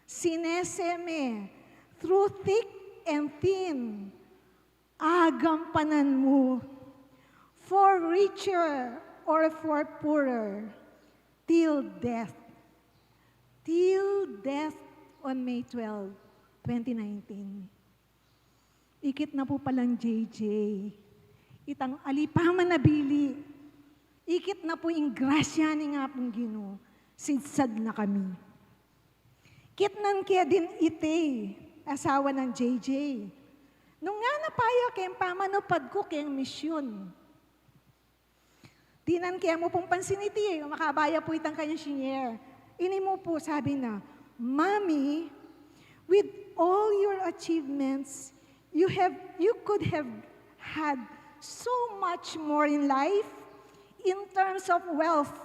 sinese me through thick and thin, agampanan mu, for richer or for poorer, till death." Till death on May twelve, twenty nineteen. Ikit na pu palang J J, itang ali pa man a bili, ikit na pu ing grasya ning Apung Ginu, sidsad na kami. Kitnan ke din iti, asawa nang J J. Nung ngana pa ya keng pamanupad ku keng misyun, dinan ke mu pung pansin iti, makaba ya pu itang kanyang shinare. Ini mu pu, sabi na, "Mommy, with all your achievements, you have, you could have had so much more in life in terms of wealth,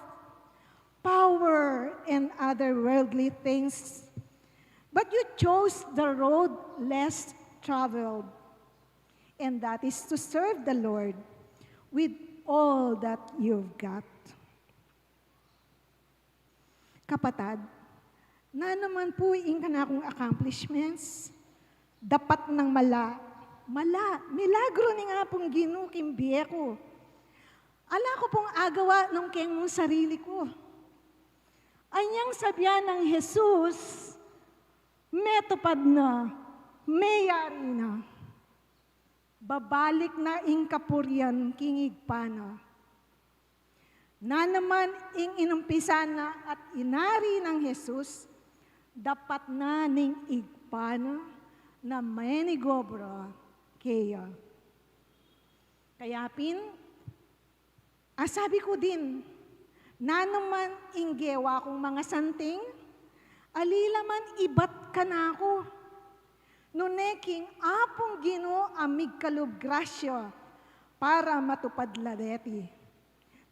power, and other worldly things. But you chose the road less traveled, and that is to serve the Lord with all that you've got." Kapatad, nanu man pu ing kanakung accomplishments, dapat nang mala, mala, milagro ning Apung Ginu king bie ku. Ala ku pung agawa nung keng sarili ku. Anyang sabian nang Jesus, metupad na, meyari na. Babalik na ing kapurian king Ibpa na. Nanu man ing inumpisa na at inari nang Jesus, dapat na ning Ibpa na na menigobra keya. Kaya pin, asabi ku din, nanu man ing gewa kung mangasanting, ali la man ibat kanaku, nune king Apung Ginu a migkalub grasya para matupad la deti.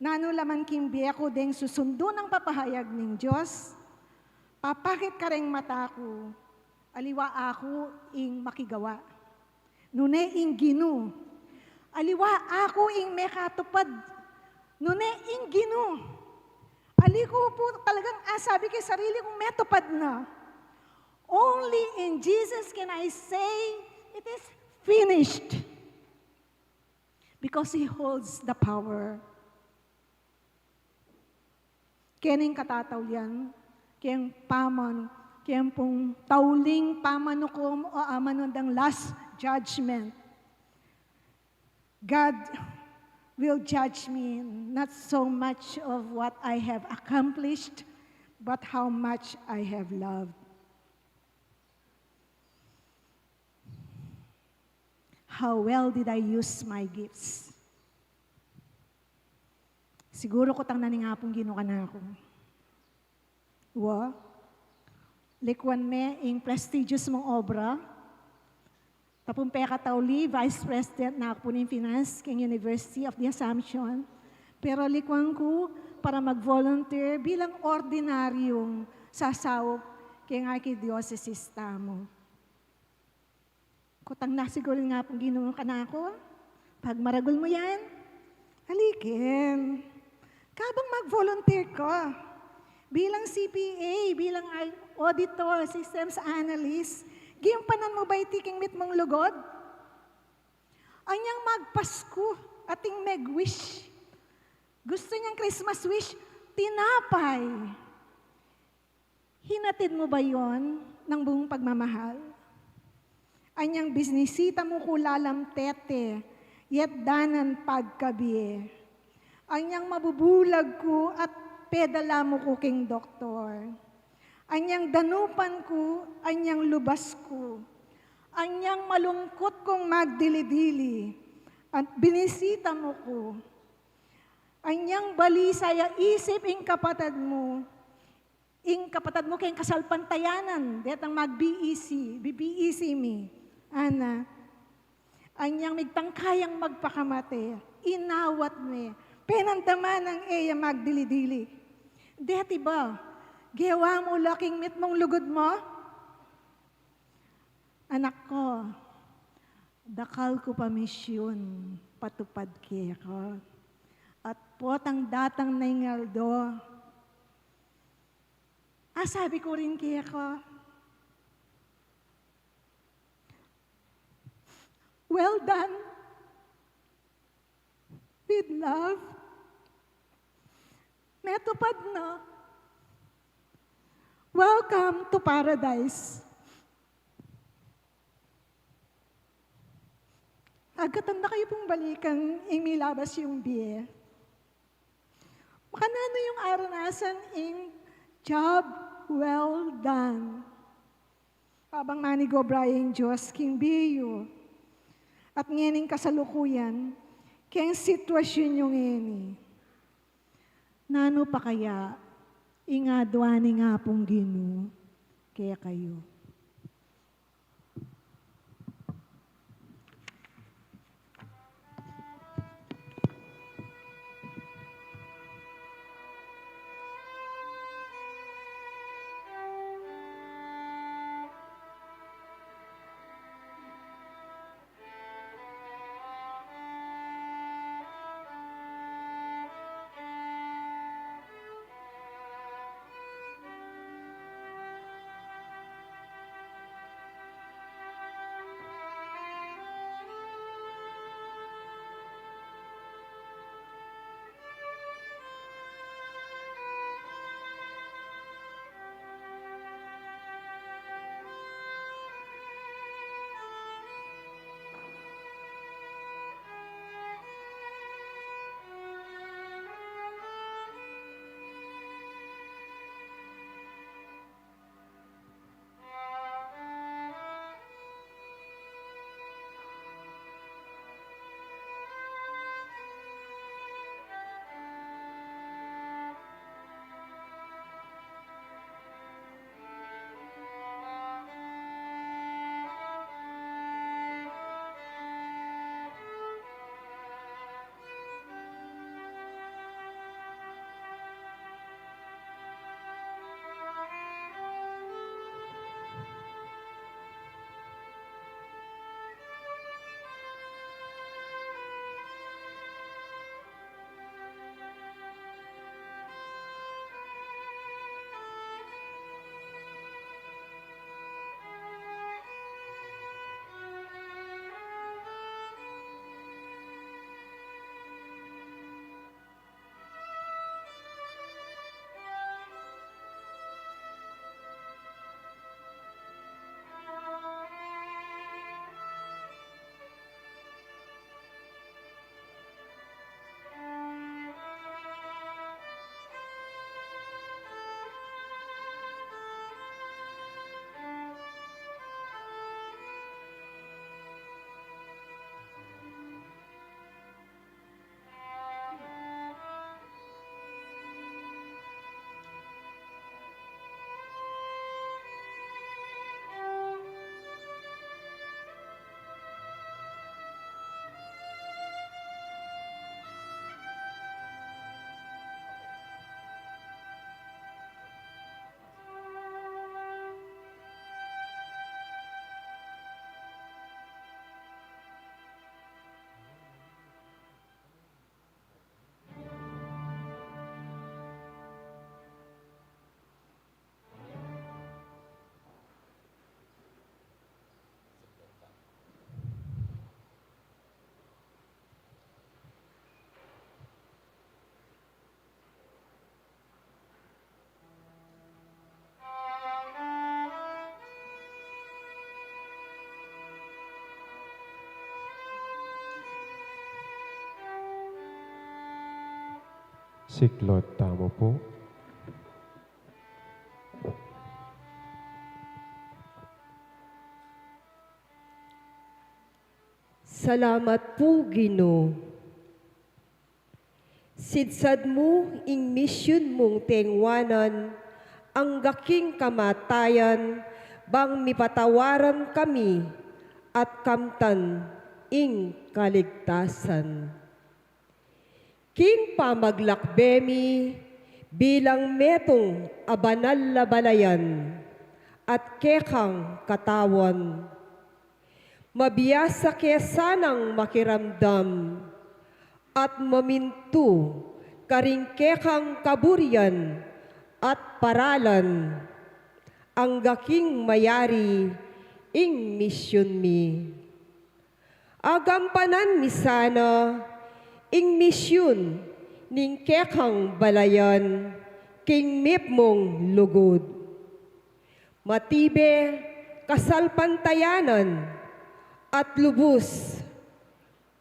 Nanu la man king bie ku deng susundu nang papahayag ning Dios, papakit kareng mata ku, aliwa aku ing makigawa. Nune ing Ginu. Aliwa aku ing mekatupad. Nune ing Ginu. Ali ku pu talagang asabi king sarili kung metupad na. Only in Jesus can I say, "It is finished." Because He holds the power. Keni ing katataulian, keng paman, keng pung tauling pamanukum o amanu dang last judgment. God will judge me not so much of what I have accomplished, but how much I have loved. How well did I use my gifts? Siguru kutang na ning Apung Ginu kanaku. Wa, likuan me ing prestigious mung obra. Tapung pekatauli, Vice President na aku pu ning Finance king University of the Assumption. Pero likuan ku para mag-volunteer bilang ordinaryung sasaup keng arkidiosesis tamu. Kutang na siguru ing Apung Ginu kanaku, pagmaragul mu yan. Ali ken, kabang mag-volunteer ka bilang C P A, bilang au-, auditor, systems analyst, gimpanan mu ba iti king mitmung lugud? Anyang magpasku, ating meg-wish. Gustu niyang Christmas wish, tinapay. Hinatid mu ba yon nang buung pagmamahal? Anyang binisita mu ku lalam tete, yet danan pagkabie. Anyang mabubulag ku at pedala mu ku king doktor. Anyang danupan ku, anyang lubas ku. Anyang malungkut kung magdili-dili, at binisita mu ku. Anyang balisa ya isip ing kapatad mu, ing kapatad mu keng kasalpantayanan, detang mag-B E C, bi-B E C mi. Ana, anyang migtangkayang magpakamate, inawat me, penandaman nang e ya magdili-dili. Deti ba, gewa mu la king mitmung lugud mu? Anak ku, dakal ku pa misyun patupad keka. At potang datang na ing aldo, a sabi ku rin keka, "Well done. With love, metupad na. Welcome to paradise." Agkatan da kayu pung balikan ing milabas yung bie. Makananu yung aranasan ing job well done? Kabang manigobra ing Dios king bie yu at ngening kasalukuyan, keng sitwasyun yu ngeni, nanu pa kaya ing adwan ning Apung Ginu kekayu? Siklaud tamu pu. Salamat pu, Ginu. Sidsad mu ing misyun mung tengwanan angga king kamatayan, bang mipatawaran kami at kamtan ing kaligtasan. King pamaglakbe mi bilang metung a banal a balayan at kekang katawan, mabiasa ke sanang makiramdam at mamintu karing kekang kaburian at paralan, angga king mayari ing misyun mi. Agampanan mi sana ing misyun ning kekang balayan king mipmung lugud. Matibe kasalpantayanan at lubus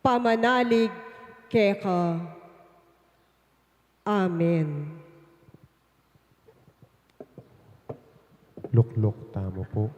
pamanalig keka. Amen. Lukluk tamu pu.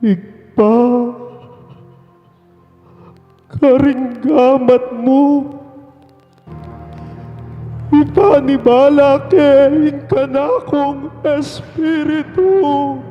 Ibpa, karing gamat mu, ipanibala ke ing kanakung espiritu.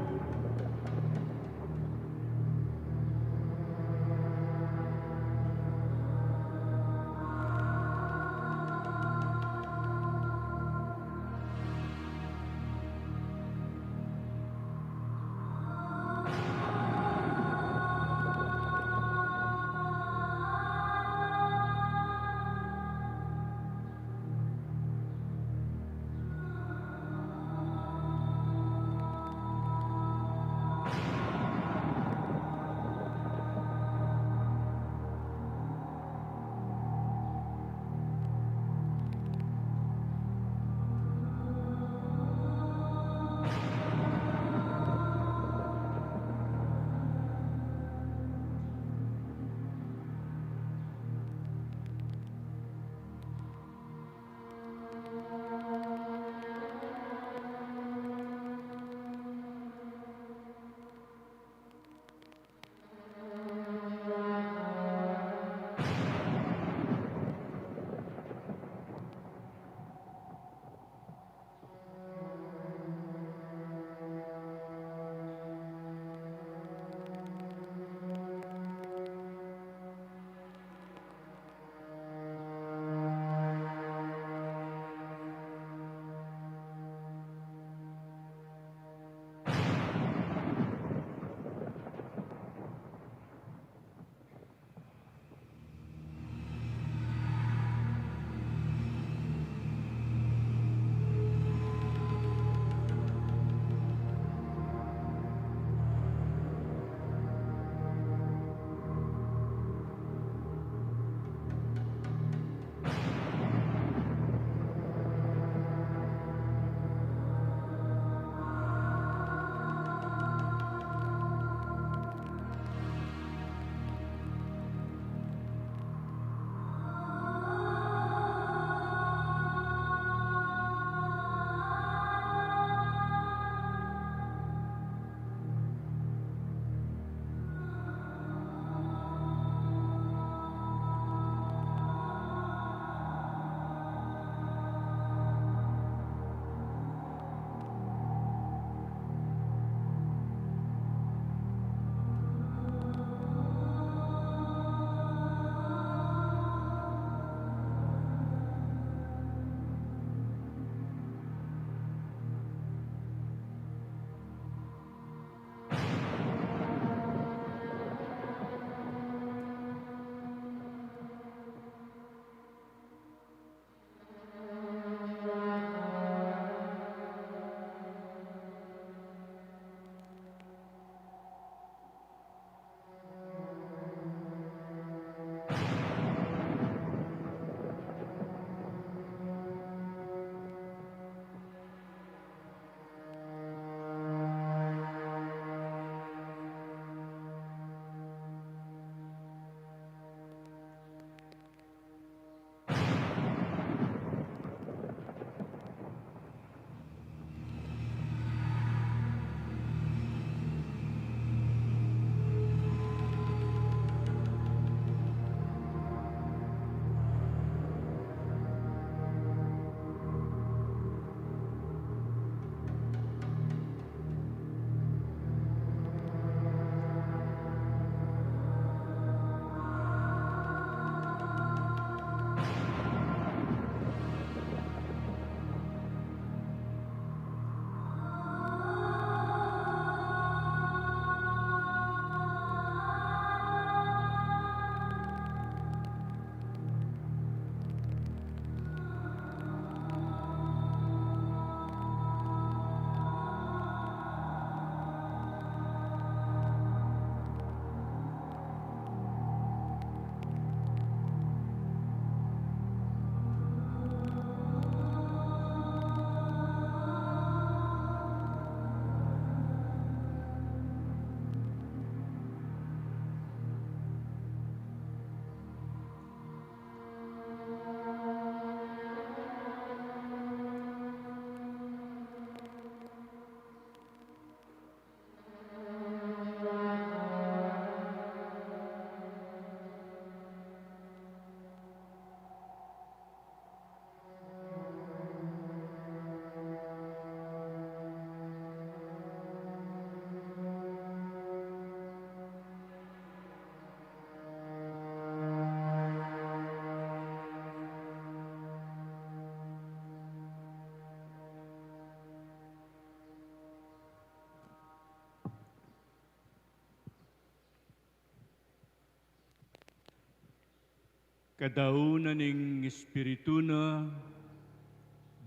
Kadaun na ning Espiritu na,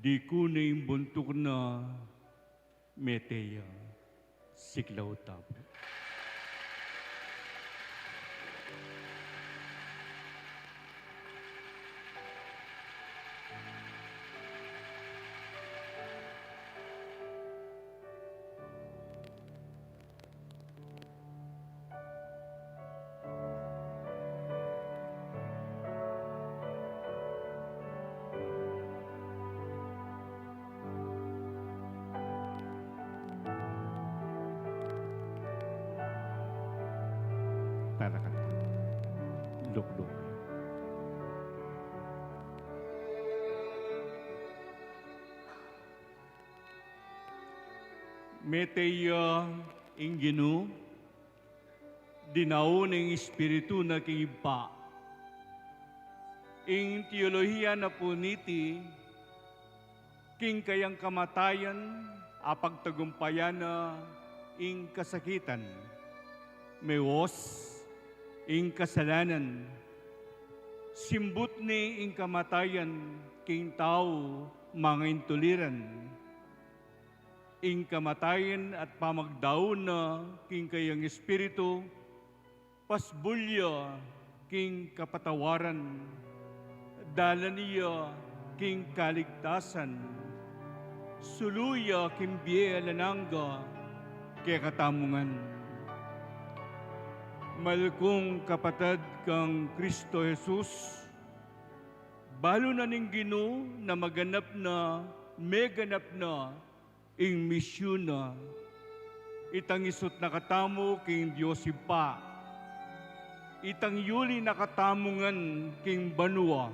diku na ing buntuk na, mete ya. Siklaw tamu. Tara ka. Lukluk. Mete ya ing Ginu, dinaun na ing Espiritu na king Ibpa. Ing teolohiya na pu niti, king kayang kamatayan, apagtagumpayan na ing kasakitan. Mewos ing kasalanan. Simbut ne ing kamatayan king tau mangaintuliran. Ing kamatayan at pamagdaun na king kayang Espiritu, pasbul ya king kapatawaran, dalan ya king kaligtasan, sulu ya king bie alang angga kekatamu ngan. Mahal kung kapatad kang Kristo Jesus, balu na ning Ginu na maganap na, meganap na, ing misyun na. Itang isut na katamu king Dios Ibpa. Itang yuli na katamu ngan king banua.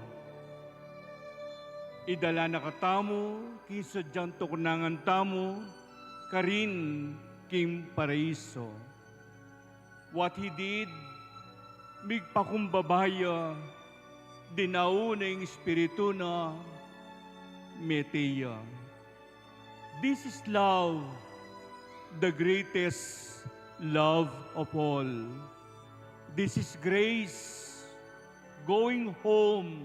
Idala na katamu king sadyang tuknangan tamu, karin king paraiso. What he did, migpakumbaba ya, dinaun na ing Espiritu na, mete ya. This is love, the greatest love of all. This is grace, going home,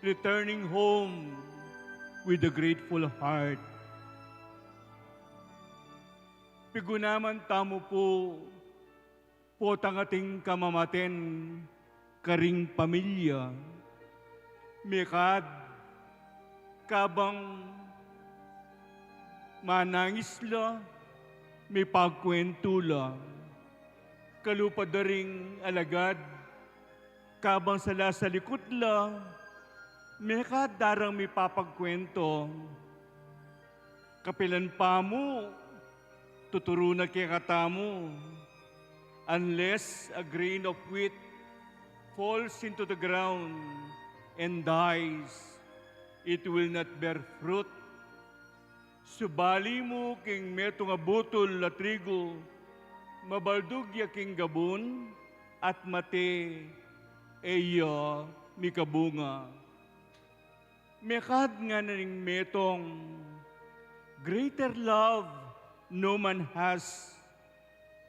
returning home with a grateful heart. Pigunaman tamu pu, potang ating kamamaten karing pamilya. Mekad, kabang manangis la, mipagkuwentu la. Kalupa da ring alagad, kabang sala sa likut la, mekad darang mipapagkuwento. Kapilan pa mu, tuturu na kekatamu, unless a grain of wheat falls into the ground and dies, it will not bear fruit. Subali mu king metung a butul a trigu, mabaldug ya king gabun at mate, e ya mikabunga. Mekad ngana ning metung, greater love no man has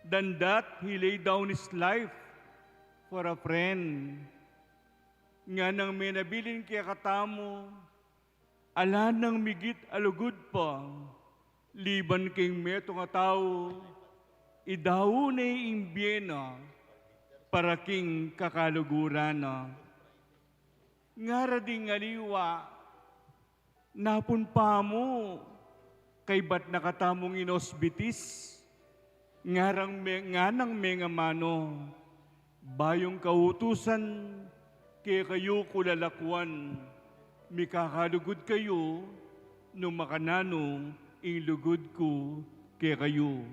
than that he lay down his life for a friend. Nganang menabilin kekatamu, ala nang migit a lugud pa, liban king metung a tau, idaun ne ing bie na para king kakaluguran na. Ngara ding aliwa, napun pa mu, kaybat na katamung inosbitis, ngarang me-, nganang mengamanu, bayung kautusan kekayu ku lalakuan, mikakalugud kayu, nung makananu ing lugud ku kekayu.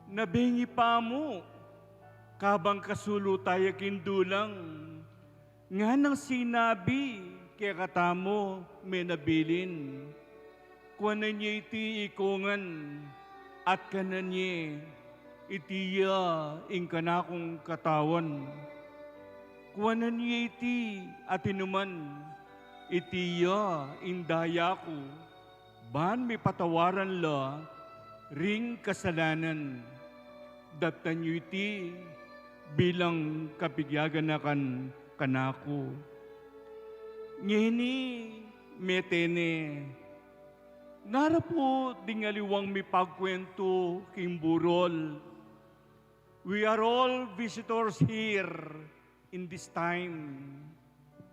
Nabengi pa mu, kabang kasulu taya king dulang, nganang sinabi kekatamu menabilin, kuanan ye iti ikongan, at kanan ye, iti ya ing kanakung katawan. Kuanan ye iti at inuman, iti ya ing daya ku, ban mipatawaran la ring kasalanan. Daptan yu iti bilang kapigaganakan kanaku. Ngeni, mete ne, ngara pu ding aliwang mipagkuwentu king burol. We are all visitors here in this time,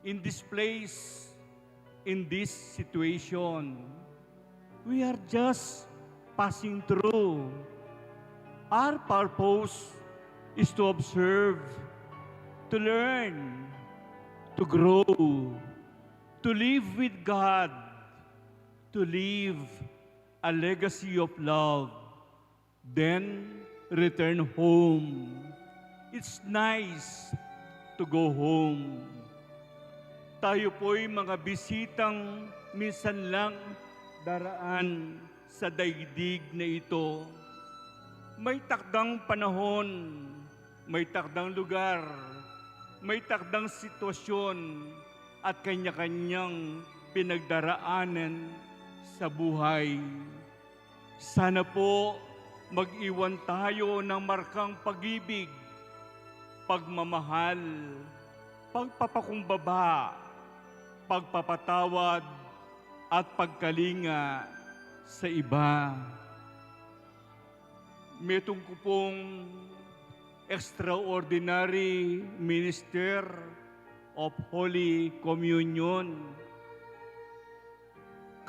in this place, in this situation. We are just passing through. Our purpose is to observe, to learn, to grow, to live with God, to leave a legacy of love, then return home. It's nice to go home. Tayo po'y mga bisitang minsan lang daraan sa daigdig na ito. May takdang panahon, may takdang lugar, may takdang sitwasyon at kanya-kanyang pinagdaraanan sa buhay. Sana po mag-iwan tayo ng markang pag-ibig, pagmamahal, pagpapakumbaba, pagpapatawad, at pagkalinga sa iba. Metung ku pung extraordinary minister of Holy Communion.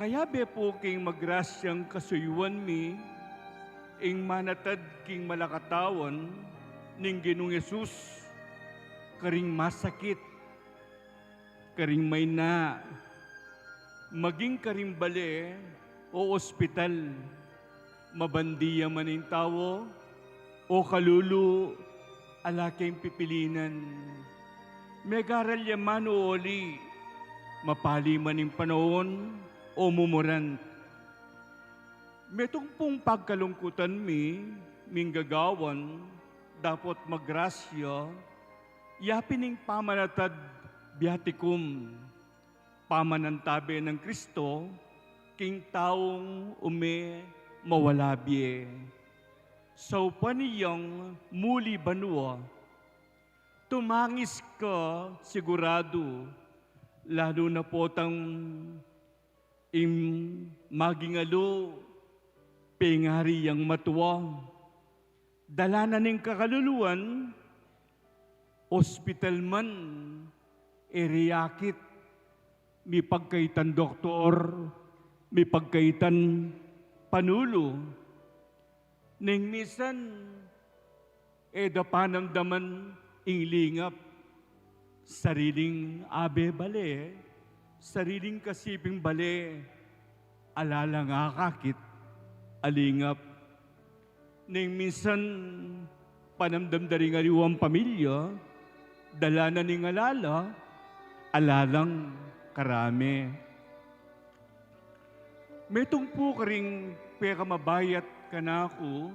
Kayabe pu king magrasyang kasuyuan mi ing manatad king malakatawan ning Ginung Jesus karing masakit, karing maina, maging karing bale o ospital, mabandi ya man ing tau o kalulu, ala keng pipilinan. Megaral ya man o oli, mapali man ing panaun o mumuran. Metung pung pagkalungkutan mi, minggagawan, dapot magrasya, yapin ing pamanatad, viaticum, pamanantabe nang Kristo king taung ume mawalabie. Saupan yang muli banua, tumangis ka siguradu, lalu na potang ing maging alu, pengari yang matua. Dala na ning kakaluluan, ospital man, e re akit, mipagkaitan doktor, mipagkaitan panulu, ning misan e da panamdaman ing lingap, sariling abe bale, sariling kasiping bale, ala lang akakit a lingap. Ning minsan panamdam da ring aliwang pamilya, dala na ning alala, ala lang karame. Metung pu karing pekamabayat kanaku,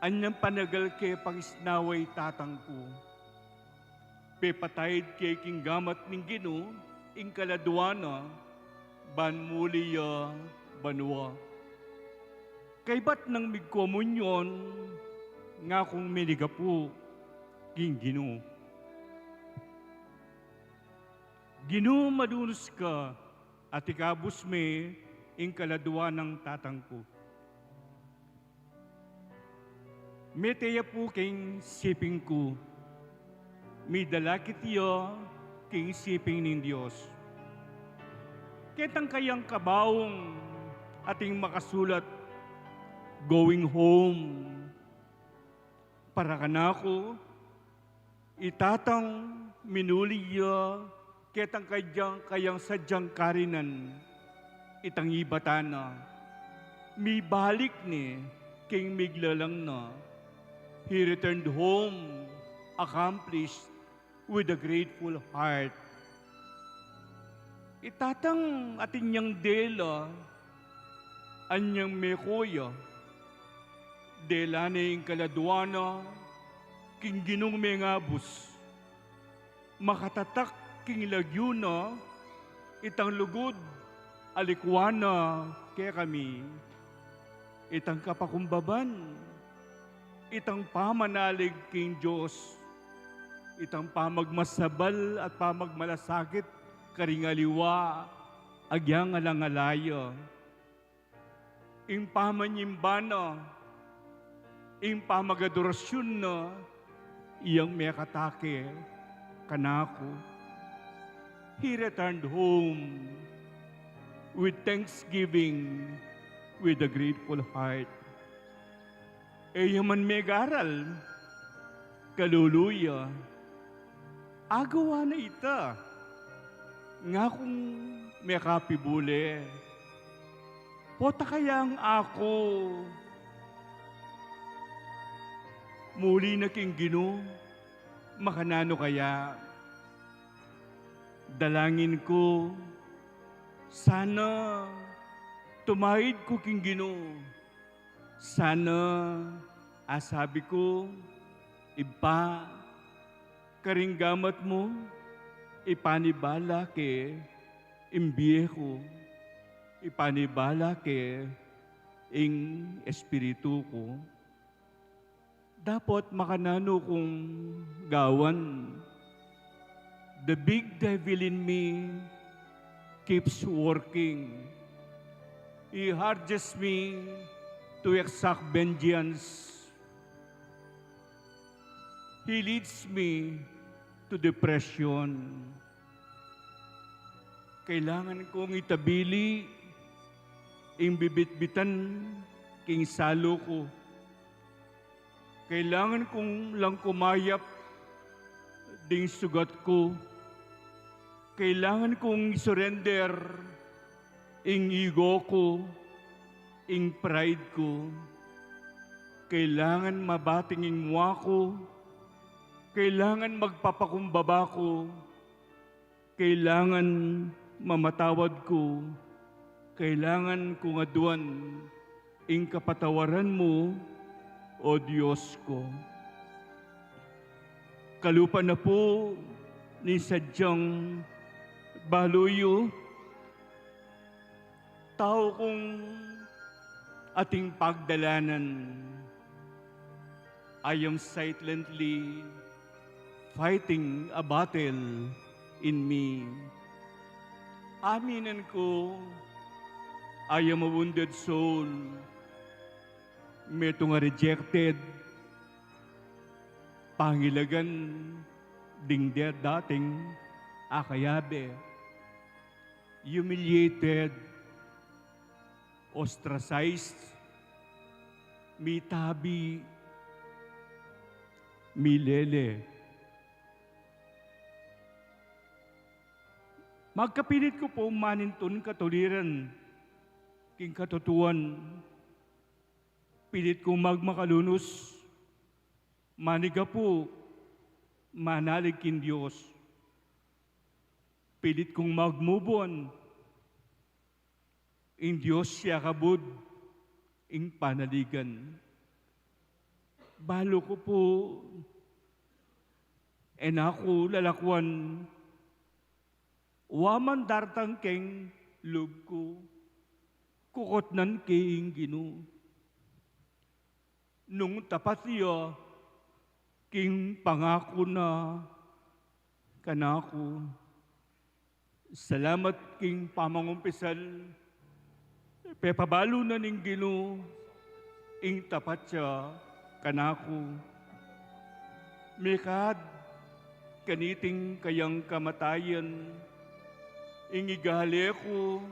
anyang panagal ke pangisnawa i tatang ku. Pepataid ke king gamat ning Ginu ing kaladua na, ban muli ya banua. Kaybat nang migkomunyon, ngakung minigapu king Ginu. Ginu, malunus ka, at ikabus me ing kaladua nang tatang ku. Mete ya pu king siping ku, midalakit ya king siping ning Dios. Ketang kayang kabaung ating makasulat, Going Home. Para kanaku, i tatang minuli ya ketang kayang, kayang sadyang karinan, itang ibatan na, mibalik ne king miglalang na. He returned home accomplished, with a grateful heart. I tatang atin yang dela, anyang meko ya, dela ne ing kaladua na king Ginung mengabus. Makatatak king lagyu na, itang lugud a likwan na kekami. Itang kapakumbaban, itang pamanalig king Dios, Itang pamagmasabal at pamagmalasakit karing aliwa, agyang alang-ala ya. Ing pamanyimba na, ing pamag-adorasyun na, iyang mekatake kanaku. He returned home with thanksgiving, with a grateful heart. E ya man megaral, kalulu ya, agawa na ita, ngakung mekapibule. Pota kayang aku, muli na king Ginu, makananu kaya? Dalangin ku, sana tumaid ku king Ginu. Sana asabi ku, Ibpa, karing gamat mu, ipanibala ke ing bie ku, ipanibala ke ing espiritu ku. Dapot makananu kung gawan? The big devil in me keeps working. He urges me to exact vengeance. He leads me to depression. Kailangan kung itabili ing bibitbitan king salu ku. Kailangan kung langkumayap ding sugat ku. Kailangan kung isurrender ing ego ku, ing pride ku. Kailangan mabating ing mua ku. Kailangan magpapakumbaba ku. Kailangan mamatawad ku. Kailangan kung aduan ing kapatawaran mu, O Dios ku. Kalupa na pu ning sadyang balu yu, tau kung ating pagdalanan. I am silently fighting a battle in me. Aminan ku, I am a wounded soul. Metung a rejected, pangilagan ding de-, dating akayabe, humiliated, ostracized, mitabi, milele. Magkapilit ku pu manintun katuliran king katutuan. Pilit kung magmakalunus, manigapu, manalig king Dios. Pilit kung mag-move on. Ing Dios ya kabud ing panaligan. Balu ku pu, e na ku lalakwan. Wa man dartang keng lub ku, kukutnan ke ing Ginu. Nung tapat ya king pangaku na kanaku. Salamat king pamangumpisal, pepabalu na ning Ginu ing tapat ya kanaku. Mekad kaniting kayang kamatayan, ing igale ku,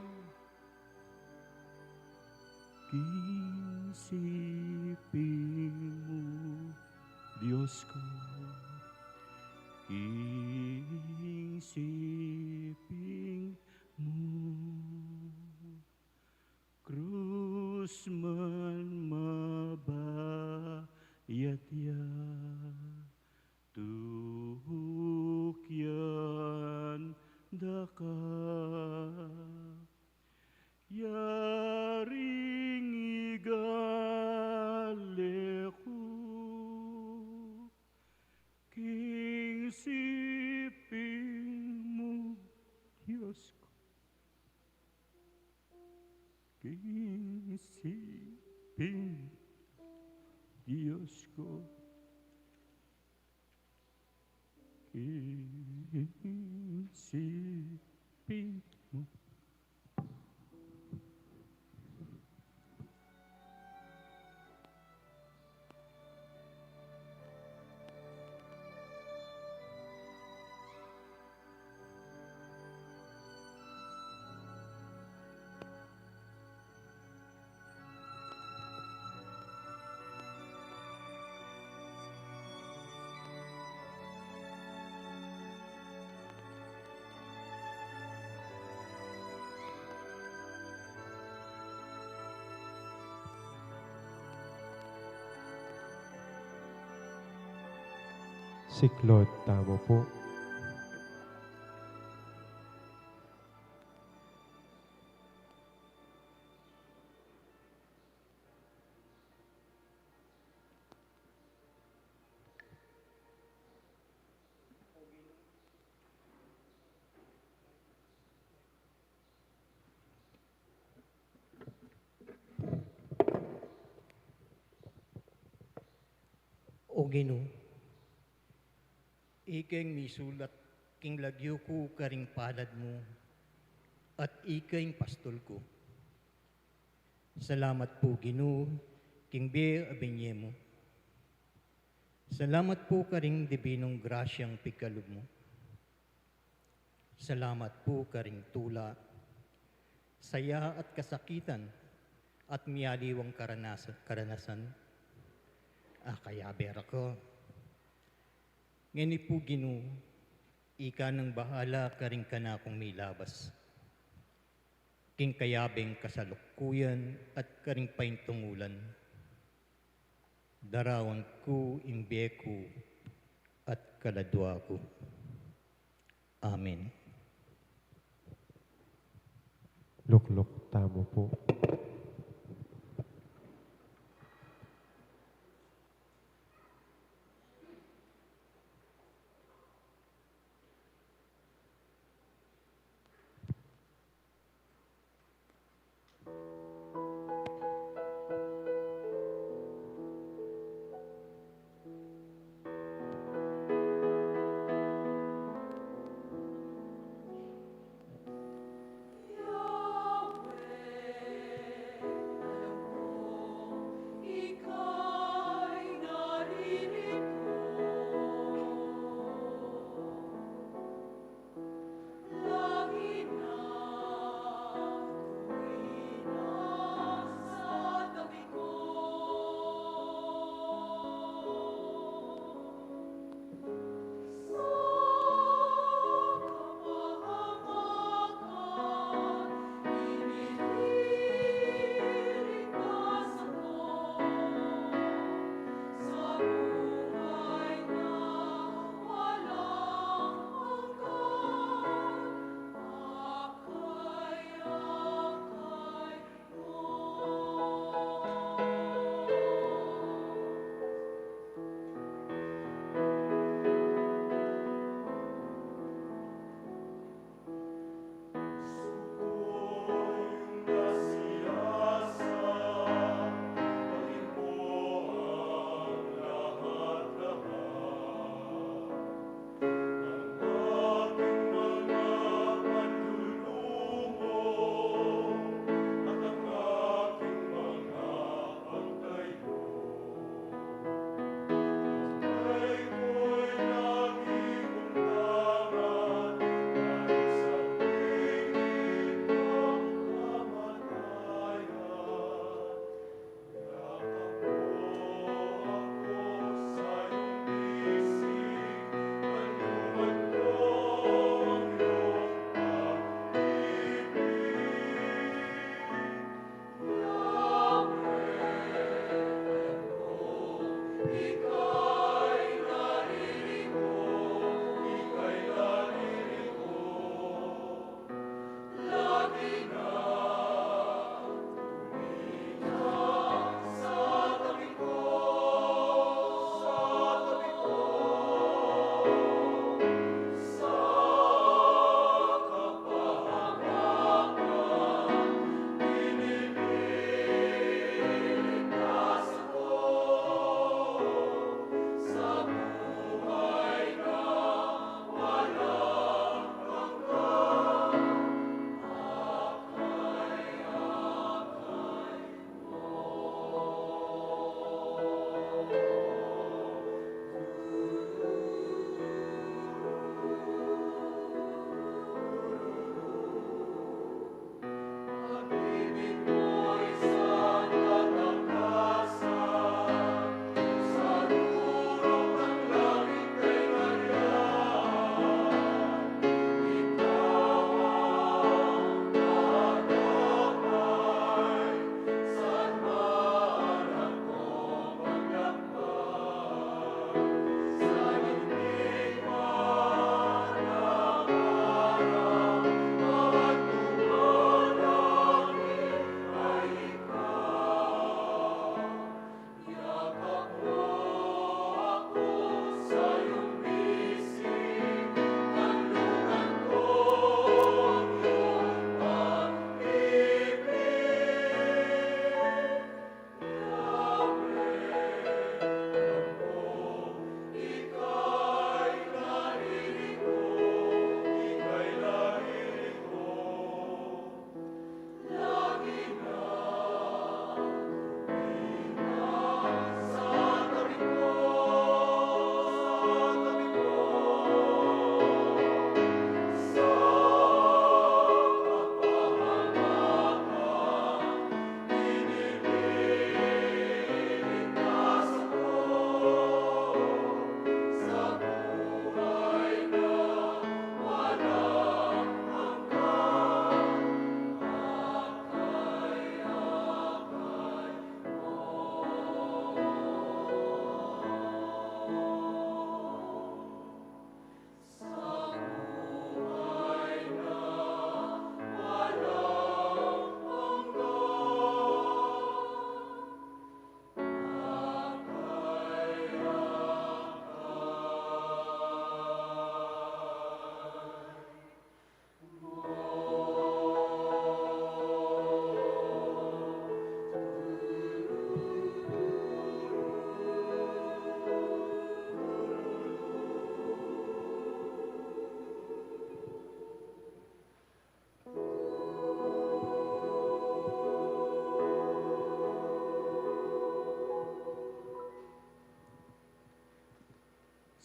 king siping mu, Dios ku, king siping mu. Krus man mabayat ya, tukyan da ka. Yaring igale ku, king siping mu, Dios ku. King siping, Dios ku. Espiritu. Siklaud tamu pu. O Ginu, ika ing misulat king lagyu ku karing palad mu, at ika ing pastul ku. Salamat pu, Ginu, king bie a binie mu. Salamat pu karing dibinung grasyang pigkalub mu. Salamat pu karing tula, saya at kasakitan, at mialiwang karanasa-, karanasan. Akayabe ra ka. Ngeni pu, Ginu, ika nang bahala karing kanakung milabas. King kayabeng kasalukuyan at karing paintungulan, darawan ku ing bie ku at kaladua ku. Amen. Lukluk tamu pu.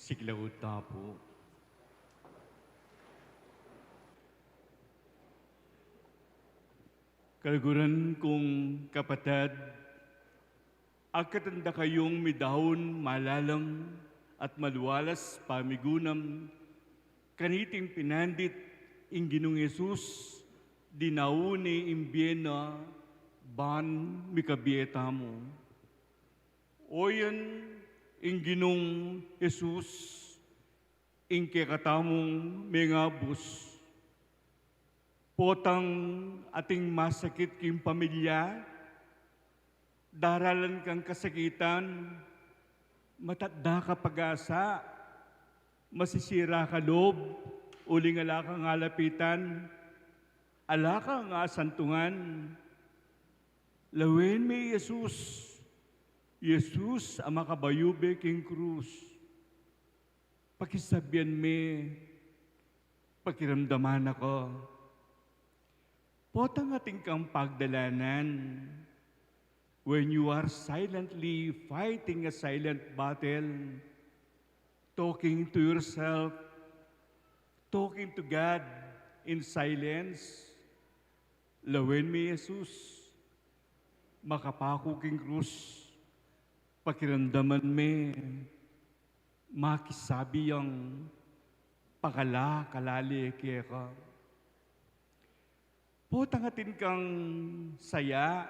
Siklaud ta pu. Kaluguran kung kapatad, agkatan da kayung midaun malalam at malualas pamigunam kaniting pinandit ing Ginung Jesus, dinaun ne ing bie na ban mikabie tamu. Oyan ing Ginung Jesus, ing kekatamung mengabus. Potang atin masakit king pamilya, daralan kang kasakitan, matatda ka pag-asa, masisira ka lub, uling ala kang alapitan, ala kang asantungan. Lawen me i Jesus, Jesus a makabayube king krus. Pakisabian me, pakiramdaman na ku. Potang atin kang pagdalanan, when you are silently fighting a silent battle, talking to yourself, talking to God in silence, lawen me i Jesus, makapaku king krus, pakiramdaman me, makisabi yang pakala-kalale keka. Potang atin kang saya,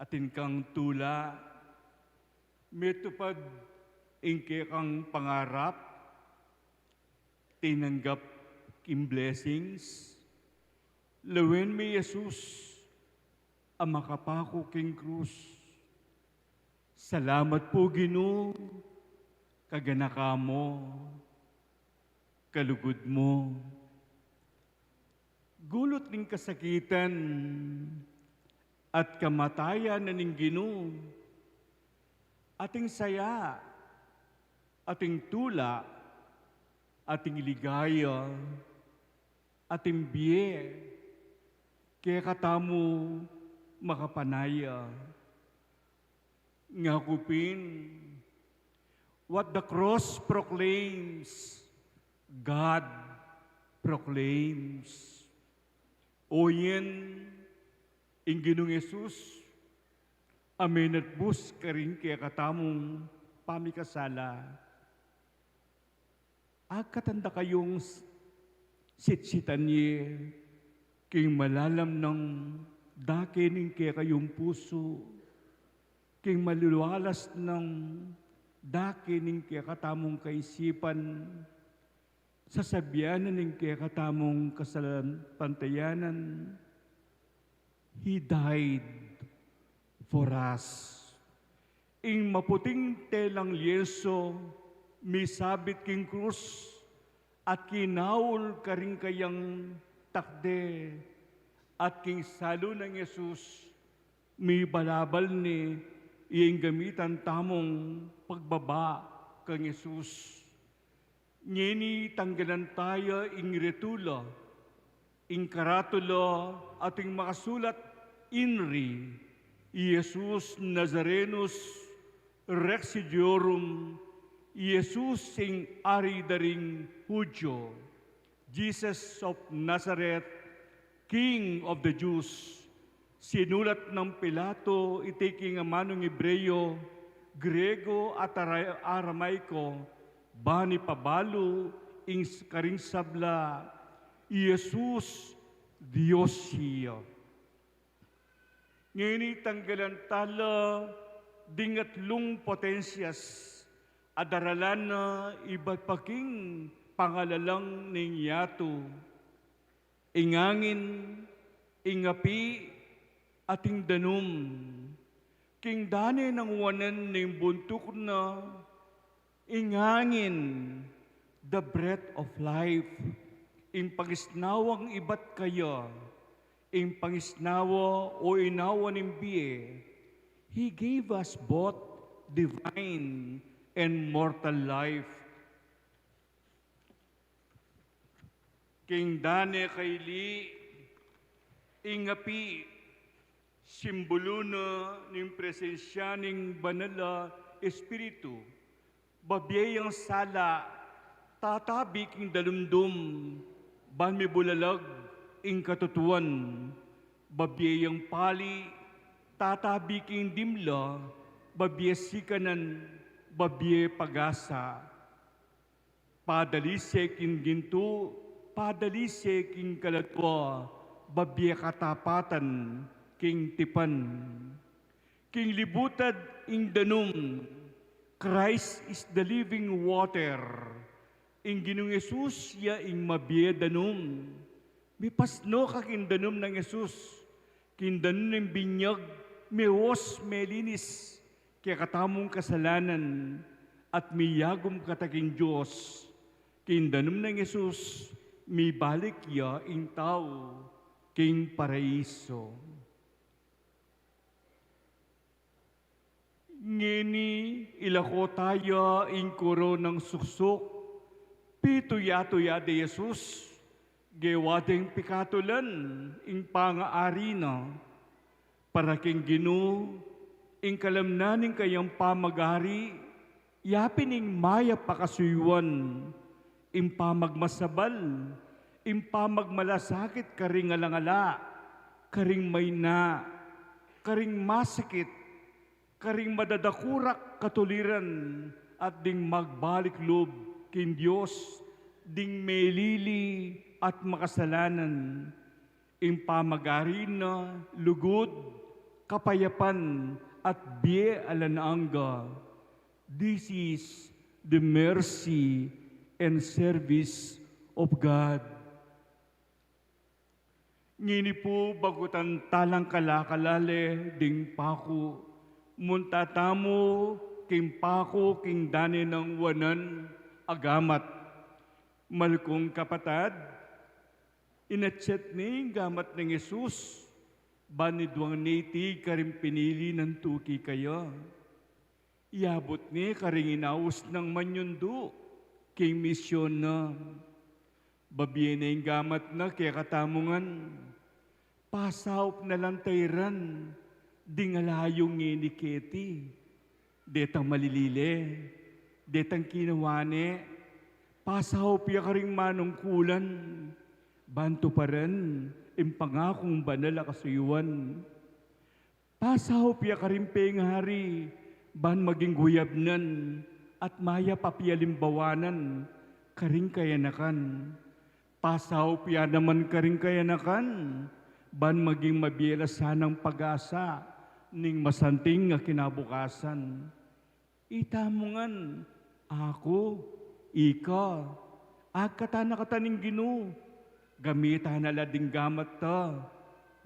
atin kang tula, metupad ing kekang pangarap, tinanggap ing blessings, lawen me i Jesus a makapaku king krus. Salamat pu, Ginu, kaganakan mu, kalugud mu. Gulut ning kasakitan at kamatayan na ning Ginu, ating saya, ating tula, ating ligaya, ating bie, kekatamu makapanaya. Ngaku pin, what the cross proclaims, God proclaims. Oyan ing Ginung Jesus a menatbus karing kekatamung pamikasala. Agkatan da kayung s-, sitsitan ye king malalam nang dake ning kekayung pusu, king malualas nang dake ning kekatamung kaisipan, sasabian na ning kekatamung kasalpantayanan, He died for us. Ing maputing telang lienso misabit king krus at kinaul karing kayang takde, at king salu nang Jesus, mibalabal ne ing gamitan tamung pagbaba kang Jesus. Ngeni tanggalan taya ing retula, ing karatula, ating makasulat inri, Jesus Nazarenus, Rex Iudiorum, Jesus ing ari da ring Judio, Jesus of Nazareth, King of the Jews. Sinulat nang Pilato iti king amanung Hebreo, Grego at Ara-, Aramaiko, ban ipabalu ing s-, karing sabla, Jesus, Dios ya. Ngeni tanggalan tala ding atlung potensias a daralan na ibat pa king pangalalang ning yatu. Ing angin, ing api, at ing danum. King dane nang wanan ning buntuk na, ing angin, the breath of life, ing pangisnawang ibat kaya, ing pangisnawa o inawa ning bie. He gave us both divine and mortal life. King dane kaili, ing api, simbulu na ning presensya ning Banal a Espiritu, Babie yang sala, tatabi king dalumdum, ban mibulalag ing katutuan. Babie yang pali, tatabi king dimla, babie sikanan, babie pag-asa. Padalise king gintu, padalise king kaladua, babie katapatan king tipan. King libutad ing danum, Christ is the living water. Ing Ginung Jesus ya ing mabie danum. Mipasno ka king danum nang Jesus, king danum ning binyag, meus melinis kekatamung kasalanan, at miyagum kata king Dios. King danum nang Jesus, mibalik ya ing tau king paraiso. Ngeni, ilako taya ing koronang suksuk, pituya-tuya de Jesus, gewa deng pikatulan ing pangaari na. Para king Ginu, ing kalamnan ning kayang pamagari, yapin ing mayap a kasuyuan, ing pamagmasabal, ing pamagmalasakit karing alang-ala, karing maina, karing masakit, karing madadakurak katuliran, at ding magbalik lub king Dios, ding melili at makasalanan. Ing pamagari na lugud, kapayapan, at bie alang angga. This is the mercy and service of God. Ngeni pu, baku tang talangkala-kala le ding paku, munta tamu king paku king dane nang wanan a gamat. Malkung kapatad, inatsat ne ing gamat nang Jesus, ban iduang ne iti karing pinili nang tuki kaya. Iyabut ne karing inaus nang manyundu king misyun na. Babie ne ing gamat na kekatamu ngan. Pasaup na lang tairan ding alayung ngeni keti. Detang malilile, detang kinawa ne, pasaup ya karing manungkulan, ban tuparan ing pangakung banal a kasuyuan. Pasaup ya karing pengari, ban maging guyabnan at mayap a pialimbawanan karing kayanakan. Pasaup ya naman karing kayanakan, ban maging mabie la sanang pag-asa ning masanting a kinabukasan. Itamu ngan, aku, ika, agkatan na kata ning Ginu, gamitan na la ding gamat ta,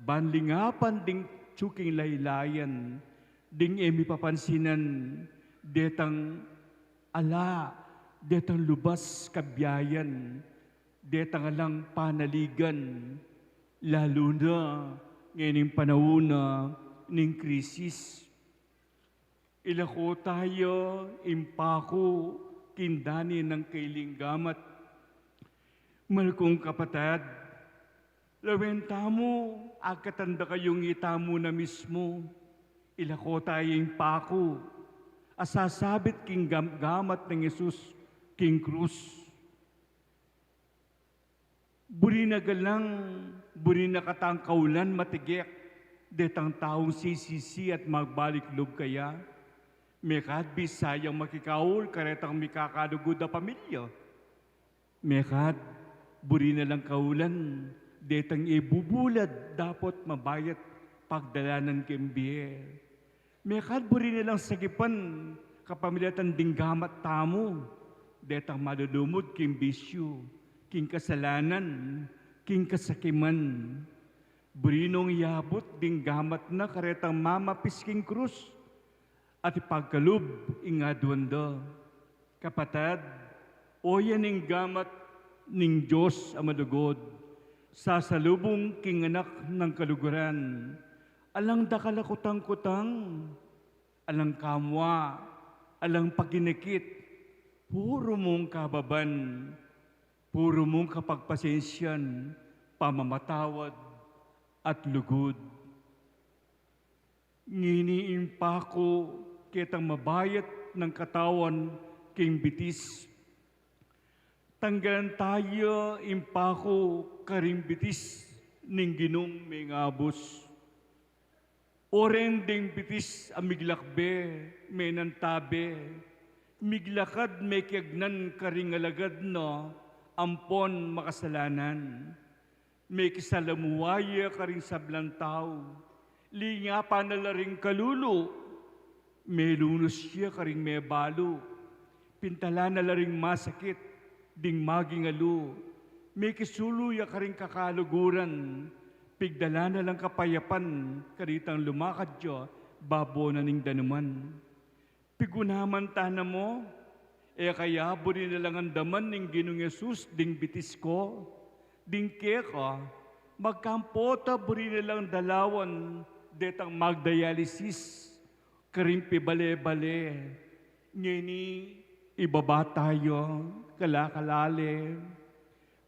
ban lingapan ding tsuking laylayan, ding e mipapansinan, detang ala, detang lubas kabiayan, detang alang panaligan, lalu na ngening panaun na ning krisis. Ilako taya ing paku king dane nang kailing gamat. Malkung kapatad, lawen tamu, agkatan da kayung itamu na mismu. Ilako taya ing paku a sasabit king gam-, gamat nang Jesus king krus. Buri na galang, buri na katang kaulan matigek detang taung sisisi at magbalik lub kaya. Mekad bisa yang makikaul karetang mikakalugud a pamilya. Mekad buri na lang kaulan detang e bubulad dapot mabayat pagdalanan king bie. Mekad buri na lang sagipan kapamilatan ding gamat tamu, detang malulumud king bisyu, king kasalanan, king kasakiman. Buri nong iyabut ding gamat na karetang mamapis king krus, at ipagkalub ing aduan da. Kapatad, oyan ing gamat ning Dios a malugud, sasalubung king anak nang kaluguran, alang dakal a kutang-kutang, alang kamua, alang pakinakit, puru mung kababan, puru mung kapagpasensian, pamamatawad, at lugud. Ngini ing paku ketang mabayat nang katawan king bitis. Tanggalan taya ing paku karing bitis ning Ginung mengabus. Oren deng bitis a miglakbe, menantabe, miglakad mekiagnan karing alagad na ampon makasalanan. Mekisalamuwa ya karing sablang tau, lingapan na la ring kalulu, melunus ya karing mebalu, pintalan na la ring masakit ding maging alu, mekisulu ya karing kakaluguran, pigdalan na lang kapayapan karitang lumakad ya babo na ning danuman. Pigunaman ta na mo, e kaya buri na lang andaman ning Ginung Jesus ding bitis ko, ding keka, magkampo ta buri na lang dalawan detang magdialysis, karing pibale-bale, ngeni ibaba taya, kalakalale.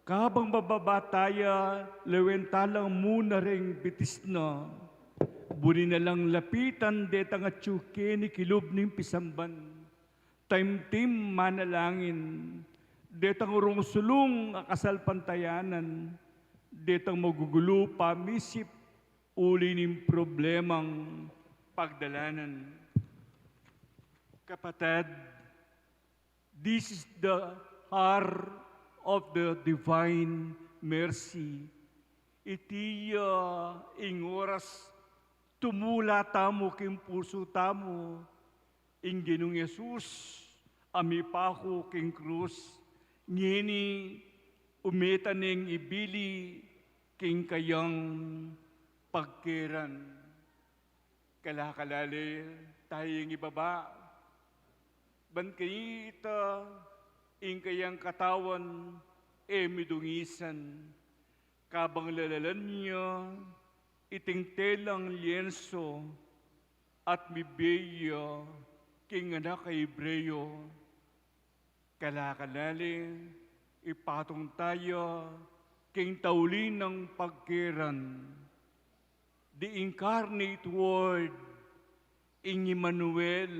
Kabang bababa taya, lawen ta lang muna reng bitis na. Buri na lang lapitan detang atyu keni kilub ning pisamban. Taimtim manalangin, detang urung sulung a kasalpantayanan, detang magugulu pamisip, uli ning problemang pagdalanan. Kapatad, this is the hour of the divine mercy. Iti ya ing oras tumula tamu king pusu tamu, ing Ginung Jesus a mipaku king krus, ngeni ume ta neng ibili king kayang pagkeran. Kalakalale tayang ibaba, ban kanita ing kayang katawan e midungisan, kabang lalalan ya iting telang lienso at mibie ya king anak a Hebreo. Kalakalale, ipatung taya king tauli nang pagkeran. The incarnate word, ing Emmanuel,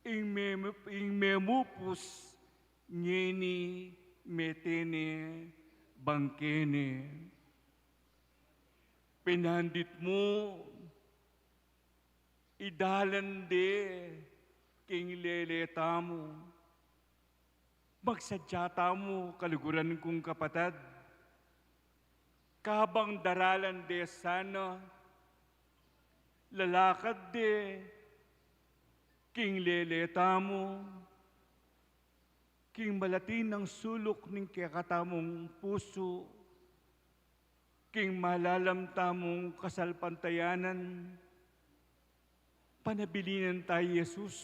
ing memu-, ing memupus, ngeni mete ne bangkene. Pinandit mu, idalan de king lele tamu. Magsadya tamu, kaluguran kung kapatad. Kabang daralan de sana, lalakad de king lele tamu, king malati nang suluk ning kekatamung pusu, king malalam tamung kasalpantayanan, panabilinan taya i Jesus.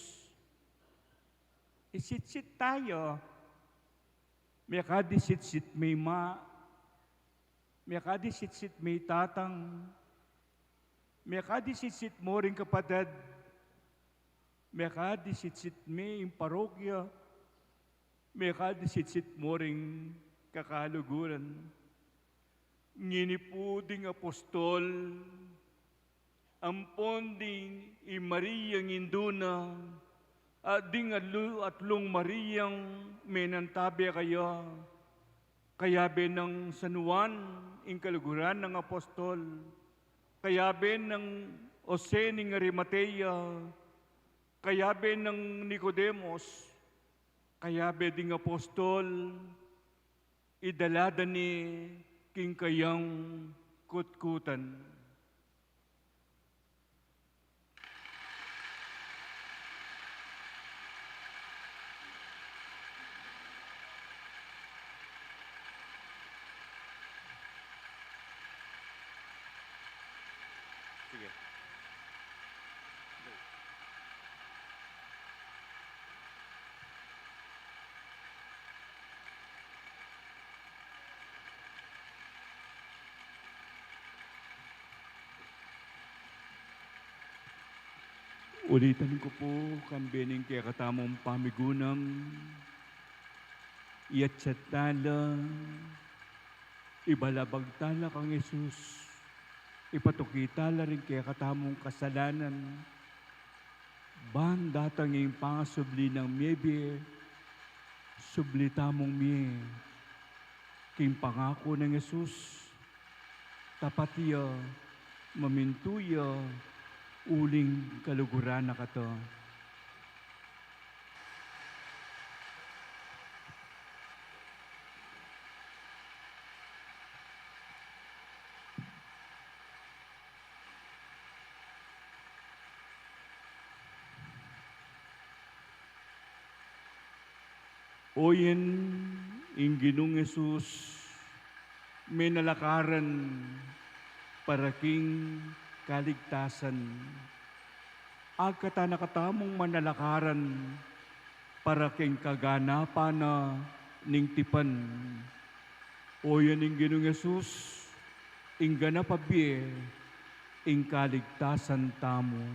Isitsit taya. Mekadisitsit me i ma, mekadisitsit me i tatang, mekadisitsit mo ring kapatad, mekadisitsit me ing parokya, mekadisitsit mo ring kakaluguran. Ngeni pu ding apostol, ampon ding i Mariang indu na, at ding atlu-, atlung Mariang menantabe kaya, kayabe nang San Juan ing kaluguran nang apostol, kayabe nang Jose ning Arimatea, kayabe nang Nicodemus, kayabe ding apostol, idala da ne king kayang kutkutan. Sige. Ulitan ku pu, kambe ning kekatamung pamigunam, iyatsat tala, ibalabag tala kang Jesus, ipatuki tala ring kekatamung kasalanan, ban datang ing pangasubli nang mebie, Subli tamung mie king pangaku nang Jesus, tapat ya, mamintu ya, uling kaluguran na kata. Oyan ing Ginung Jesus, menalakaran para king kaligtasan. Agkatan na katamung manalakaran para king kaganapan na ning tipan. Oyan ing Ginung Jesus, ing ganap a bie, ing kaligtasan tamu.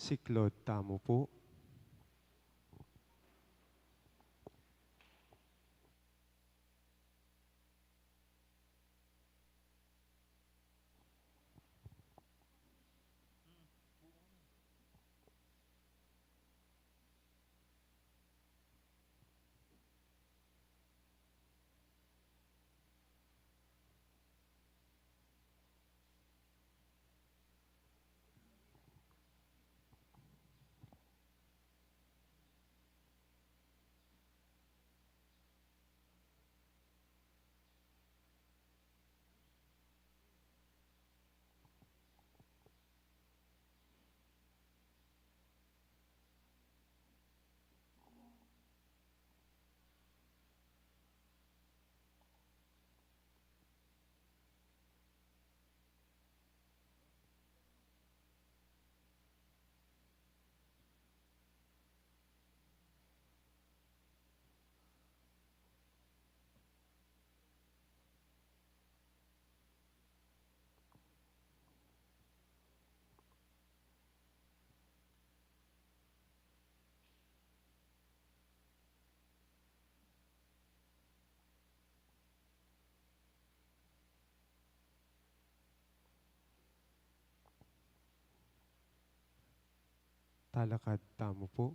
Siklaud tamu pu. Talakad tamu pu.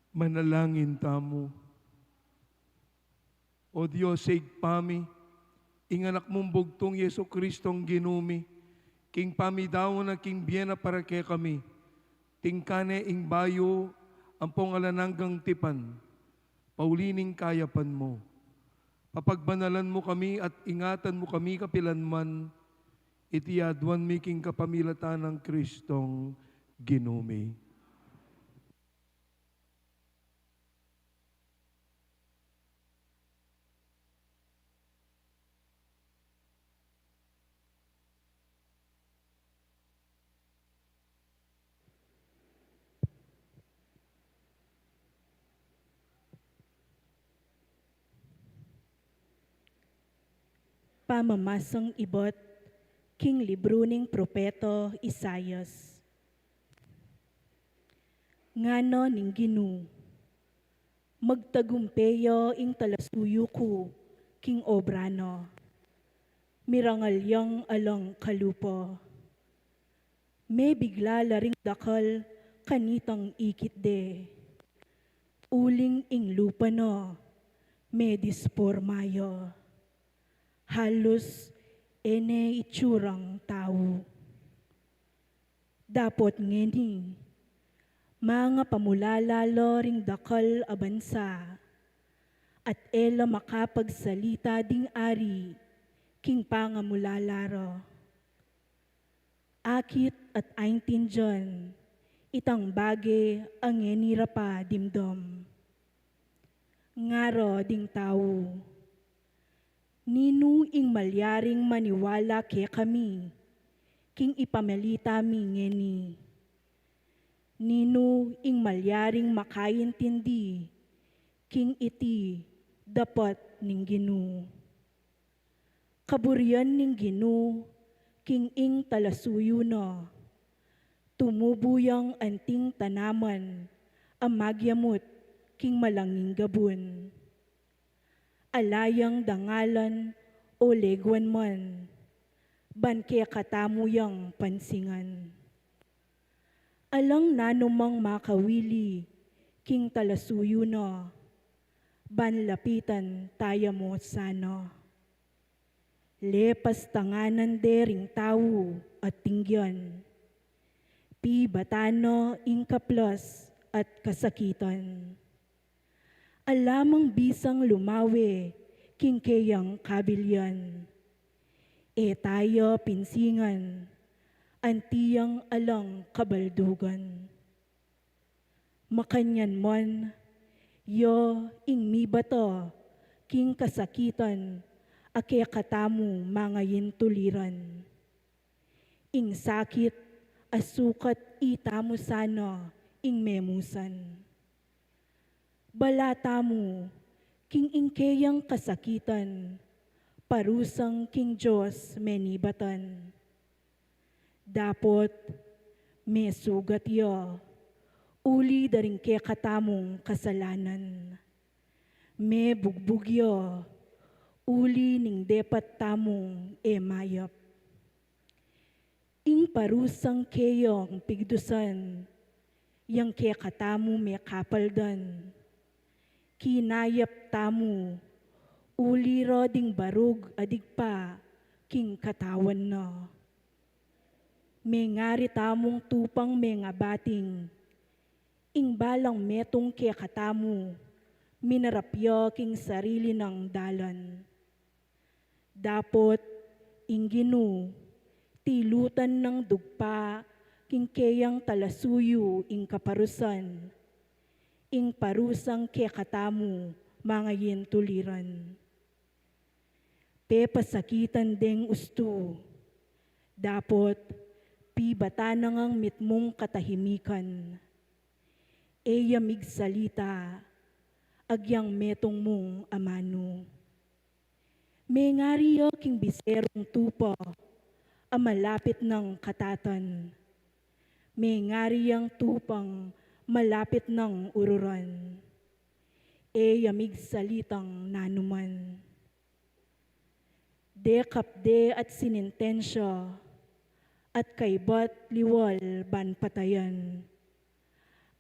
Manalangin tamu. O Dios, Ibpa mi, ing Anak mung bugtung, Jesucristong Ginu mi, king pamidaun na king bie na para kekami, tingka ne ing bayu ampong alang anggang tipan, pauli ning kayapan mu. Papagbanalan mu kami at ingatan mu kami kapilanman, iti aduan mi king kapamilatan nang Cristong Ginu mi. Pamamasang ibat king libru ning propeta Isaias. Ngana ning Ginu, magtagumpe ya ing talasuyu ku king obra na. Mirangal yang alang kalupa. Mebigla la ring dakal kanitang ikit de. Uling ing lupa na medisporma ya. Halus e ne itsurang tau. Dapot ngeni, mangapamulala la ring dakal a bansa, at e la makapagsalita ding ari king pangamulala ra. Akit at aintindian itang bage a ngeni ra pa dimdam. Ngara ding tau, ninu ing malyaring maniwala kekami king ipamilita mi ngeni? Ninu ing malyaring makaintindi king iti dapat ning Ginu? Kaburian ning Ginu king ing talasuyu na. Tumubu yang anting tanaman a magyamut king malanging gabun. Ala yang dangalan o leguan man, ban kekatamu yang pansingan. Alang nanumang makawili king talasuyu na, ban lapitan taya mu sana. Lepas tanganan de ring tau at tinggian, pibatan na ing kaplas at kasakitan. Ala mang bisang lumawe king keyang kabilian. E taya pinsingan anti yang alang kabaldugan. Makanyan man, ya ing mibata king kasakitan a kekatamu mangayintuliran. Ing sakit a sukat itamu sana ing memusan. Bala tamu king ing keyang kasakitan, parusang king Dios menibatan. Dapot mesugat ya uli da ring kekatamung kasalanan. Mebugbug ya uli ning depat tamung e mayap. Ing parusang keyang pigdusan, yang kekatamu mekapaldan. Kinayap tamu uli ra ding barug a digpa king katawan na. Mengari tamung tupang mengabating, ing balang metung kekatamu minarap ya king sarili nang dalan. Dapot ing Ginu tilutan nang dugpa king keyang talasuyu ing kaparusan, ing parusang kekatamu mangayintuliran. Pepasakitan deng ustu, dapot pibatan na ngang mitmung katahimikan. E ya migsalita agyang metung mung amanu. Mengari ya king biserung tupa a malapit nang katatan. Mengari yang tupang malapit nang ururan. E ya migsalitang nanuman. Dekap de at sinintensya, at kaybat liwal ban patayan.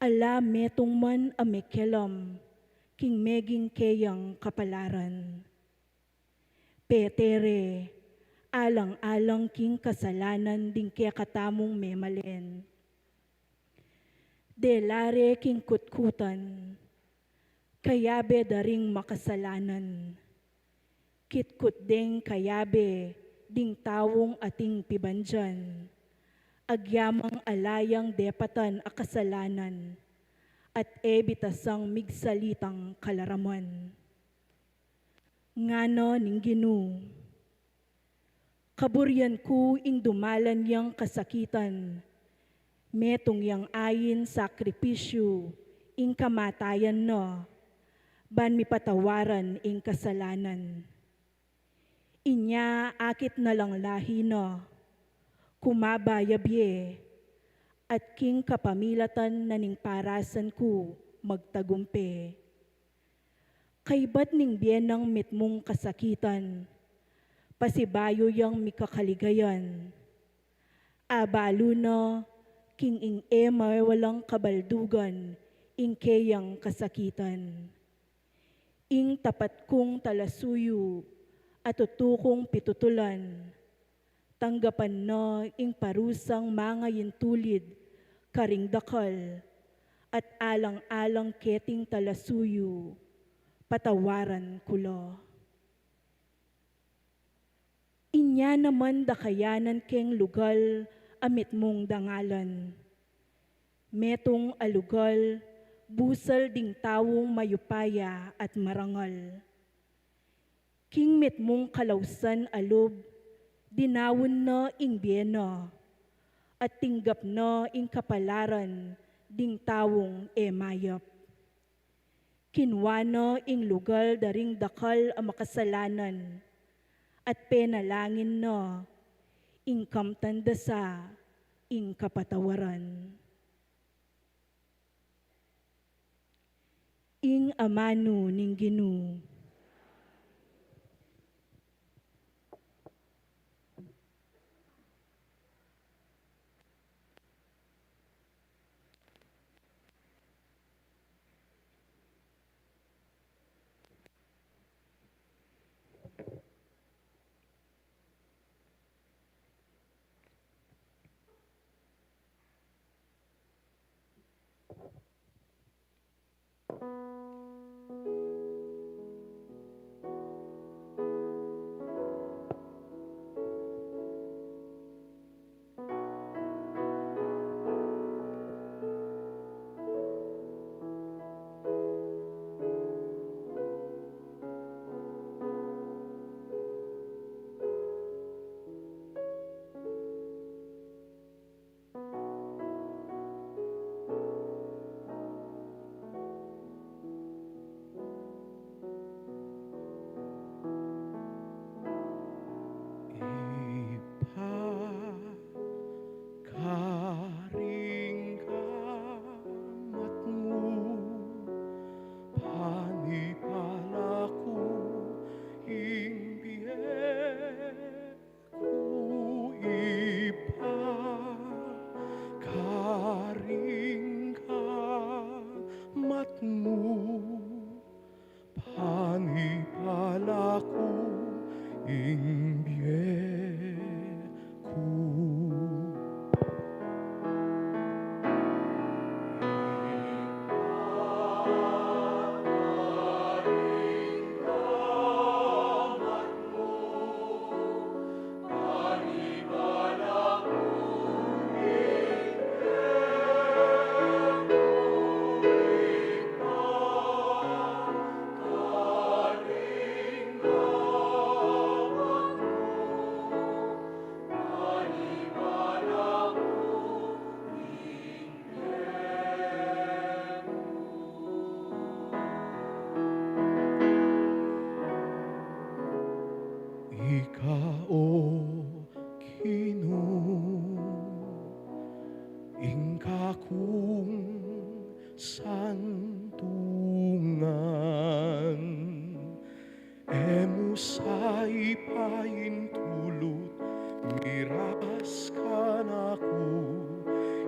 Ala metung man a mekelam king meging keyang kapalaran. Petere, alang-alang king kasalanan ding kekatamung memalen. Dela re king kutkutan, kayabe da ring makasalanan. Kitkut deng kayabe ding taung ating pibandian, agyamang ala yang depatan a kasalanan, at e bitasang migsalitang kalaraman. Ngana ning Ginu, kaburian ku ing dumalan yang kasakitan, metung yang ain sakripisyu ing kamatayan na, ban mipatawaran ing kasalanan. Inya akit na lang lahi na, kumaba ya bie, at king kapamilatan na ning parasan ku magtagumpe. Kaybat ning bie nang mitmung kasakitan, pasibayu yang mikakaligayan. Abalu na king ing e mawalang kabaldugan ing keyang kasakitan. Ing tapat kung talasuyu a tutu kung pitutulan, tanggapan na ing parusang mangayintulid karing dakal, at alang-alang keting talasuyu, patawaran ku la. Inya naman dakayanan keng lugal a mitmung dangalan. Metung a lugal busal ding taung mayupaya at marangal. King mitmung kalausan a lub, dinaun na ing bie na, at tinggap na ing kapalaran ding taung e mayap. Kinua na ing lugal da ring dakal a makasalanan, at penalangin na, ing kamtan da sa ing kapatawaran. Ing amanu ning Ginu.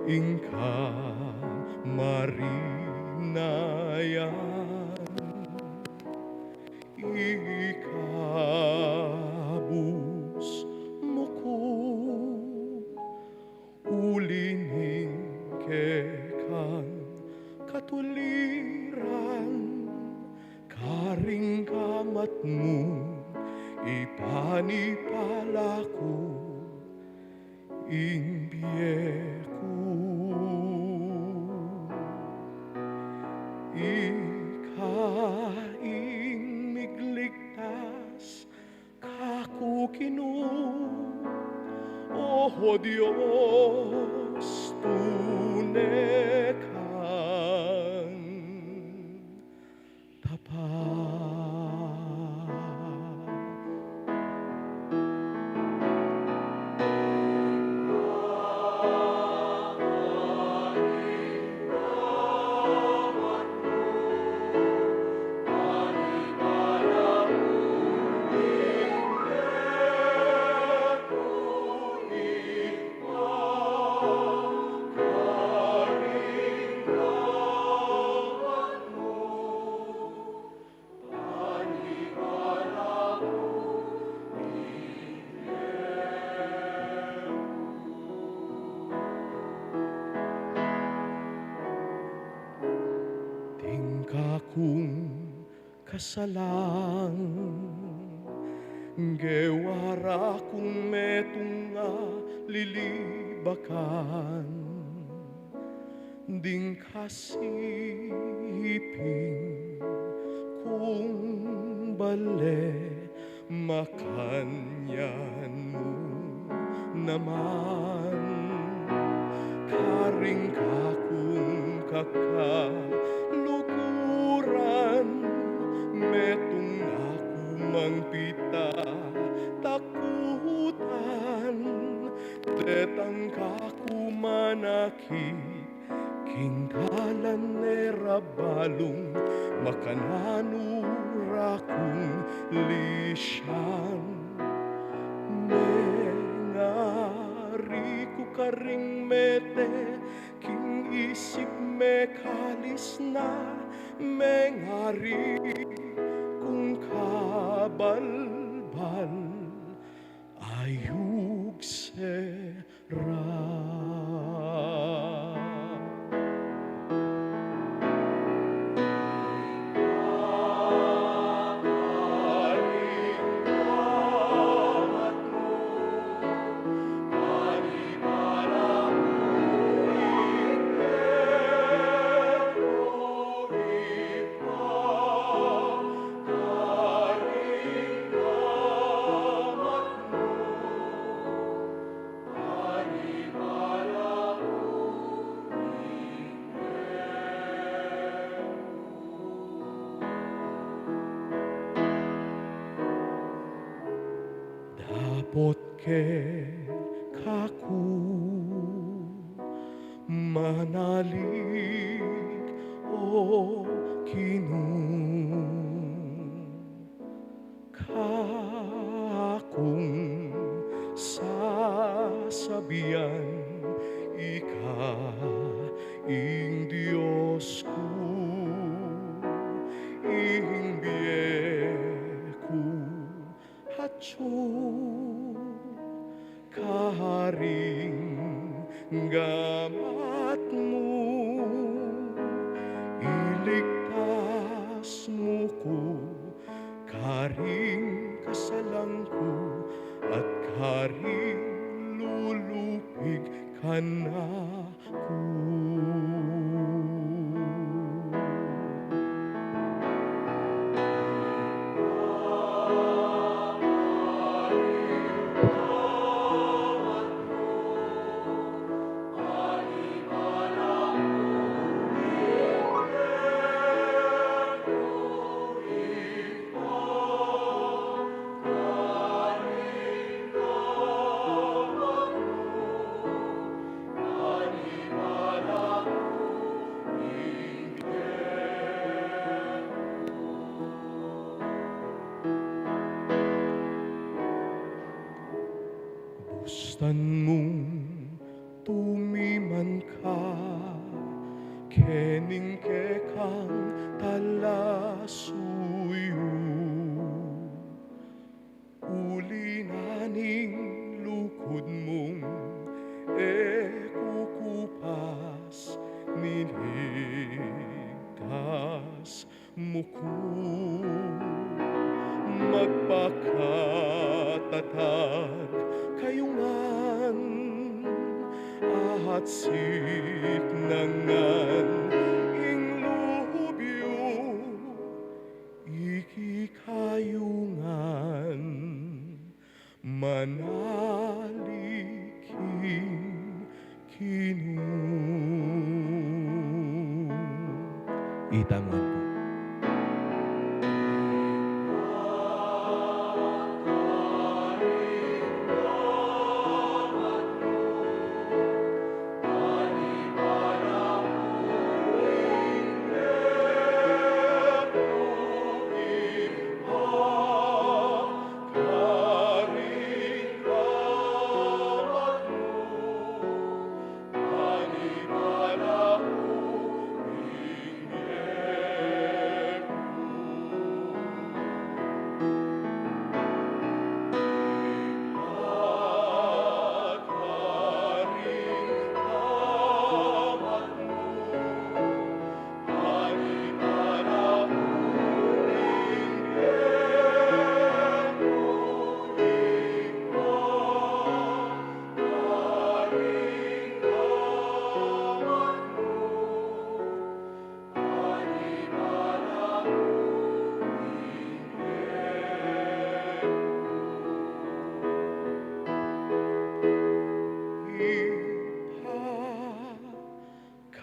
ing kamarinayan. Ikabus mu ku uli ning kekang katuliran, karing gamat mu ipanipala ku ing bie ku. Ika ing migligtas kaku, Ginu, O Dios, tune kang tapat. Ding kakung kasalang gewa ra kung metung a lilibakan, ding kasiping kung bale makanyan mu naman. Karing kakung kakaluguran, metung aku mang pitatakutan, detang kaku manakit king dalan, e ra balung makananu ra kung lisyan. Mengari ku karing mete king isip mekalisna, mengari kung kabalbal ayugse ra. Dapot ke kaku manalig, O Ginu, kakung sasabian, ika ing Dios ku, ing bie ku atyu karing gamat mu. Iligtas mu ku karing kasalang ku at karing lulupig kanaku. Bustan mung Umiman ka kening kekang talasuyu, uli na ning lukud mung e kukupas, niligtas mu ku. Magpakatatag kayu ngan, at siknangan ing lub yu, iki kayu ngan manaliking Ginu. Itamu pu.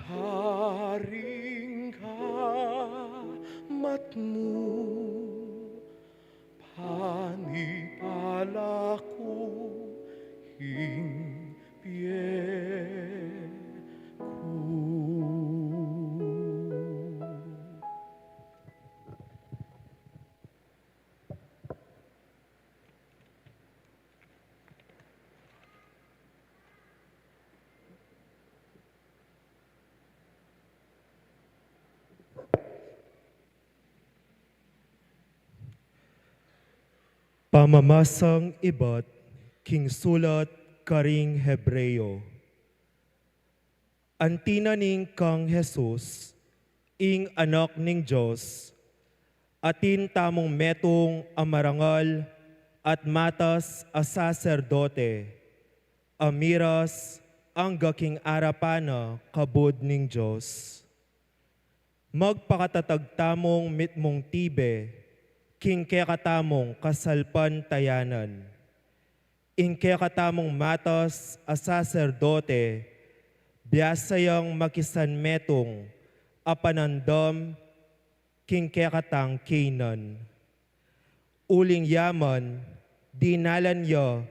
Karing gamat mu, panipala ku king bie ku. Pamamasang ibat king sulat karing Hebreo. Anti na ning kang Jesus, ing Anak ning Dios, atin tamung metung a marangal at matas a saserdote, a miras angga king arapan na kabud ning Dios. Magpakatatag tamung mitmung tibe king kekatamung kasalpantayanan. Ing kekatamung matas a saserdote, biasa yang makisanmetung a panandam king kekatang kaynan. Uling ya man, dinalan ya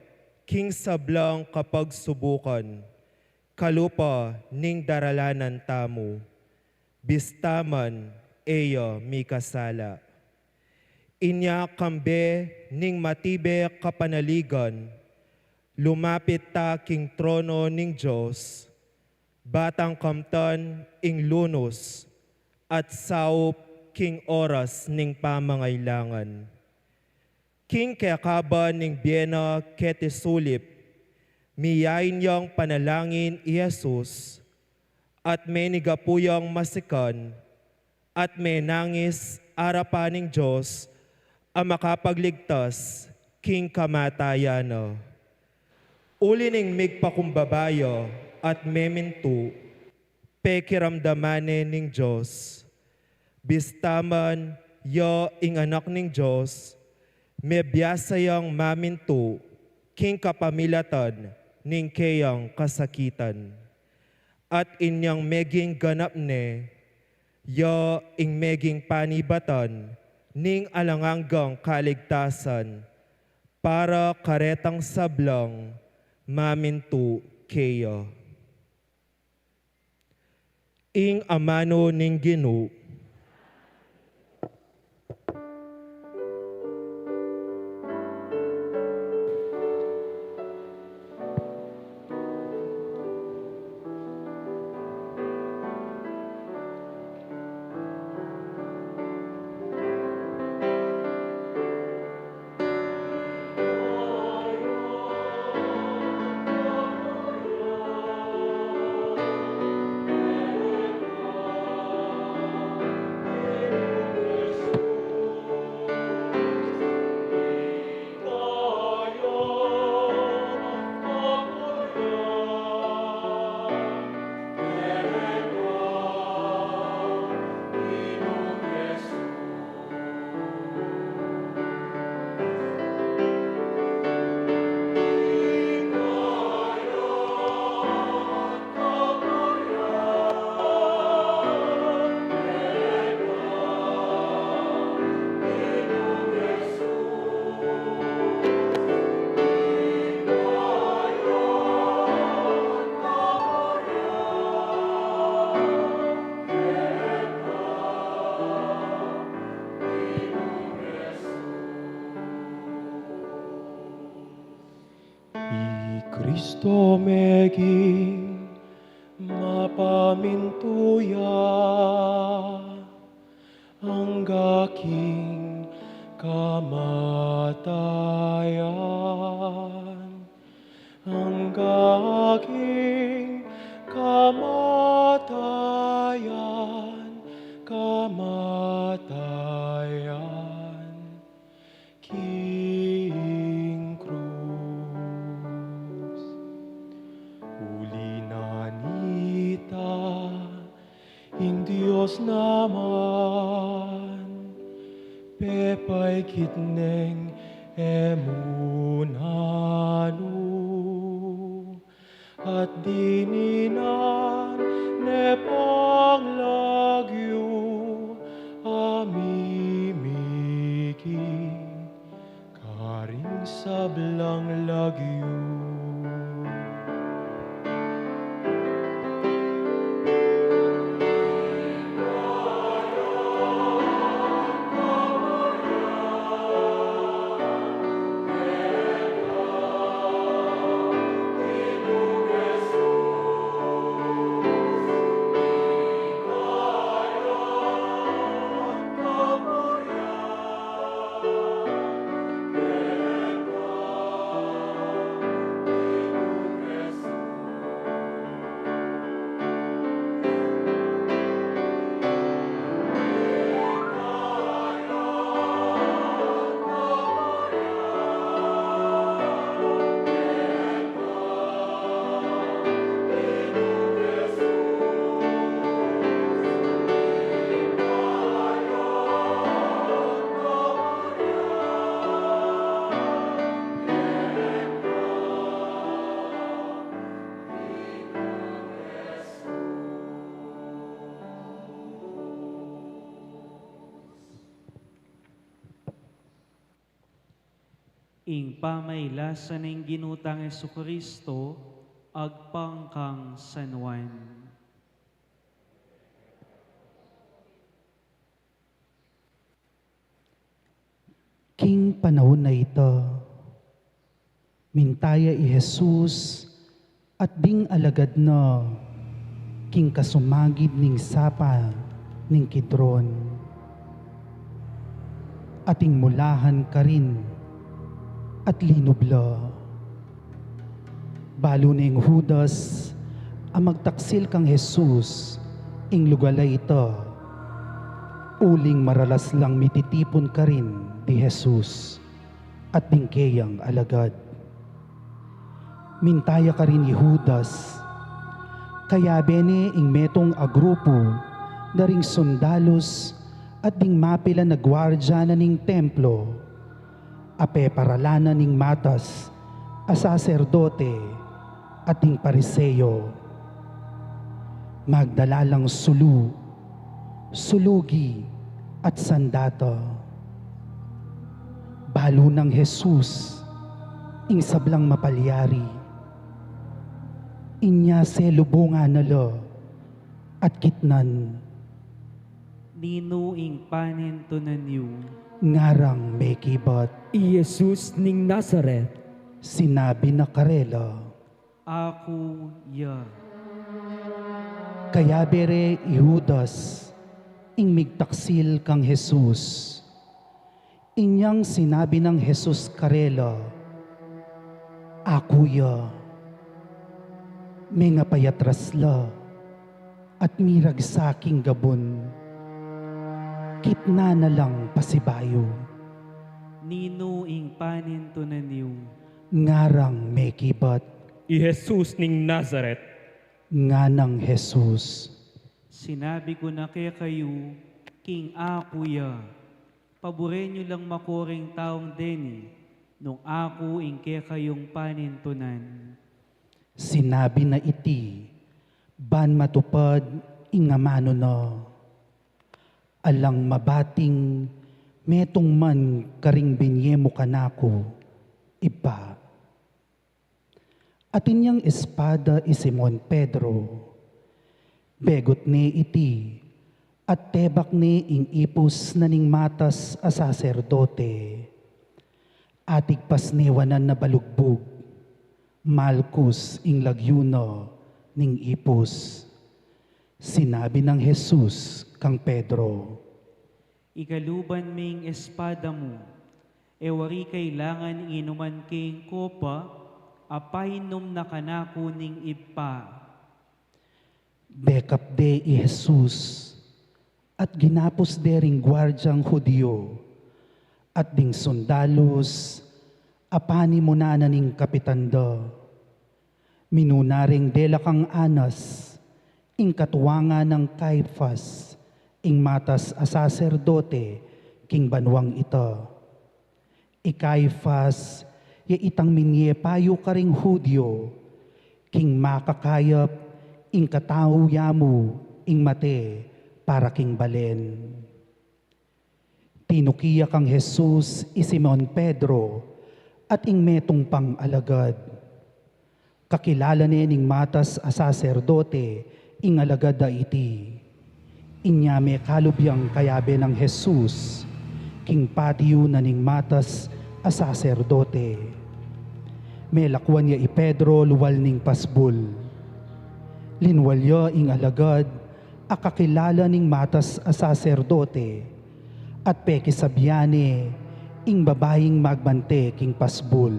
king sablang kapagsubukan, kalupa ning daralanan tamu, bista man e ya mikasala. Inya kambe ning matibe kapanaligan, lumapit ta king trono ning Dios, ba tang kamtan ing lunus at saup king oras ning pamangailangan. King kekaban ning bie na keti sulip, miyain yang panalangin i Jesus, at menigapu yang masikan, at menangis arapan ning Dios a makapagligtas king kamatayan na. Uli ning migpakumbaba ya at memintu, pekiramdaman ne ning Dios. Bista man ya ing Anak ning Dios, mebiasa yang mamintu king kapamilatan ning keyang kasakitan. At inyang meging ganap ne, ya ing meging panibatan ning alang anggang kaligtasan para karetang sablang mamintu keya. Ing amanu ning Ginu. Kristo meging mapamintu ya, angga king kamatayan, angga king kamatayan, kamatayan king krus. Uli na nita, ing Dios naman, pepaikit neng e mu nanu, at dininan ne pang lagyu a mimikit karing sablang lagyu. Ing pamailasa ning Ginu tang Jesucristo agpang kang San Juan. King panaun a ita, minta ya i Jesus at ding alagad na king kasumagid ning sapa ning Kidron. Ating mulahan karin at linub la. Balu neng Judas a magtaksil kang Jesus ing lugal a ita, uling maralas lang mititipun karin di Jesus at ding keyang alagad. Minta ya karin i Judas, kayabe ne ing metung a grupu da ring sundalus at ding mapilan a guardia na ning templo, a peparalanan ning matas a saserdote at ding Pariseo. Magdala lang sulu, sulugi at sandata. Balu nang Jesus ing sablang mapalyari. Inya selubungan na la at kitnan. Ninu ing panintunan yu? Ngarang mekibat. I Jesus ning Nazaret. Sinabi na karela. Aku ya. Kayabe re i Judas ing migtaksil kang Jesus. Inyang sinabi nang Jesus karela, "Aku ya." Mengapayatras la at miragsa king gabun. Kitnan na lang pasibayu. Ninu ing panintunan yu? Ngarang mekibat. I Jesus ning Nazaret. Nganang Jesus. Sinabi ku na kekayu, king aku ya. Paburen yu lang makoring taung deni, nung aku ing kekayung panintunan. Sinabi na iti, ban matupad ing amanu na. Alang mabating metung man karing binye mu kanaku, Ibpa. Atin yang espada i Simon Pedro. Begut ne iti, at tebak ne ing ipus na ning matas a saserdote. Atigpas ne wanan a balugbug. Malkus ing lagyu na ning ipus. Sinabi nang Jesus kang Pedro, "Ikaluban me ing espada mu, e wari kailangan ing inuman ke ing kopa a painum na kanaku ning Ibpa." Bekap de i Jesus, at ginapus de ring guardiang Judio, at ding sundalus a panimunan na ning kapitan da. Minuna reng dela kang Anas, ing katuangan nang Caifas, ing matas a saserdote king banuang ita. I Caifas, ya itang minye payu karing Judio, king makakayap ing katau ya mu ing mate para king balen. Tinuki ya kang Jesus i Simon Pedro at ing metung pang alagad. Kakilala ne ning matas a saserdote ing alagad a iti. Inya mekalub yang kayabe nang Jesus king patyu na ning matas a saserdote. Melakwan ya i Pedro lual ning pasbul. Linwal ya ing alagad a kakilala ning matas a saserdote, at pekisabyan ne ing babaing magbante king pasbul.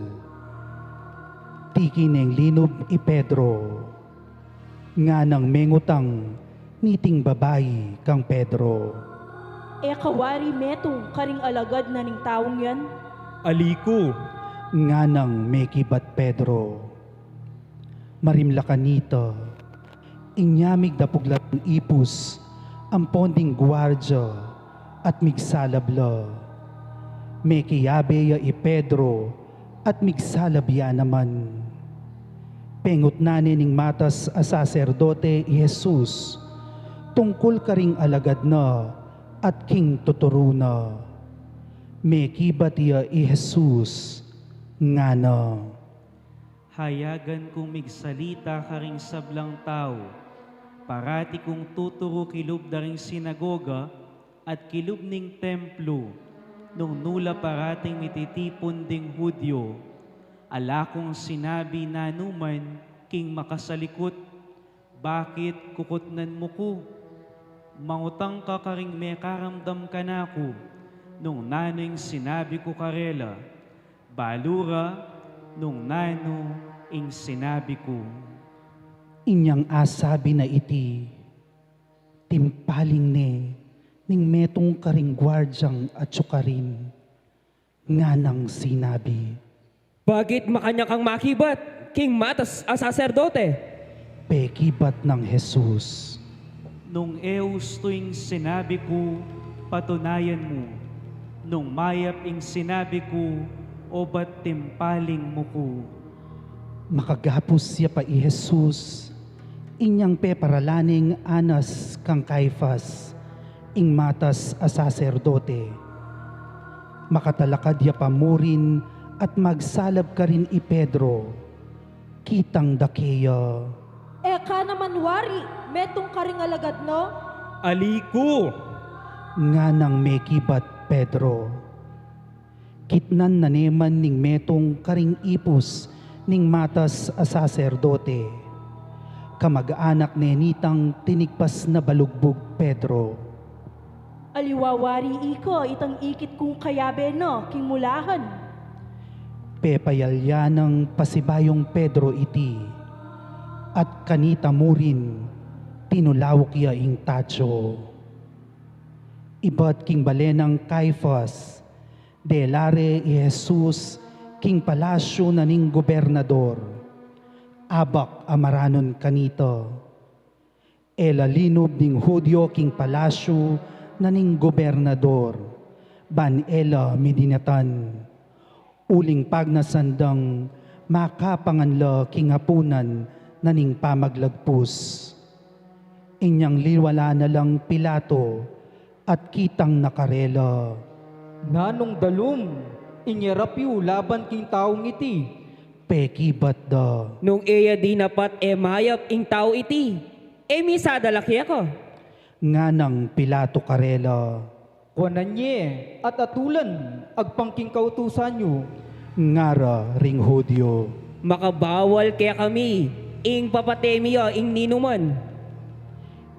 Tiki neng linub i Pedro. Nganang mengutang niting babai kang Pedro, "E ka wari metung karing alagad na ning taung yan?" "Ali ku," nganang mekibat Pedro. Marimla kanita, inya migdapug la ring ipus ampon ding guardia at migsalab la. Mekiyabe ya i Pedro at migsalab ya naman. Pengutnan ne ning matas a saserdote i Jesus tungkul karing alagad na at king tuturu na. Mekibat ya i Jesus, ngana, "Hayagan kung migsalita karing sablang tau. Parati kung tuturu kilub da ring sinagoga at kilub ning templo, nung nu la parating mititipun ding Judio. Ala kung sinabi nanuman king makasalikut, 'Bakit kukutnan mu ku?' Mangutang ka karing mekaramdam kanaku nung nanu ing sinabi ku karela. Balu ra nung nanu ing sinabi ku." Inyang asabi na iti, timpaling ne ning metung karing guardiang atyu karin, nganang sinabi, "Bakit makanyan kang makibat king matas a saserdote?" Pekibat nang Jesus, "Nung e ustu ing sinabi ku, patunayan mu. Nung mayap ing sinabi ku, obat timpaling mu ku." Makagapus ya pa i Jesus, inyang peparalan neng Anas kang Caifas, ing matas a saserdote. Makatalakad ya pa murin at magsalab karin i Pedro. Kitang da keya, "E ka naman wari metung karing alagad na?" "Ali ku," nganang mekibat Pedro. Kitnan na ne man ning metung karing ipus ning matas a saserdote. Kamag-anak ne nitang tinigpas na balugbug Pedro. "Aliwa wari ika itang ikit kung kayabe na king mulahan." Pepayalya nang pasibayung Pedro iti, at kanita murin tinulawuk ya ing tatsu. Ibat king bale nang Caifas, dela re i Jesus king palasyu na ning gobernador. Abak a maranun kanita, e la linub ning Judio king palasyu na ning gobernador, ban e la midinatan. Uling pagnasan dang makapangan la king apunan na ning pamaglagpus. Inyang liwalan na lang Pilato at kitang na karela. "Nanung dalum ing yarap yu laban king taung iti?" Pekibat da. "Nung e ya dinapat e mayap ing tau iti, e mi sadala keka," nganang Pilato karela. "Kuanan ye at atulan agpang king kautusan yu," ngara ring Judio. Makabawal kekami ing papate mi ya ing ninuman.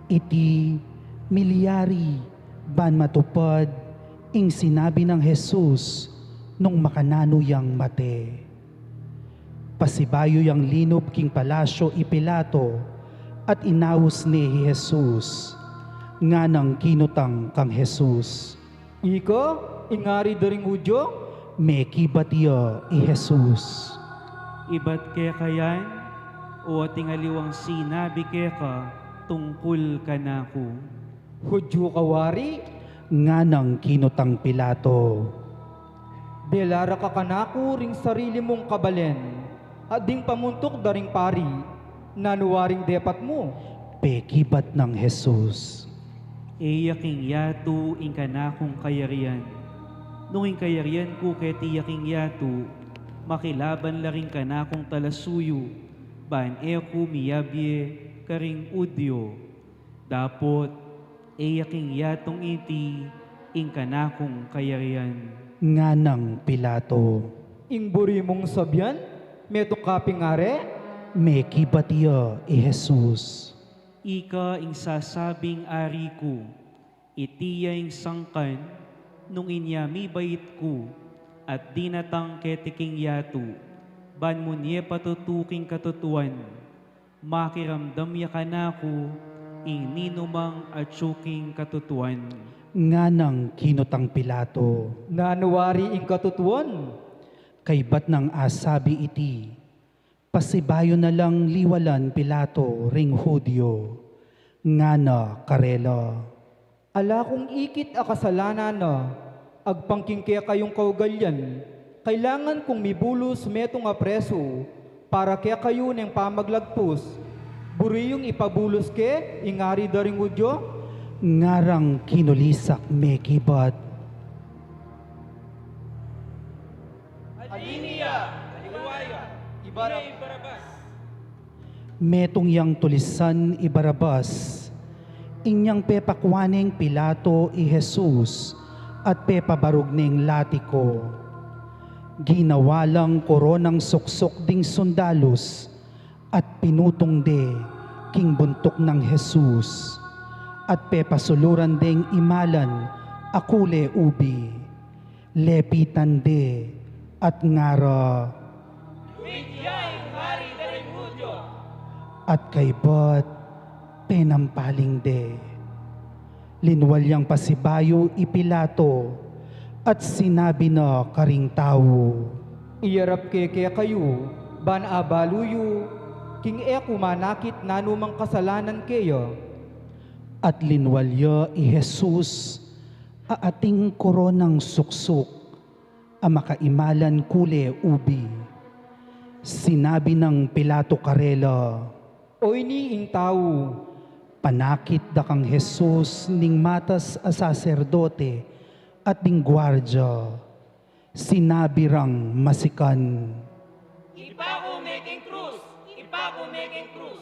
Iti milyari ban matupad ing sinabi nang Jesus nung makananu yang mate. Pasibayu yang linub king palasyo i Pilato at inaus ne i Jesus. Nganang kinutang kang Jesus, "Ika ing ari da ring Judio?" Mekibat ya i Jesus, "Ibat keka yan, o ating aliwang sinabi keka tungkul kanaku?" "Judio ka wari?" nganang kinutang Pilato. "Dela ra ka kanaku ring sarili mung kabalen at ding pamuntuk da ring pari. Nanu waring depat mu?" Pekibat nang Jesus, "E ya king yatu ing kanakung kayarian. Nung ing kayarian ku keti ya king yatu, makilaban la ring kanakung talasuyu, ban e ku miyabie karing Judio. Dapot e ya king yatung iti ing kanakung kayarian." Nganang Pilato, "Ing buri mung sabian, metung ka ping ari?" Mekibat ya i Jesus, "Ika ing sasabing ari ku. Iti ya ing sangkan nung inya mibait ku at dinatang keti king yatu, ban munye patutu king katutuan. Makiramdam ya kanaku ing ninumang atyu king katutuan." Nganang kinutang Pilato, "Nanu wari ing katutuan?" Kaybat nang asabi iti, pasibayu na lang liwalan Pilato ring Judio. Ngana karela, "Ala kung ikit a kasalanan na, agpang king kekayung kaugalian, kailangan kung mibulus metung a presu para kekayu neng pamaglagpus. Buri yung ipabulus ke ing ari da ring Judio?" Ngarang kinulisak mekibat, "Alin iya? Aliwa ya, i Barabas." Metung yang tulisan i Barabas, inyang pepakua neng Pilato i Jesus at pepabarug neng latiku. Ginawa lang koronang suksuk ding sundalus at pinutung de king buntuk nang Jesus at pepasuluran deng imalan a kule ubi. Lepitan de at ngara, "Luid ya ing Hari da ring Judio!" At kaybat penampaling de. Linwal yang pasibayu i Pilato at sinabi na karing tau, "Iyarap ke kekayu ban abalu yu king e ku manakit nanumang kasalanan keya." At linwal ya i Jesus a ating koronang suksuk a makaimalan kule ubi. Sinabi nang Pilato karela, "Oyni ing tau." Panakit da kang Jesus ning matas a saserdote at ding guardia. Sinabi rang masikan, "Ipaku me king krus! Ipaku me king krus!"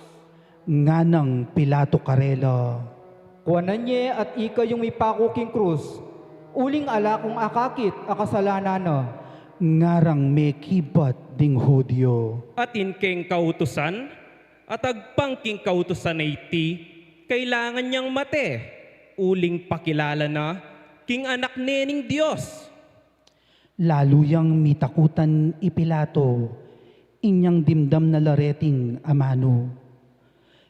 Nganang Pilato karela, "Kuanan ye at ikayung ipaku king krus, uling ala kung akakit a kasalanan na." Ngarang mekibat ding Judio, "Atin keng kautusan, at agpang king kautusan a iti, kailangan yang mate, uling pakilala na king Anak ne ning Dios." Lalu yang mitakutan i Pilato, inyang dimdam na la reting amanu.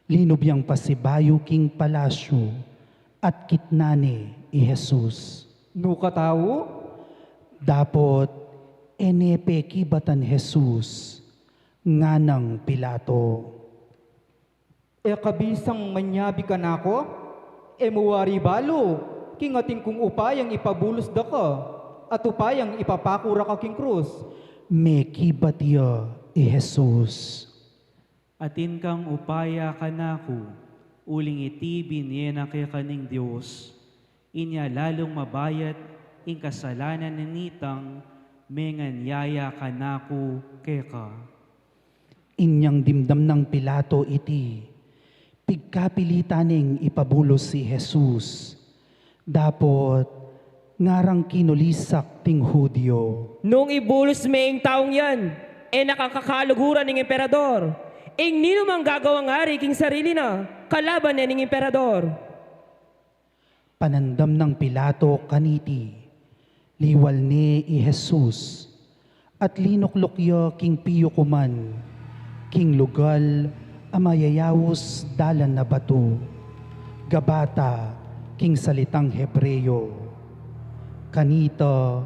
Linub yang pasibayu king palasyu at kitnan ne i Jesus. "Nuka tau?" Dapot e ne pekibatan Jesus. Nganang Pilato, "E ka bisang manyabi kanaku? E mu wari balu king atin kung upayang ipabulus da ka at upayang ipapaku ra ka king krus?" Mekibat ya i Jesus, "Atin kang upaya kanaku, uling iti binie na keka ning Dios. Inya lalung mabayat ing kasalanan na nitang menganyaya kanaku keka." Inyang dimdam nang Pilato iti, pigkapilitan neng ipabulus i Jesus. Dapot ngarang kinulisak ding Judio, "Nung ibulus me ing taung yan, E na kang kakaluguran ning emperador. Ing ninumang gagawang ari king sarili na, kalaban ne ning emperador. Panandam nang Pilato kaniti, liwal ne i Jesus, at linukluk ya king piyukuman, king lugal a mayayaus dalan a batu, Gabata king salitang Hebreo. Kanita,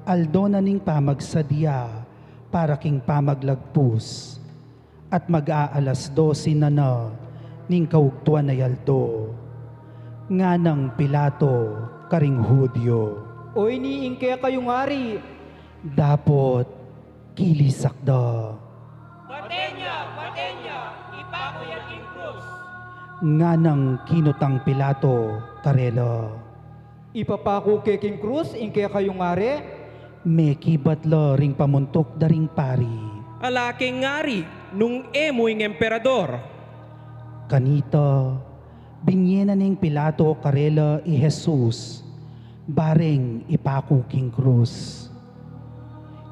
aldo na ning pamagsadya para king pamaglagpus, at mag-aalas dose na na ning kaugtuan a aldo. Nganang Pilato karing Judio, "O ini ing kekayung ari?" Dapot kilisak da, "Paten ya, paten ya, ipaku ya king krus!" Nganang kinutang Pilato karela, "Ipapaku ke king krus ing kekayung ari?" Mekibat la ring pamuntuk da ring pari, "Ala keng ari nung e mu ing emperador." Kanita, binye na neng Pilato karela i Jesus, bareng ipaku king krus.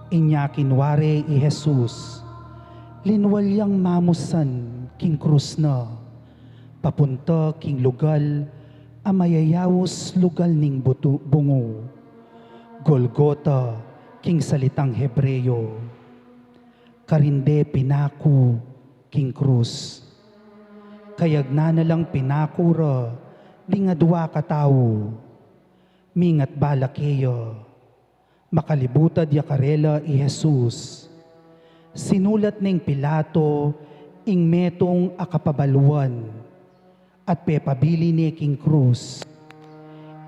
Inya kinua re i Jesus, linwal yang mamusan king krus na, papunta king lugal a mayayaus lugal ning butu-, bungu, Golgota king salitang Hebreo. Karin de pinaku king krus. Kayagnan na lang pinaku ra ding adua katau. Mingat bala keya. Makalibutad ya karela i Jesus, sinulat neng Pilato ing metung a kapabaluan at pepabili ne king krus.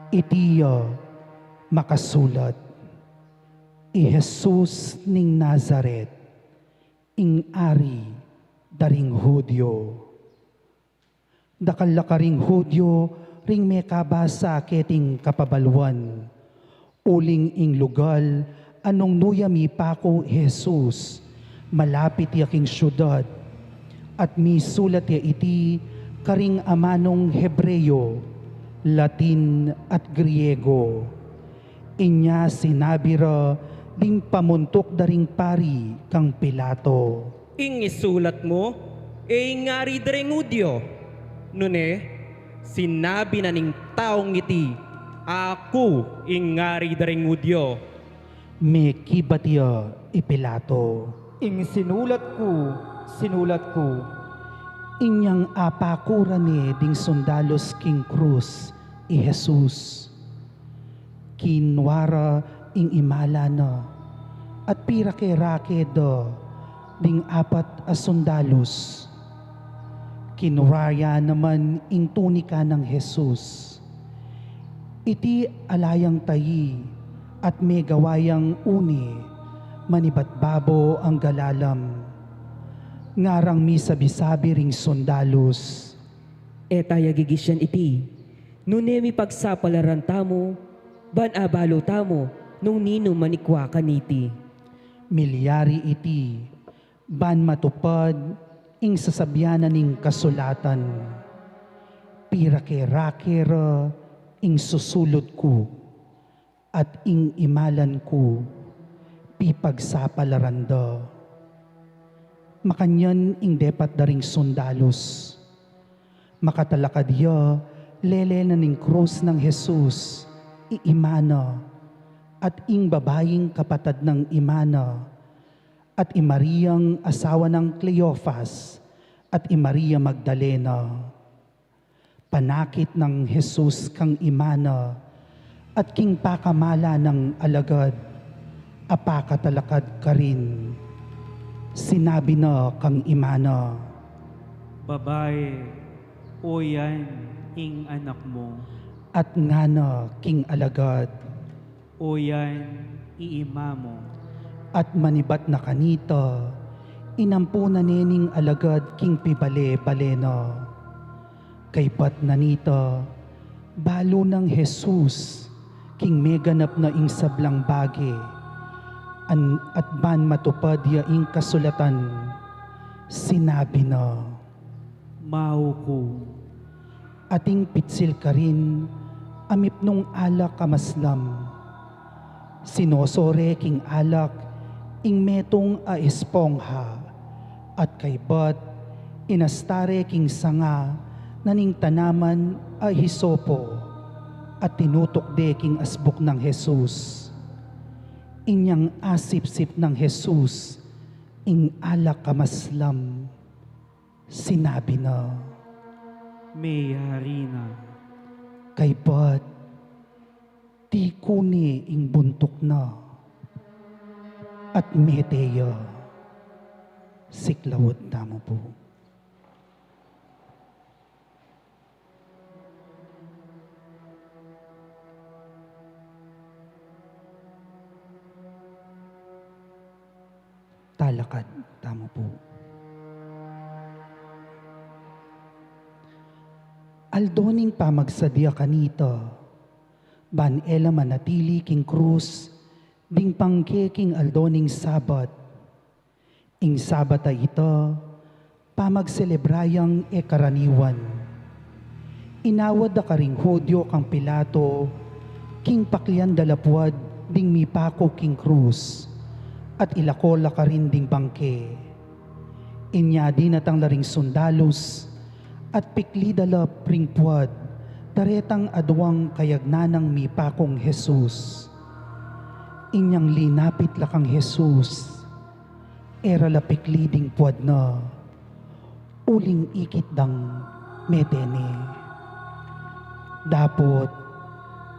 Iti ya makasulat, "I Jesus ning Nazaret, ing Ari da ring Judio." Dakal la karing Judio ring mekabasa keting kapabaluan, uling ing lugal a nung nu ya mipaku i Jesus, malapit ya king siudad, at misulat ya iti karing amanung Hebreo, Latin, at Griego. Inya sinabi ra ding pamuntuk da ring pari kang Pilato, "Ing isulat mu, e ing Ari da ring Judio. Nune, sinabi na ning taung iti, 'Aku ing Ari da ring Judio.'" Mekibat ya i Pilato, "Ing sinulat ku, sinulat ku." Inyang apaku ra ne ding sundalus king krus i Jesus, kinua ra ing imala na, at pirake-rake da ding apat a sundalus. Kinua ya naman ing tunika nang Jesus. Iti ala yang tayi at megawa yang uni manibat babo angga lalam. Ngarang misabi-sabi ring sundalus, "E ta ya gigisyan iti, nune mipagsapalaran tamu, ban abalu tamu nung ninu manikua kaniti." Milyari iti, ban matupad ing sasabian na ning kasulatan, "Pirake-rake ra ing susulud ku, at ing imalan ku pipagsapalaran da." Makanyan ing depat da ring sundalus. Makatalakad ya, lele na ning krus nang Jesus i ima na, at ing babaing kapatad nang ima na, at i Mariang asawa nang Cleofas, at i Maria Magdalena. Panakit nang Jesus kang ima na, at king pakamala nang alagad a pakatalakad karin, sinabi na kang ima na, "Babai, o yan ing anak mu." At ngana king alagad, "O yan i ima mu." At manibat na kanita, inampu na ne ning alagad king pibale-bale na. Kaybat na nita, balu nang Jesus king meganap na ing sablang bage, an-, at ban matupad ya ing kasulatan, sinabi na, "Mauku." Ating pitsil karin a mipnung alak a maslam. Sinosore king alak ing metung a espongha, at kaybat inasta re king sanga na ning tanaman a hisopo, at tinutuk de king asbuk nang Jesus. Inyang asipsip nang Jesus ing alak a maslam, sinabi na, "Meyari na." Kaybat, tikune ing buntuk na at mete ya. Siklaud tamu pu. Talakad tamu pu. Aldo ning pamagsadya kanita, ban e la manatili king krus ding bangke king aldo ning Sabat. Ing Sabat a ita, pamagselebra yang e karaniwan. Inawad da karing Judio kang Pilato king paklian da la puad ding mipaku king krus, at ilako la karin ding bangke. Inya dinatang la ring sundalus, at pikli da la ring puad daretang aduang kayagnan nang mipakung Jesus. Inyang linapit la kang Jesus, e ra la pikli ding puad na, uling ikit dang mete ne. Dapot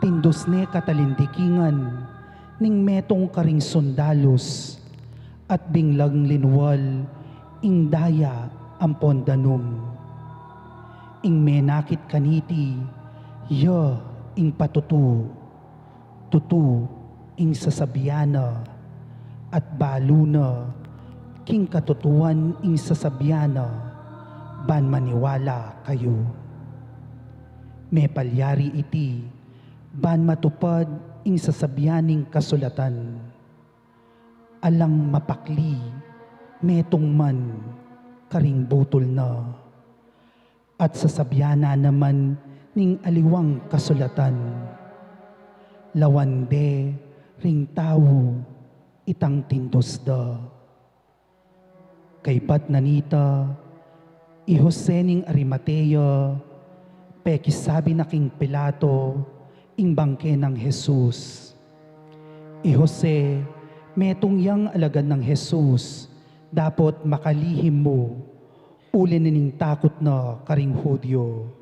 tindus ne katalindikingan ning metung karing sundalus, at binglang linual ing daya ampon danum. Ing menakit kaniti, ya ing patutu. Tutu ing sasabian na, at balu na king katutuan ing sasabian na, ban maniwala kayu. Mepalyari iti ban matupad ing sasabian ning kasulatan, "Alang mapakli metung man karing butul na." At sasabian na naman ning aliwang kasulatan, "Lawan de ring tau itang tindus da." Kaybat na nita, i Jose ning Arimatea, pekisabi na king Pilato ing bangke nang Jesus. I Jose, metung yang alagad nang Jesus, dapot makalihim mu, uli na ning takut na karing Judio.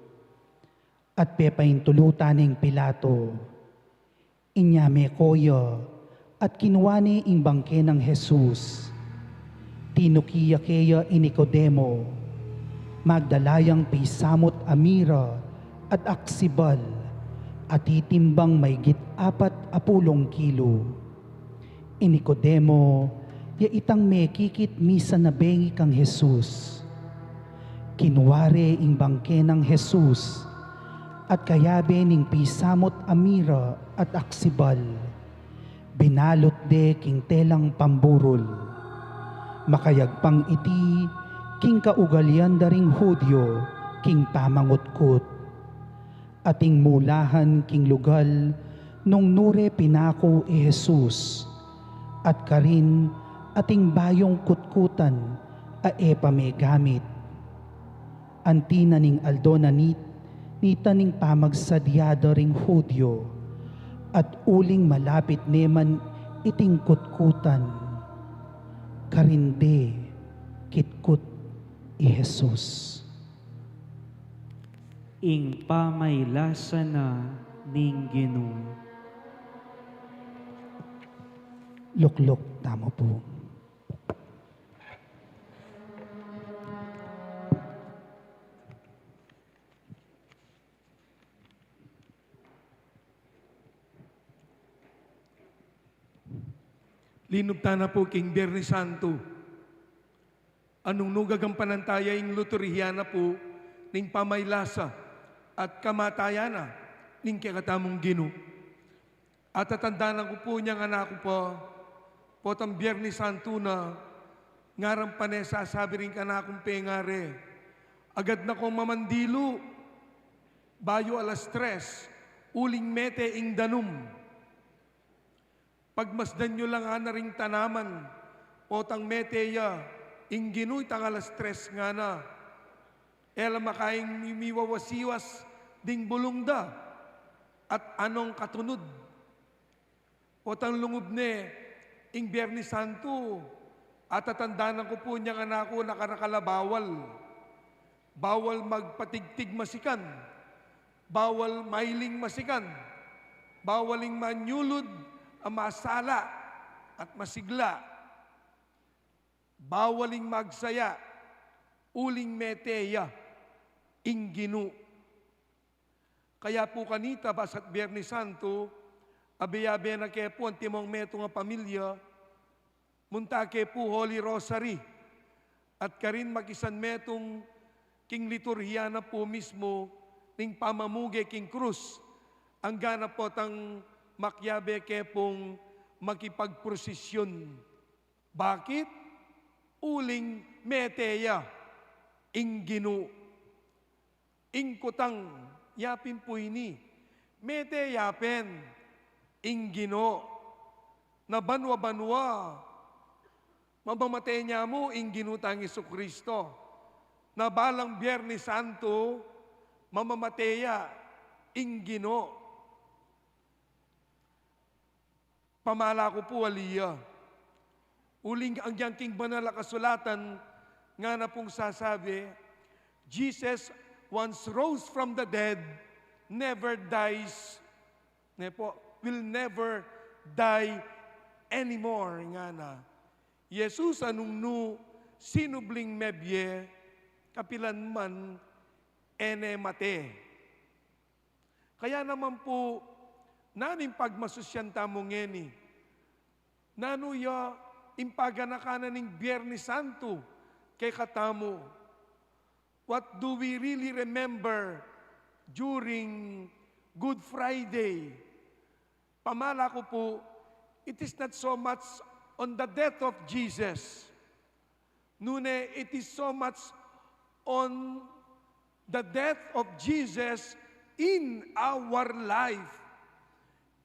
At pepaintulutan neng Pilato. Inya meko ya, at kinua ne ing bangke nang Jesus. Tinuki ya keya i Nicodemo, magdala yang pisamut a mira at aksibal, a titimbang maygit apat a pulung kilu. I Nicodemo, ya itang mekikit misan a bengi kang Jesus. Kinua re ing bangke nang Jesus, at kayabe ning pisamut a mira at aksibal, binalut de king telang pamburul. Makayagpang iti king kaugalian da ring Judio king pamangutkut. Ating mulahan king lugal nung nu re pinaku i Jesus, at karin ating bayung kutkutan a e pa megamit. Anti na ning aldo na nit-, nita ning pamagsadya da ring Judio, at uling malapit ne man iting kutkutan, karin de kitkut i Jesus. Ing pamaylasa na ning Ginu. Lukluk tamu pu. Linub tana pu king Biernes Santo. Nung nu gagampanan taya ing liturhiya na pu ning pamaylasa at kamatayan na ning kekatamung Ginu. Atatandanan ku pu inyang anak ku pa, potang Biernes Santo na, ngaran pa ne sasabi ring kanakung pengari, agad na kong mamandilu, bayu alas tres, uling mete ing danum. Pagmasdan yu la ngana ring tanaman, Potang mete ya ing Ginu itang alas tres ngana. E la makaing miwawasiwas ding bulung da, at anong katunud? Potang lungub ne ing Biernes Santo, atatandanan ku pu inyang anak ku, nakarakal a bawal. Bawal magpatigtig masikan. Bawal mailing masikan. Bawal ing manyulud a masala at masigla. Bawal ing magsaya, uling mete ya ing Ginu. Kaya pu kanita, basta't Biernes Santo, abe-abe na ke pu antimong metung a pamilya, munta ke pu Holy Rosary, at karin makisan metung king liturhiya na pu mismu ning pamamuge king krus, anggana potang makiabe ke pung makipagprosisyun. Bakit? Uling mete ya ing Ginu. Ing kutang ya pin pu ini, mete ya pin ing Ginu. Na banua-banua, mamamate ne mu ing Ginu tang Jesucristo. Na balang Biernes Santo, mamamate ya ing Ginu. Pamala ku pu ali ya. Uling agyang king Banal a Kasulatan, ngana pung sasabi, "Jesus once rose from the dead, never dies." Ne pu, "Will never die anymore," ngana. Jesus, a nung nu sinubling mebie, kapilan man, e ne mate. Kaya naman pu, nanu ing pagmasusyan tamu ngeni? Nanu ya ing paganakan na ning Biernes Santo kekatamu? What do we really remember during Good Friday? Pamala ku pu, it is not so much on the death of Jesus, nune it is so much on the death of Jesus in our life.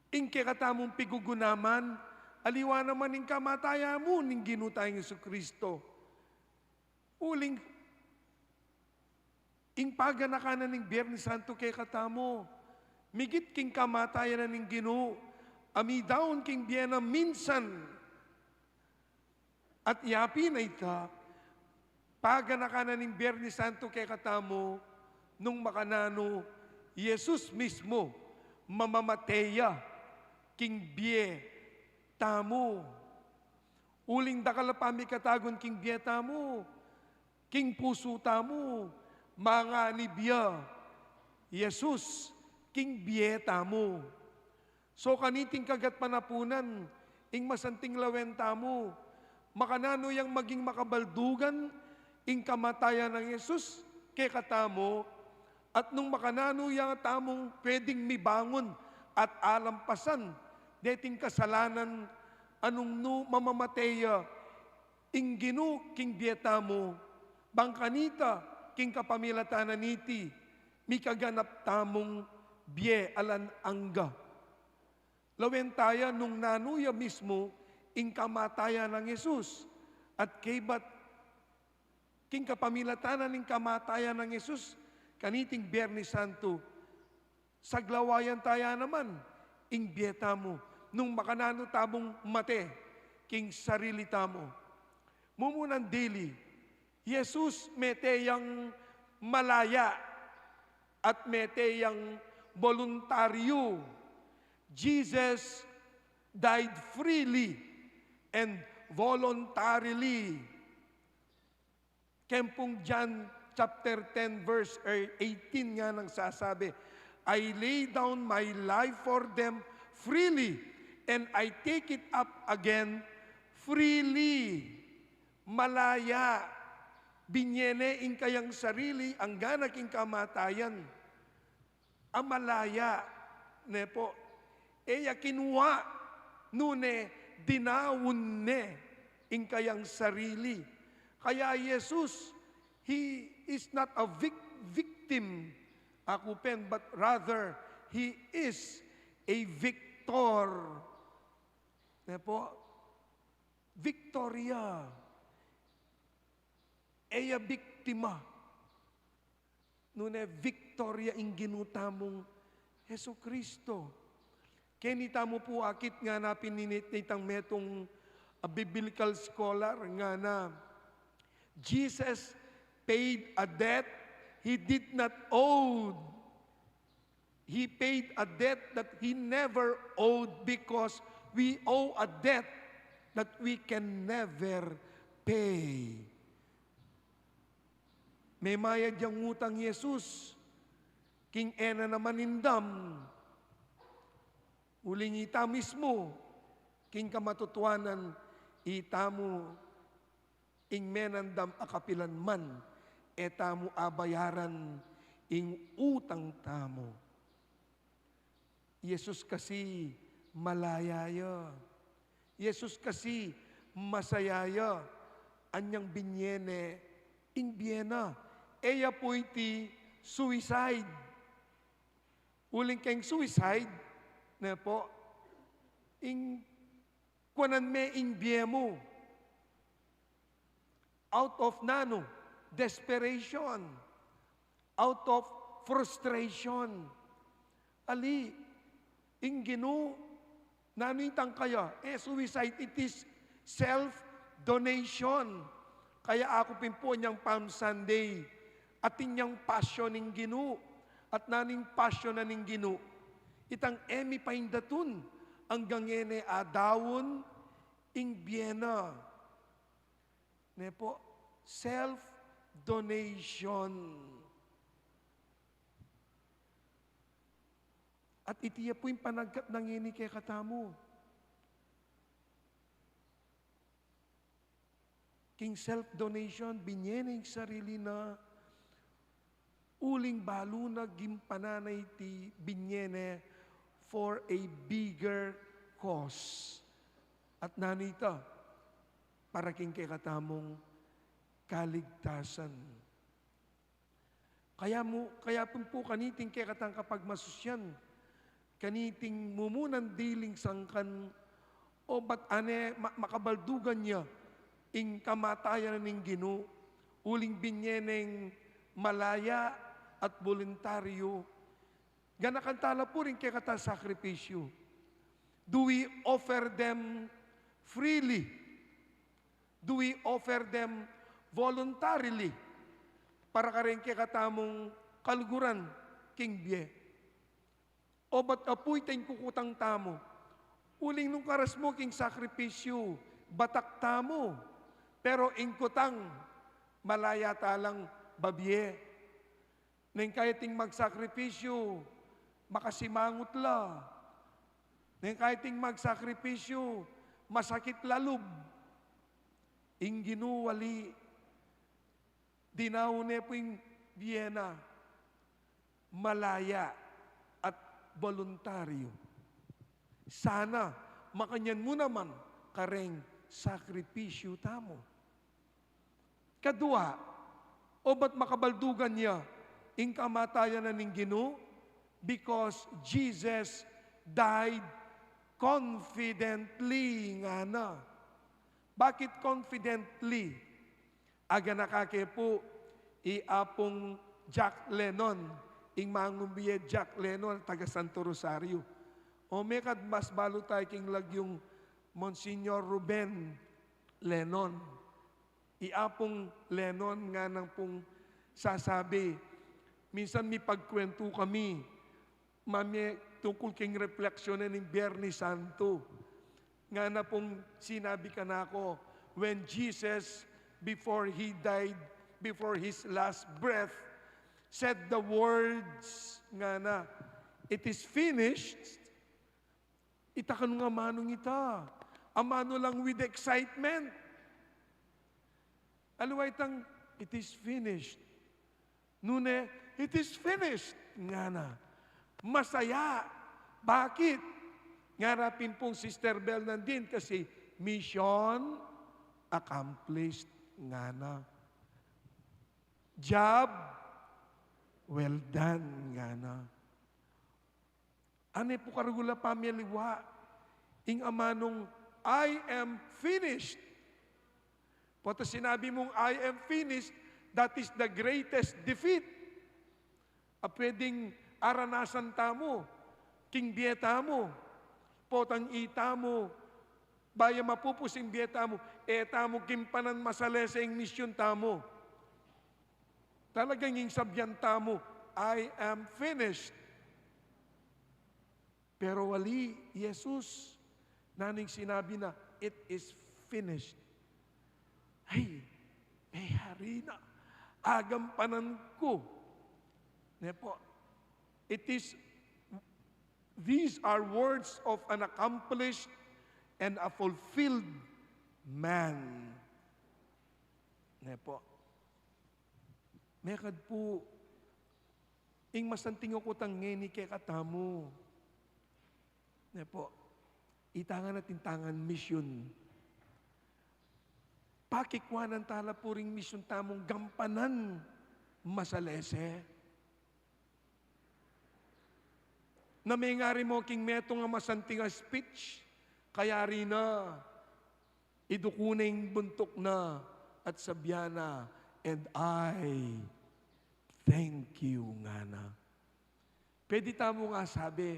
Ing kekatamung pigugunaman, aliwa naman ing kamatayan mu ning Ginu tang Jesucristo. Uling ing paganakan na ning Biernes Santo kekatamu, migit king kamatayan na ning Ginu, a midaun king bie na minsan. At ya pin a ita, paganakan na ning Biernes Santo kekatamu, nung makananu i Jesus mismu mamamate ya king bie tamu. Uling dakal a pamikatagun king bie tamu, king pusu tamu, manganib ya i Jesus king bie tamu. So kaniting kagat panapunan, ing masanting lawen tamu, makananu yang maging makabaldugan ing kamatayan nang Jesus kekatamu, at nung makananu ya tamung pwedeng mibangun at alampasan deting kasalanan a nung nu mamamate ya ing Ginu king bie tamu, bang kanita king kapamilatan na niti mikaganap tamung bie alang angga. Lawen taya nung nanu ya mismu ing kamatayan nang Jesus, at kaybat king kapamilatan na ning kamatayan nang Jesus kaniting Biernes Santo, saglawayan taya naman ing bie tamu nung makananu tamung mate king sarili tamu. Mumunan dili, Jesus mete yang malaya at mete yang boluntaryu. Jesus died freely and voluntarily. Keng pung John chapter ten verse eighteen nganang sasabi, "I lay down my life for them freely, and I take it up again freely." Malaya, binie ne ing kayang sarili anggana king kamatayan. A malaya, ne pu, e ya kinua, nune dinaun ne ing kayang sarili. Kaya i Jesus, he is not a vic-, victim, aku pin, but rather, he is a victor. Ne pu? Victoria. E ya biktima. Nune victoria ing Ginu tamung Jesucristo. Keni tamu pu akit ngana pin nitang metung a biblical scholar ngana, Jesus paid a debt he did not owe. He paid a debt that he never owed because we owe a debt that we can never pay. Memayad yang utang Jesus, king e na naman ing dam. Uling ita mismu, king kamatutuanan, ita mu ing menandam a kapilan man, e tamu abayaran ing utang tamu. Jesus kasi malaya ya. Jesus kasi masaya ya. Anyang binie ne ing bie na. E ya pu iti suicide. Uling keng suicide, ne po, ing kuanan me ing bie mu. Out of nanu? Desperation. Out of frustration. Ali, ing Ginu, nanu itang kaya? E suicide, it is self-donation. Kaya aku pin pu anyang Palm Sunday, atin yang passion ning Ginu, at nanu ing passion na ning Ginu? Itang e mi paindatun, anggang e ne adaun ing bie na. Ne po, self-donation. At iti ya pu ing panagkat na ngeni kekatamu. King self-donation, binie ne ing sarili na, uling balu na gimpanan na iti binie ne for a bigger cause. At nanu ita? Para king kekatamung kaligtasan. Kaya mu, kaya pin pu kaniting kekatang kapagmasusyan, kaniting mumunan diling sangkan, obat ane ma-, makabaldugan ya ing kamatayan ning Ginu, uling binie neng malaya at boluntaryu, ganakan tala pu ring kekatang sakripisyu. Do we offer them freely? Do we offer them voluntarily para kareng kekatamung kaluguran king bie? Obat apu ita ing kukutang tamu? Uling nung karas mu king sakripisyu, batak tamu, pero ing kutang, malaya talang babie. Neng kaya ting magsakripisyu, makasimangut la. Neng kaya ting magsakripisyu, masakit la lub. Ing Ginu ali, dinaun ne pu ing bie na, malaya at boluntaryu. Sana makanyan mu naman kareng sakripisyu tamu. Kadua, obat makabaldugan ya ing kamatayan na ning Ginu? Because Jesus died confidently, ngana. Bakit confidently? Aganaka ke pu i Apung Jack Lennon, ing mangubie Jack Lennon, taga Santo Rosario. O mekad mas balu tayu king lagyung Monsignor Ruben Lennon. I Apung Lennon ngana pung sasabi, minsan mipagkwentu kami, mamye tungkul king refleksyon ning Biernes Santo. Ngana pung sinabi kanaku, when Jesus, before he died, before his last breath, said the words, ngana, "It is finished." Ita kanu nga amanung ita? Amanu lang with excitement. Aliwa itang, "It is finished." Nune, "It is finished," ngana. Masaya. Bakit? Ngana pin pung Sister Bel nandin, kasi mission accomplished, ngana. Job well done, ngana. Ane pu karugula pamiliwa ing amanung, "I am finished." Pota sinabi mung, "I am finished," that is the greatest defeat a pwedeng aranasan tamu king bie tamu. Potang itamu, bayu mapupus ing bie tamu, e tamu gimpanan masalese ing misyun tamu. Talagang ing sabian tamu, "I am finished." Pero wali, Jesus, nanu ing sinabi na, "It is finished." Ay, meyari na, agampanan ku. Ne po, it is, these are words of an accomplished and a fulfilled man. Ne po. Mekad pu, ing masanting a kutang ngeni kekatamu. Ne po, ita ngana atin tang misyun. Pakikwanan tala pu ring misyun tamung gampanan masalese. Na mengari mo king metung a masanting a speech, kayari na, iduku na ing buntuk na at sabian na, "And I thank you," ngana. Pwede tamu nga sabi,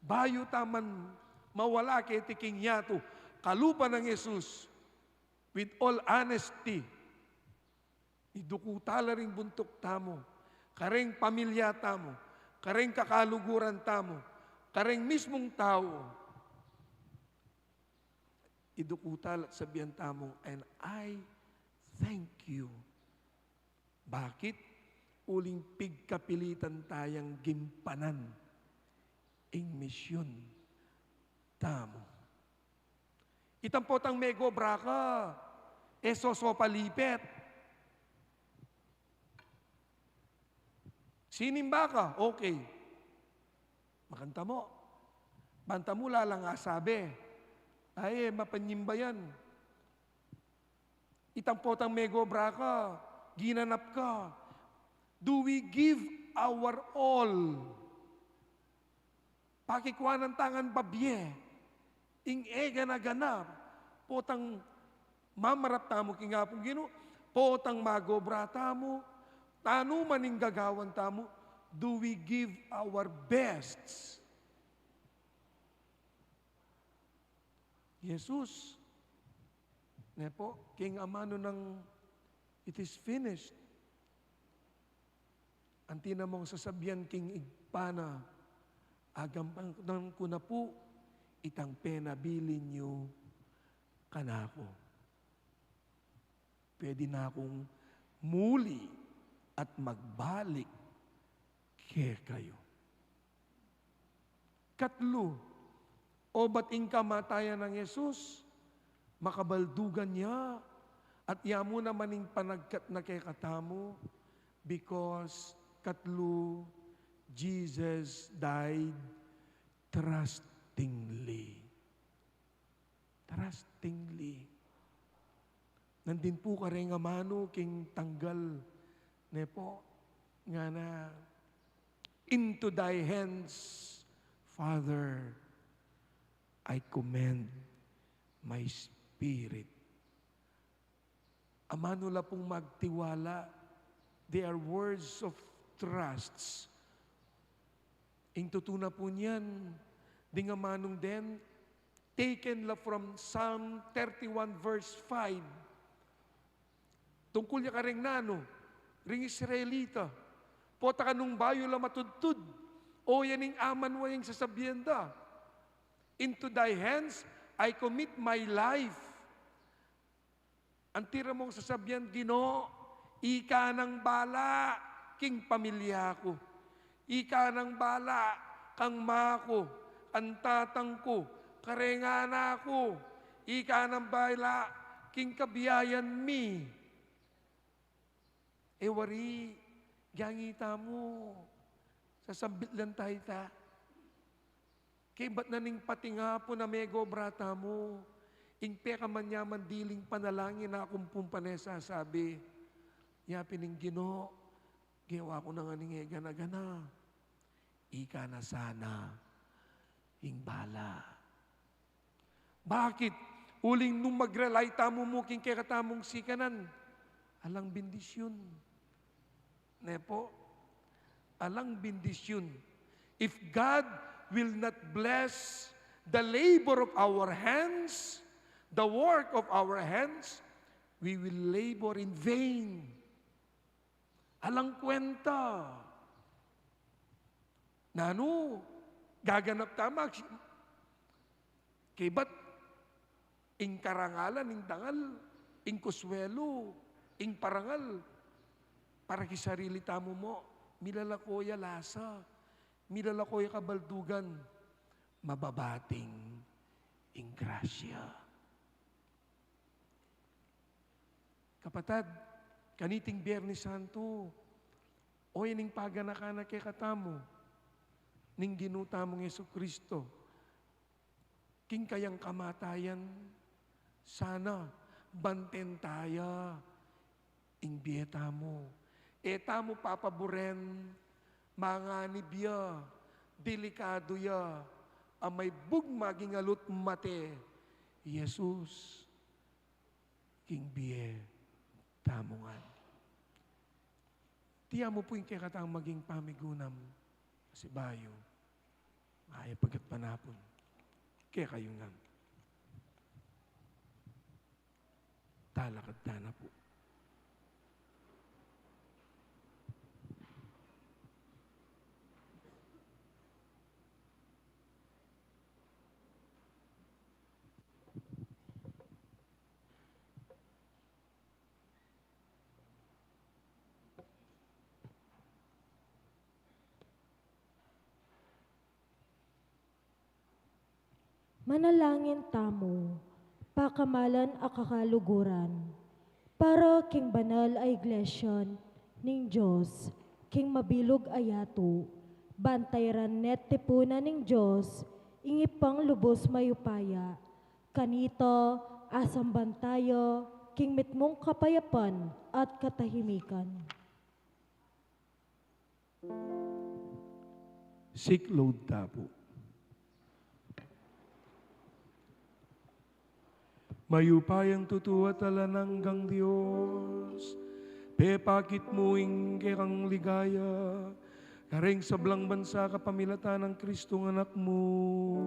bayu ta man mawala keti king yatu, kalupa nang Jesus, with all honesty, iduku tala ring buntuk tamu, kareng pamilya tamu, kareng kakaluguran tamu, kareng mismung tau. Iduku tala at sabian tamu, "And I thank you." Bakit? Uling pigkapilitan tayang gimpanan ing misyun tamu. Itang potang megobra ka, e soso palipet. Sinimba ka, okay. Makanta mu. Banta mu lalang asabi, "Ay, e mapanyimba yan." Itang potang megobra ka, ginanap ka. Do we give our all? Pakikwanan ta ngan babie ing e gana-gana, potang mamarap tamu king Apung Ginu, potang magobra tamu, nanu man ing gagawan tamu, do we give our best? Jesus, ne po, king amanu nang, "It is finished," anti na mung sasabian king Ibpa na, "Agampanan ku na pu itang penabilin yu kanaku. Pwede na kung muli at magbalik kekayu." Katlu, obat ing kamatayan nang Jesus, makabaldugan ya, at ya mu naman ing panagkat na kekatamu, because katlu, Jesus died trustingly. Trustingly. Nandin pu kareng amanu king tanggal, ne po, ngana, "Into thy hands, Father, I commend my spirit." Amanu la pung magtiwala, they are words of trusts. Ing tutu na pu niyan, ding amanung den, taken la from Psalm thirty-one verse five. Tungkul ya kareng nanu, ring Israelita. Pota kanung bayu la matudtud, o yan ing amanung sasabian da, "Into thy hands I commit my life." Anti ra mung sasabian, "Ginu, ika nang bala king pamilya ku. Ika nang bala kang ama ku, kang tatang ku, kareng anak ku. Ika nang bala king kabiayan mi." E wari, gani tamu, sasambit lang tamu ita. Kaybat na ning pati nga pu na megobra tamu, ing pekamanyaman diling panalangin a ku pung pane sasabi, ya pin ing Ginu, gewa ku na ngan ing e gana-gana. Ika na sana ing bala. Bakit? Uling nung mag-rely tamu mu king kekatamung sikanan, alang bendisyun. Ne po? Alang bendisyun. If God will not bless the labor of our hands, the work of our hands, we will labor in vain. Alang kwenta. Nanu, gaganap tamu, kaybat ing karangalan, ing dangal, ing kuswelu, ing parangal, para king sarili tamu mu, milalako ya lasa, milalako ya kabaldugan, mababating ing grasya. Kapatad, kaniting Biernes Santo, oyan ing paganakan na kekatamu ning Ginu tamung Jesucristo king kayang kamatayan. Sana banten ta ya ing bie tamu. E tamu papaburen, manganib ya, delikadu ya, a maibug maging alu't mate i Jesus king bie tamu ngan. Tia mu pu ing kekatang maging pamigunam, sibayu, aya pagkat panapun kekayu ngan. Talakad ta na pu. Manalangin tamu, pakamalan a kakaluguran, para king banal a iglesia ning Dios, king mabilug a yatu, ban tairan ne't tipunan ning Dios, ing Ibpang lubus mayupaya, kanita asamban taya king mitmung kapayapan at katahimikan. Siklaud ta pu. Mayupayang tutu at alang anggang Dios, pepakit mu ing kekang ligaya kareng sablang bansa kapamilatan nang Kristong Anak mu.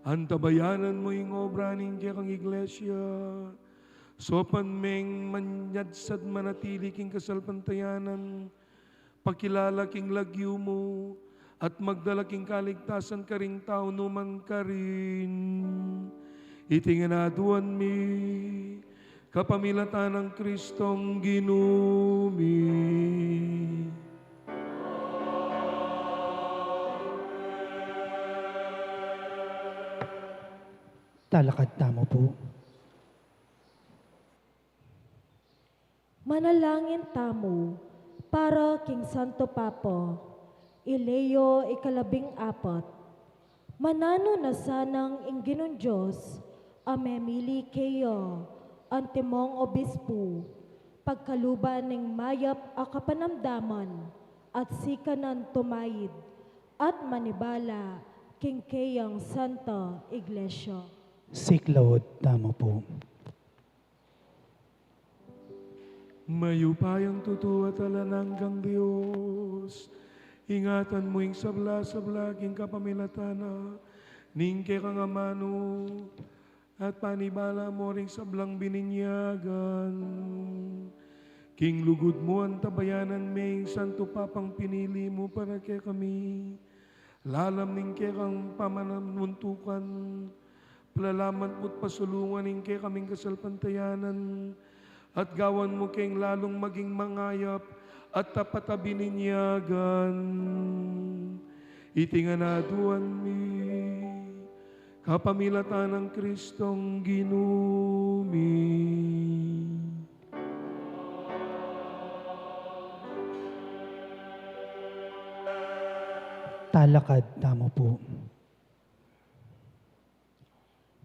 Antabayanan mu ing obra ning kekang iglesia, saupan meng manyadsad manatili king kasalpantayanan, pakilala king lagyu mu, at magdala king kaligtasan karing tau nu man karin. Iti ngan aduan mi, kapamilatan nang Kristong Ginu mi. Talakad tamu pu. Manalangin tamu para king Santo Papa, i Leo ikalabing apat. Mananu na sanang ing Ginung Dios a memili keya antimong obispu, pagkaluban ning mayap a kapanamdaman at sikanan tumaid at manibala king keyang Santa Iglesia. Siklaud tamu pu. Mayupayang tutu at alang anggang Dios, ingatan mu ing sabla-sabla king kapamilatan na ning kekang amanu, at panibala mu ring sablang bininyagan. King lugud mu antabayanan me ing Santo Papang pinili mu para kekami, lalam ning kekang pamanamuntukan, palalaman mu't pasulungan ing kekaming kasalpantayanan, at gawan mu keng lalung maging mangayap at tapat a bininyagan. Iti ngan aduan mi, kapamilatan nang Kristong Ginu mi. Talakad tamu pu.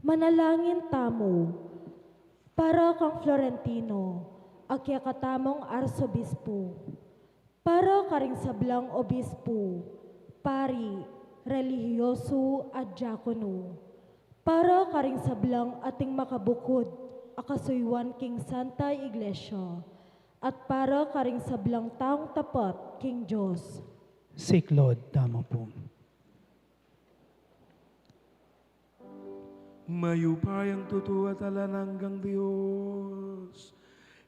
Manalangin tamu para kang Florentino, a kekatamung arsobispu, para karing sablang obispu, pari, relihiyosu, at diakono, Para karing sablang ating makabukud a kasuyuan king Santa Iglesia, at para karing sablang taung tapat king Dios. Siklaud tamu pu. Mayupayang tutu at alang anggang Dios,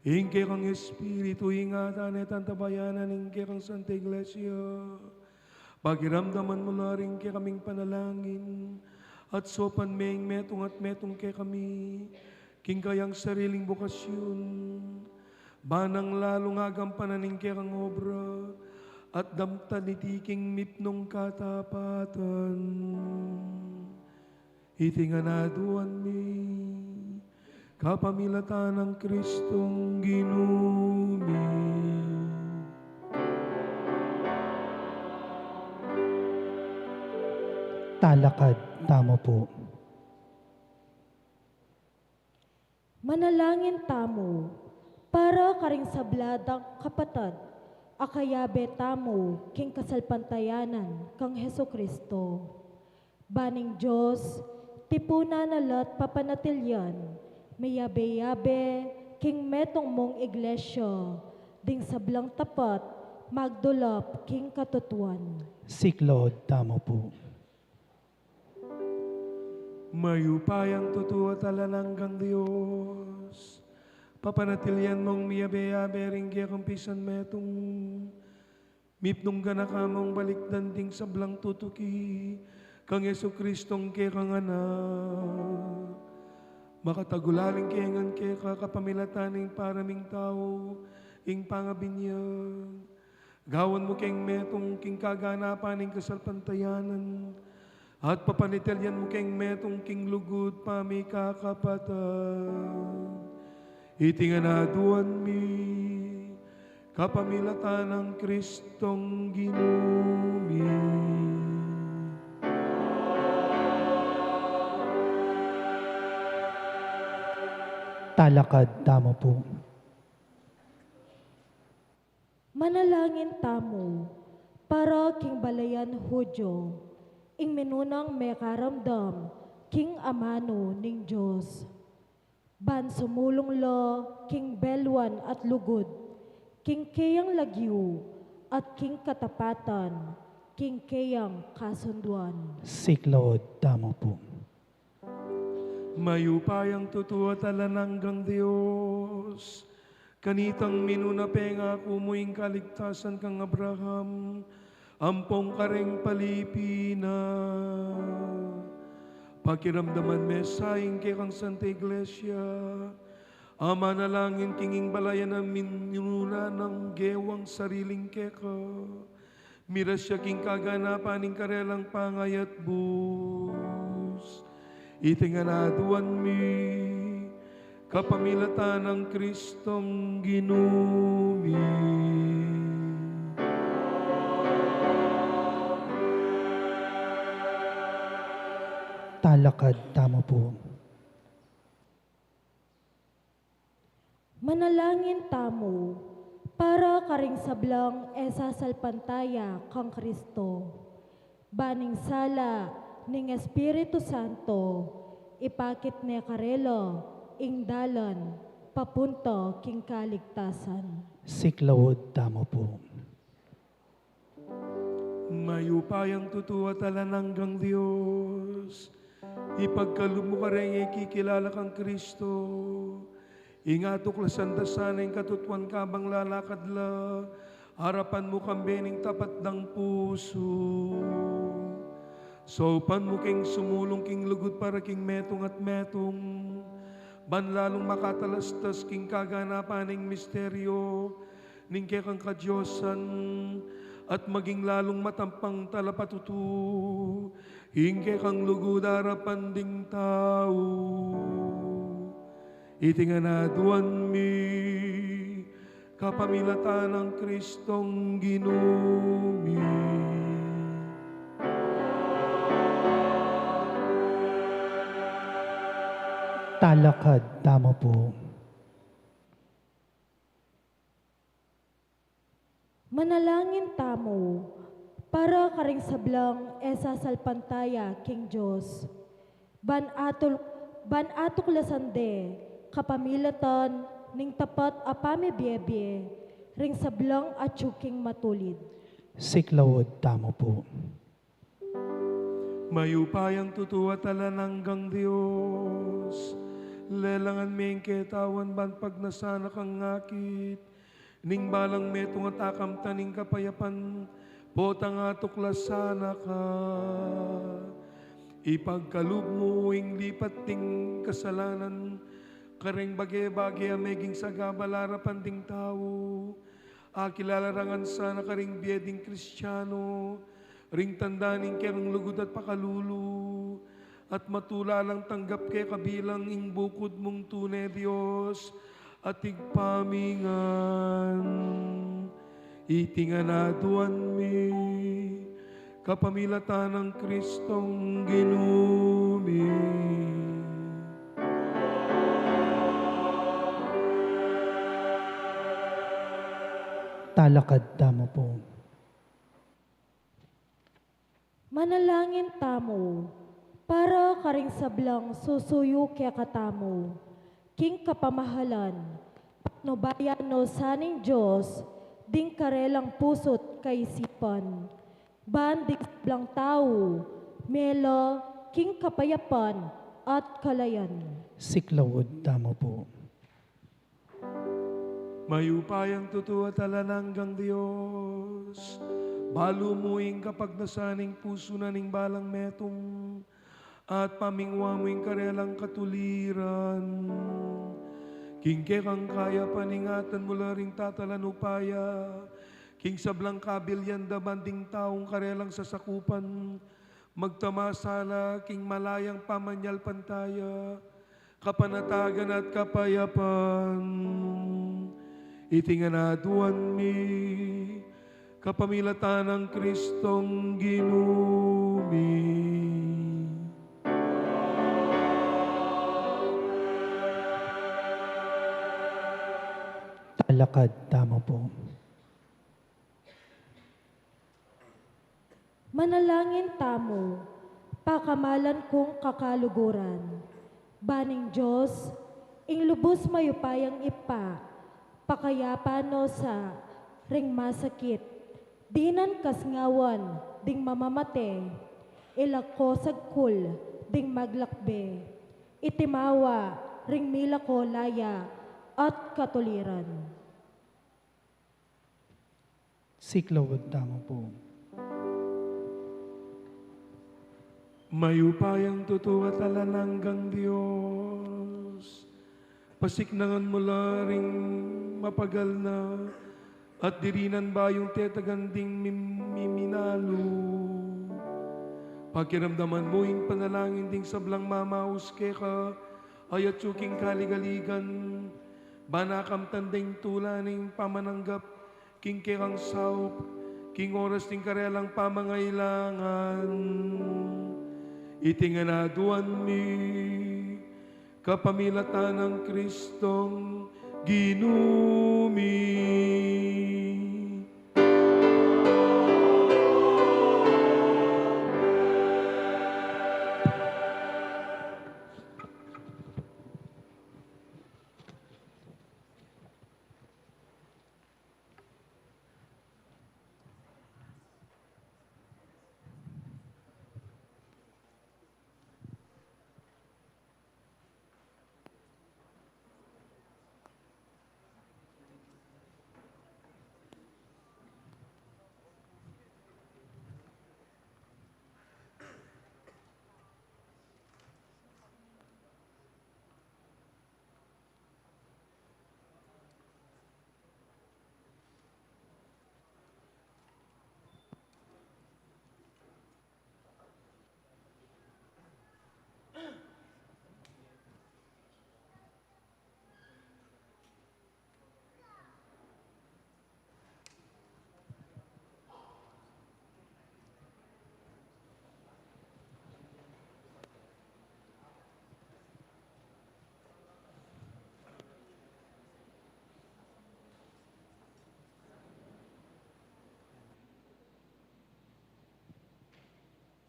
ing kekang Espiritu, ingatan at antabayanan ing kekang Santa Iglesia. Pakiramdaman mu la ring kekaming panalangin, at saupan me ing metung at metung kekami king kayang sariling bokasyun, ban nang lalung agampanan ing kekang obra, at damtan iti king mipnung katapatan. Iti ngan aduan mi, kapamilatan nang Kristong Ginu mi. Talakad tamu pu. Manalangin tamu para karing sabla dang kapatad a kayabe tamu king kasalpantayanan kang Jesucristo. Ban ing Dios, tipunan na la't papanatilian, miyabe-yabe king metung mung Iglesia, ding sablang tapat, magdulap king katutuan. Siklaud tamu pu. Mayupayang tutu at alang anggang Dios, papanatilian mung miyabe-yabe ring kekang pisan metung, mipnung ganaka mung balikdan ding sablang tutuki kang Jesucristong kekang Anak. Makatagulaling ke ngan keka kapamilatan ning para ming tau ing pangabinyag. Gawan mu keng metung king kaganapan ning kasalpantayanan, at papanatilian mu keng metung king lugud pamikakapatad. Iti ngan aduan mi, kapamilatan nang Kristong Ginu mi. Talakad tamu pu. Manalangin tamu para king balayan Hudyo, ing minunang mekaramdam king amanu ning Dios. Ban sumulung la king belwan at lugud, king keyang lagyu at king katapatan, king keyang kasunduan. Siklaud tamu pu. Mayupayang tutu at alang anggang Dios, kanitang minuna pengaku mu ing kaligtasan kang Abraham ampong kareng palipi na. Pakiramdaman me sa ing kekang Santa Iglesia a manalangin king ing balayan a minuna nang gewang sariling keka. Miras ya king kaganapan ning karelang pangayatbus. Iti ngan aduan mi, kapamilatan nang Kristong Ginu mi. Talakad tamu pu. Manalangin tamu para karing sablang e sasalpantaya kang Kristo. Ban ing sala ning Espiritu Santo, ipakit ne karela ing dalan papunta king kaligtasan. Siklaud tamu pu. Mayupayang tutu at alang anggang Dios, ipagkalub mu kareng e kikilala kang Kristo, ing atuklasan da sana ing katutuan kabang lalakad la arapan mu kambe ning tapat dang pusu. Saupan mu keng sumulung king lugud para king metung at metung, ban lalung makatalastas king kaganapan ning misteryo ning kekang kadiosan, at maging lalung matampang talapatutu ing kekang lugud arapan ding tau. Iti ngan aduan mi, kapamilatan nang Kristong Ginu mi. Talakad tamu pu. Manalangin tamu para karing sablang e sasalpantaya king Dios. Ban atul-, ban atuklasan de kapamilatan ning tapat a pamibie-bie ring sablang atyu king matulid. Siklaud tamu pu. Mayupayang tutu at alang anggang Dios, lelangan me ing ketawan ban pagnasan na kang akit ning balang metung at akamtan ning kapayapan, potang atuklasan na ka. Ipagkalub mu ing lipat ding kasalanan kareng bage-bage a meging sagabal arapan ding tau. Akilala ra ngan sana karing bie ding Kristiano ring tanda ning kekang lugud at pakalulu, at matula lang tanggap keka bilang ing bukud mung tune Dios at Ibpa mi ngan. Iti ngan aduan mi kapamilatan nang Kristong Ginu mi. Talakad tamu pu. Manalangin tamu para karing sablang susuyu kekatamu king kapamahalan, patnubayan no sa ning Dios ding karelang pusu't kaisipan, ban ding sablang tau mela king kapayapan at kalayan. Siklaud tamu pu. Mayupayang tutu at alang anggang Dios, balu mu ing kapagnasan ning pusu na ning balang metung, at pamingwa mu ing karelang katuliran. King kekang kayapan, ingatan mu la ring tatalan upaya king sablang kabilian da ban ding taung karelang sasakupan magtamasa la king malayang pamanyalpantaya, kapanatagan at kapayapan. Iti ngan aduan mi kapamilatan nang Kristong Ginu mi. Talakad tamu pu. Manalangin tamu, pakamalan kung kakaluguran. Ban ning Dios, ing lubus mayupayang Ibpa, pakayapan no sa ring masakit, dinan kasngawan ding mamamate, ilako sagkul ding maglakbe, itimawa ring milako laya at katuliran. Siklaud tamu pu. Mayupayang tutu at alang anggang Dios, pasiknangan mu la ring mapagal na at dirinan bayung tetagan ding mim-, miminalu. Pakiramdaman mu ing panalangin ding sablang mamaus keka, ayat yu king kaligaligan, ban akamtan ding tula ning pamananggap king kekang saup, king oras ning karelang pamangailangan. Iti ngan aduan mi kapamilatan nang Kristong Ginu mi.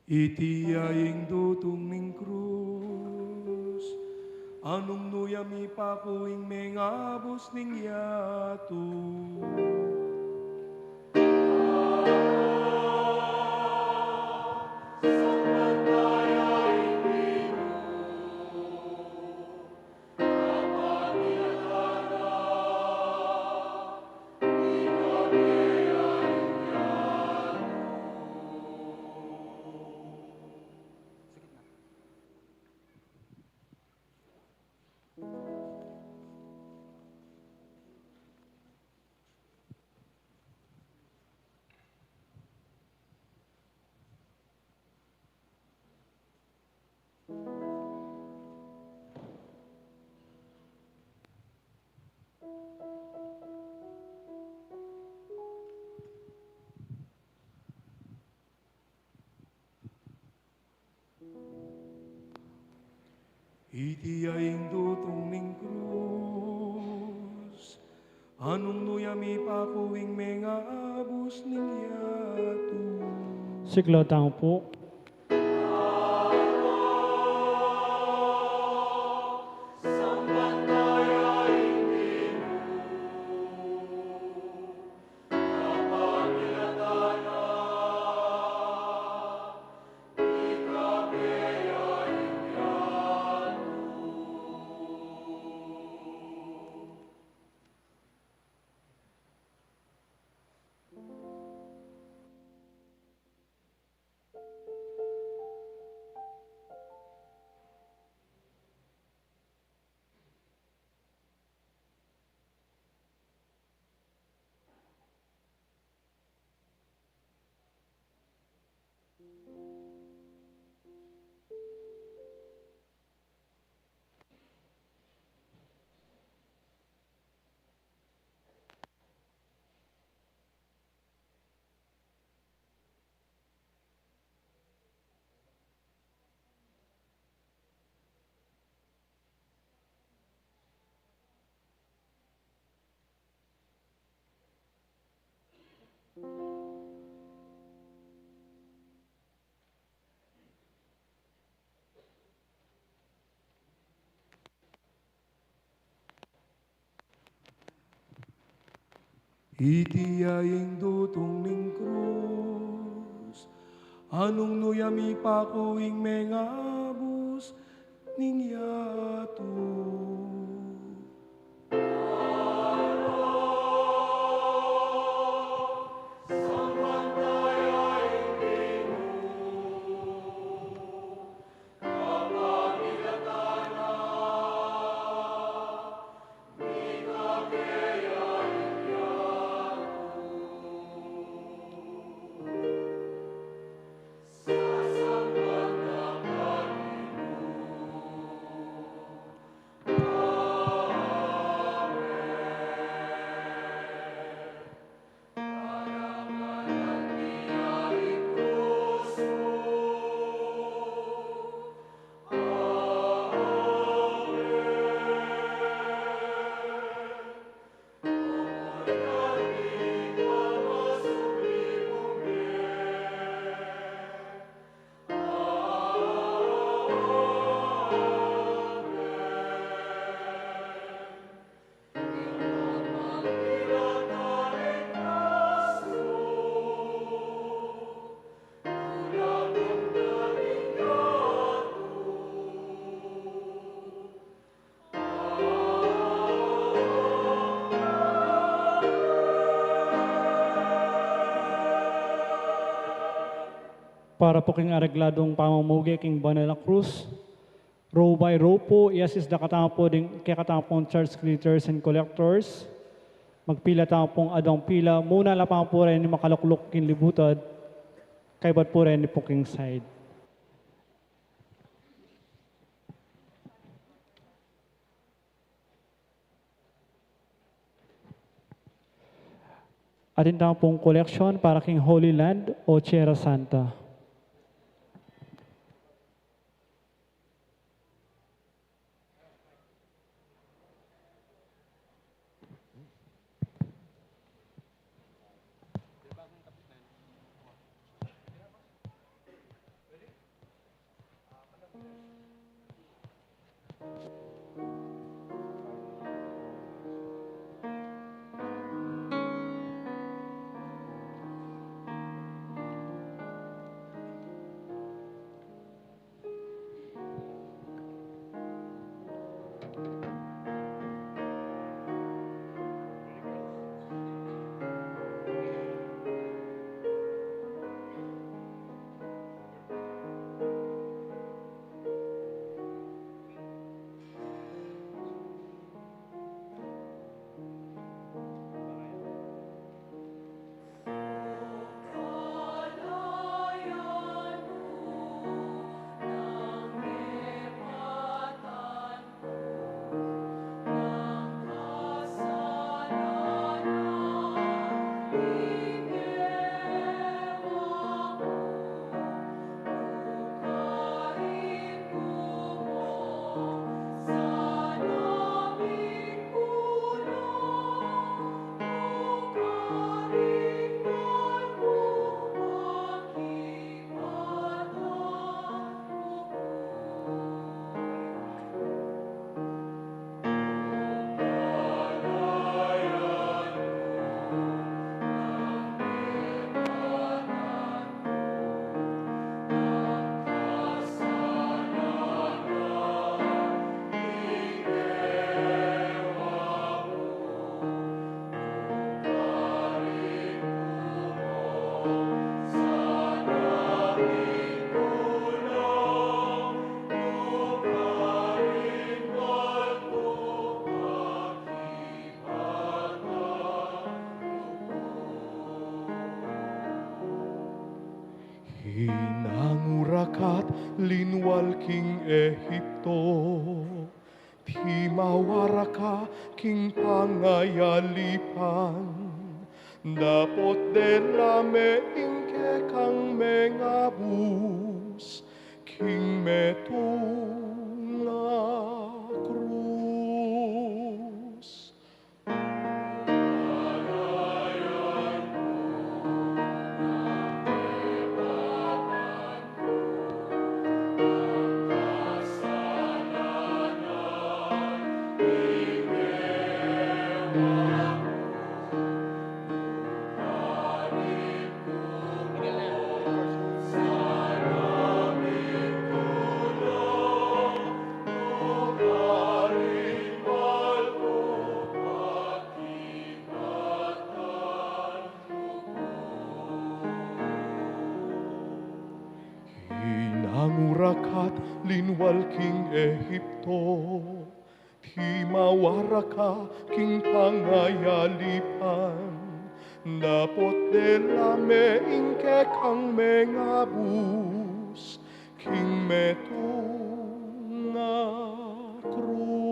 Iti ya ing dutung ning krus, a nung nu ya mipaku ing mengabus ning yatu. Iti ya ing dutung ning krus, a nung nu ya mipaku ing mengabus ning yatu. Siklaud tamu pu. Iti ya ing dutung ning krus, a nung nu ya mipaku ing mengabus ning yatu. Para pu king aregladung pamumuge king banal a krus, row by row pu, i-assist da katamu pu ding, kekatamu pung church greeters and collectors. Magpila tamu pung adwang pila, muna la pa pu reni makalukluk king libutad, kaybat pu reni pu king side. Atin tamu pung collection para king Holy Land o Tierra Santa. Inangurakat linwal king Ehipto, timawaraka king pangayalipan, dapot dela me ing kekang mengabus king metung a krus. Inangurakat linwal king Ehipto, timawaraka king pangayalipan, dapot dela me ing kekang mengabus king metung a krus.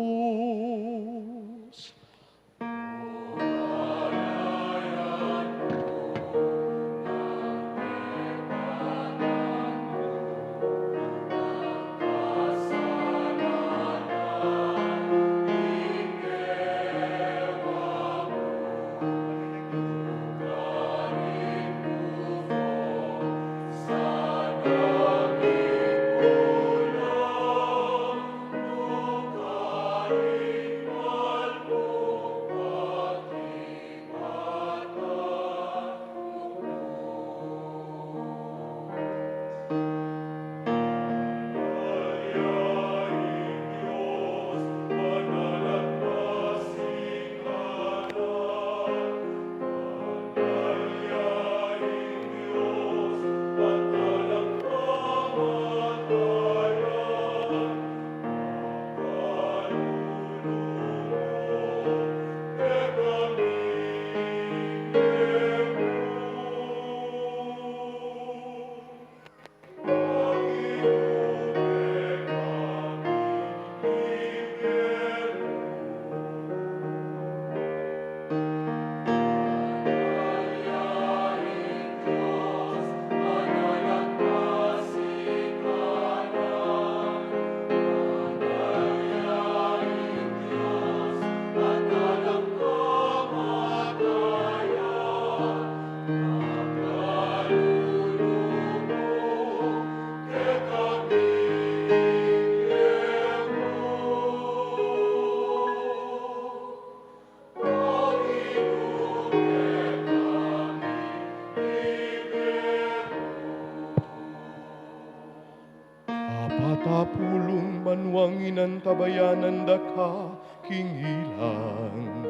Apat a pulung banuang inantabayanan da ka king ilang,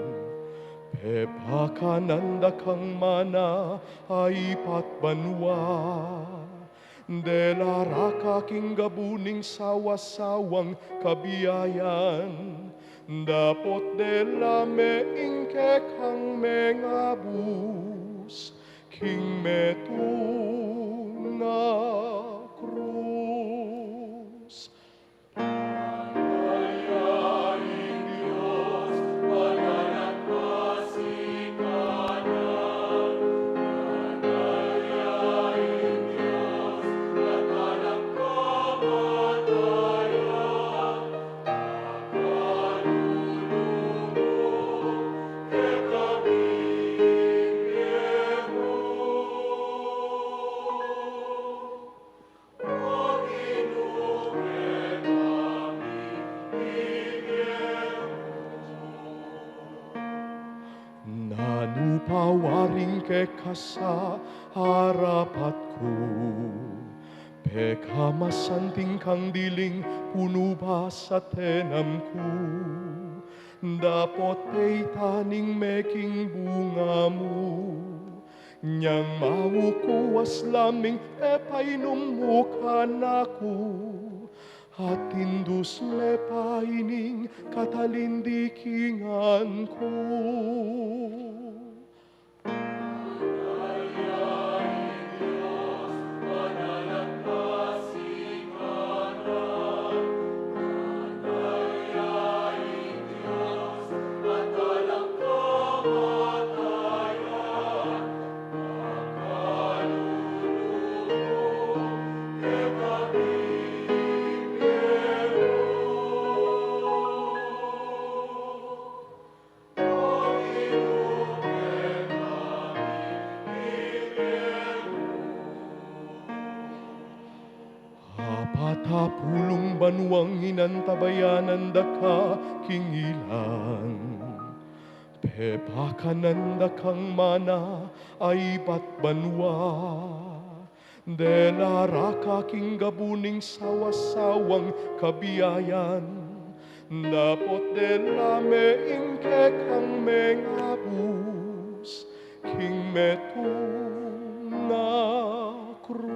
pepakanan da kang mana a ipat banua. Dela ra ka king gabu ning sawa-sawang kabiayan, dapot dela me ing kekang mengabus king metung a krus. Nanu pa waring kekasa arapat ku, pekamasanting kang diling punu ba sa tenam ku, dapot peitan ing meking bunga mu. Nyang maukuas laming pepainum mu kanaku, at indus me pa ining katalindikingan ku. Tapulung banuang inantabayanan da ka king ilang, pepakanan da kang mana a ibat banua. Dela ra ka king gabu ning sawasawang kabiayan, dapot dela me ing kekang mengabus king metung a krus.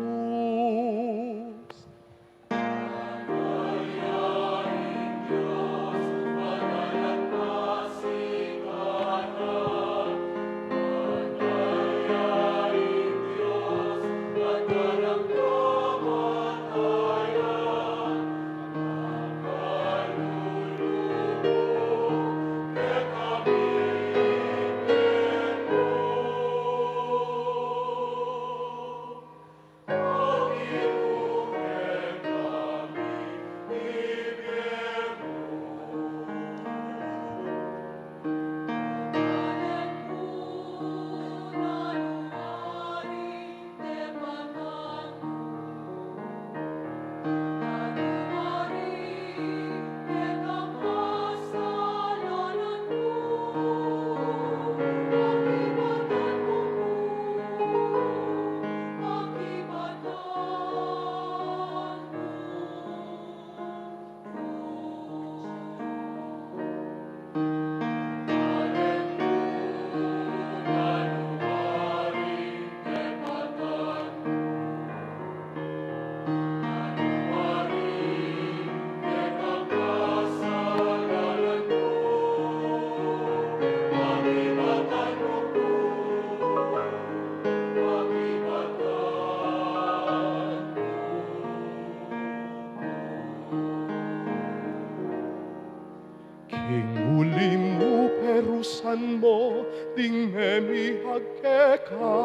King uli mu perusan mo ding memihag keka,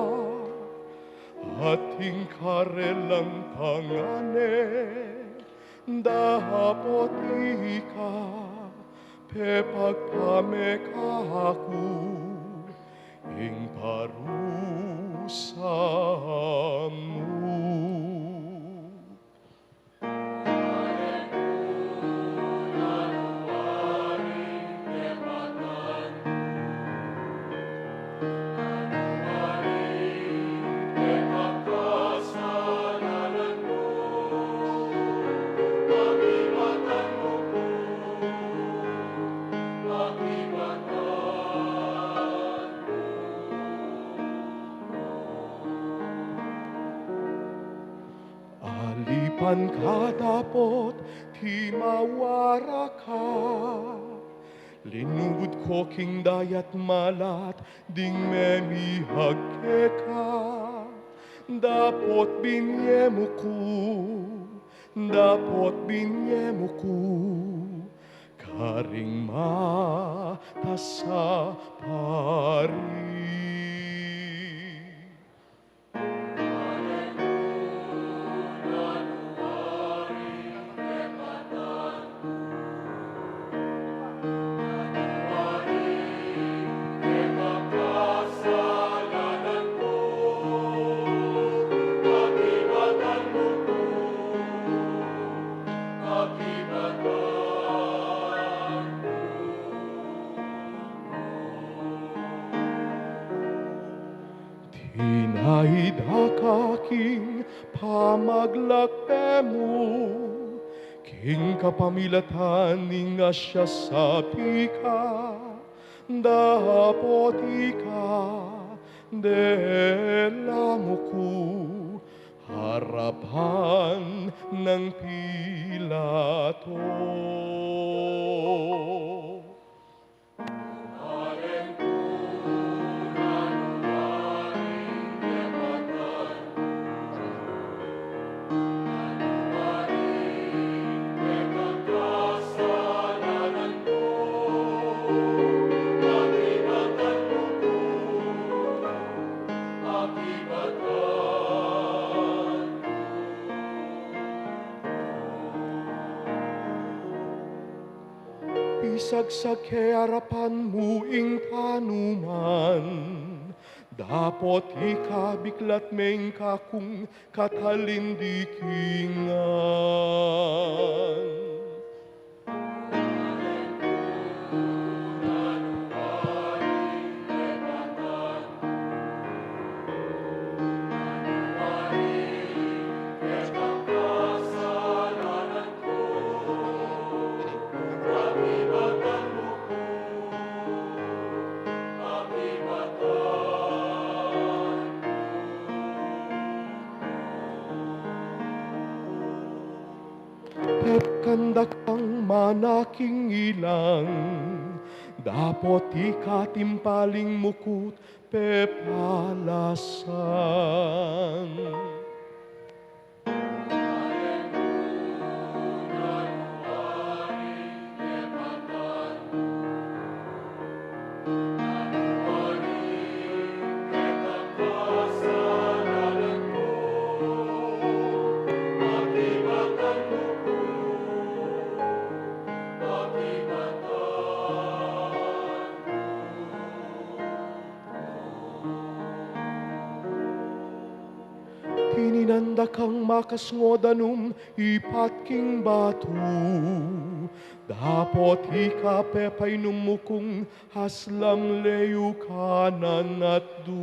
at ing karelang pangane dapot ika pepagpame kaku ing parusa mu. Alipan ka dapot timawa ra ka, linugud ko king dayat malat ding memihag keka, dapot binye mu ku, dapot binye mu ku karing matas a pari. Tinaida ka king pamaglakbe mu, king kapamilatan ning asya sapi ka, dapot ika dela mu ku arapan nang Pilato. Pisagsag ke arapan mu ing tanuman, Dapot ika biklat meng kakung katalindikingan. Pepakandakang mana king ilang, dapot ika timpaling mukut pepalasan. Tininan da kang makasngo danum ipat king batu, dapot ika pepainum mu kung haslam leyu kanan at du.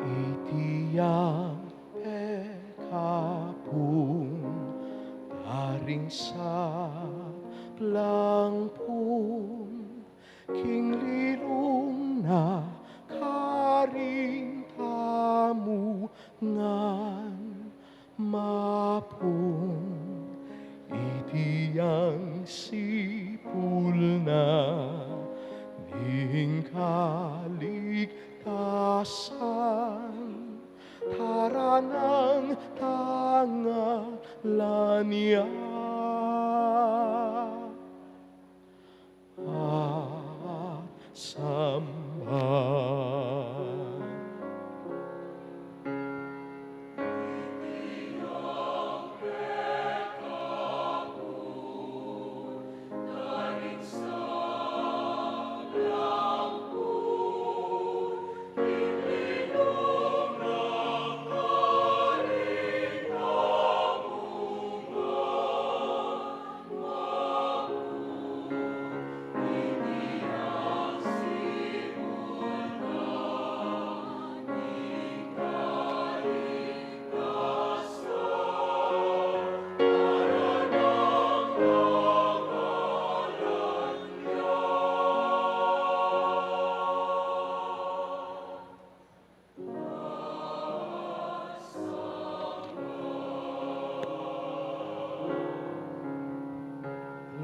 Iti yang pekapung daring sablang pung king lilung na karin tamu ngan mapung. Iti yang sipul na ning kaligtasan, tara nang tangalan ya at samba.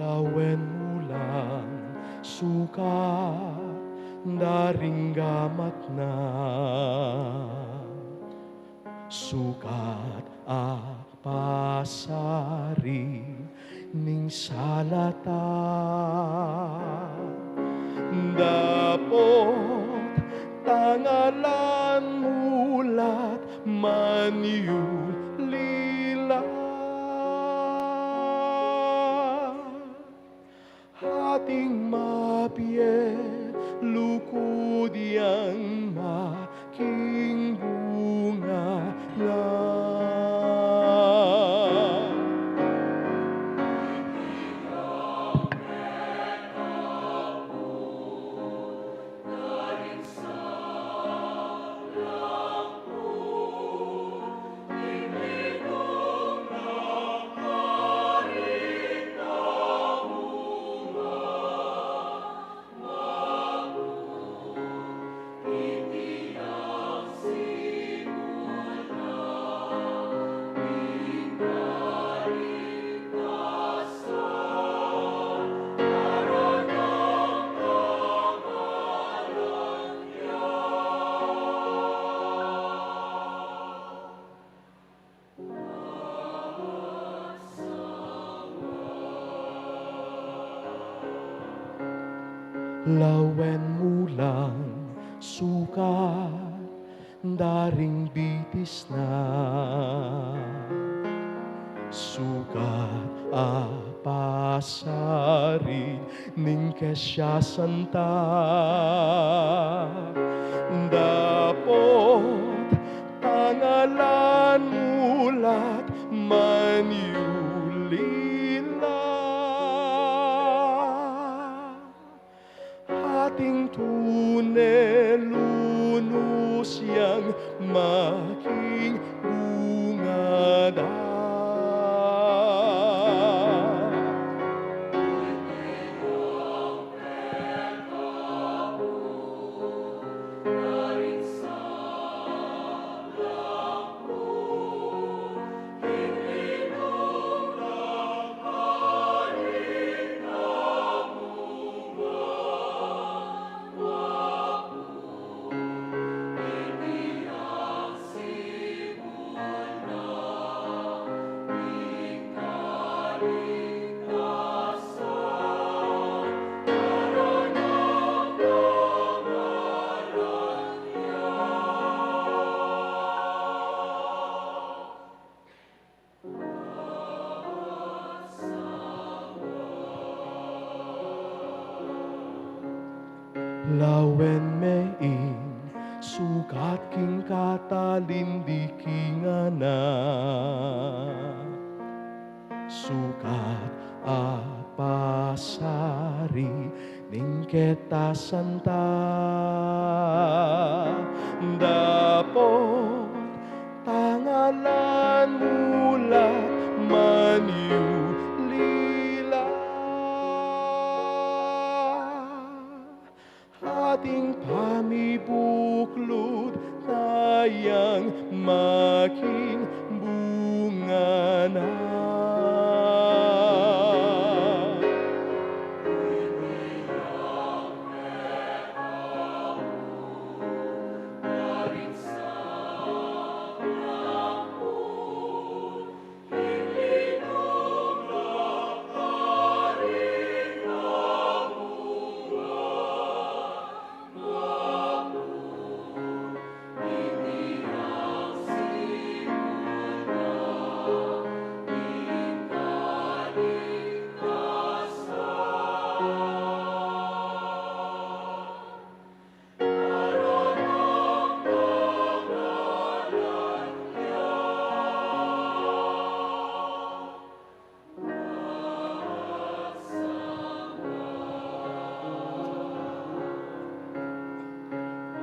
Lawen mu lang sukat da ring gamat na, sukat a pasarin ning sala ta. Dapot tangalan mu la't manyulila. Ating mapie lukud yang making bunga na. Lawen mu lang sukat da ring bitis na, sukat a pasarin ning kesya santa. Dapot tangalan mu la't manyulila. Ating tune lunus yang making bunga da. Lawen me ing sukat king katalindikingan na, sukat a pasarin ning keta santa. Dapot tangalan mu la't manyulila. Ating pamibuklud na yang making bunga na.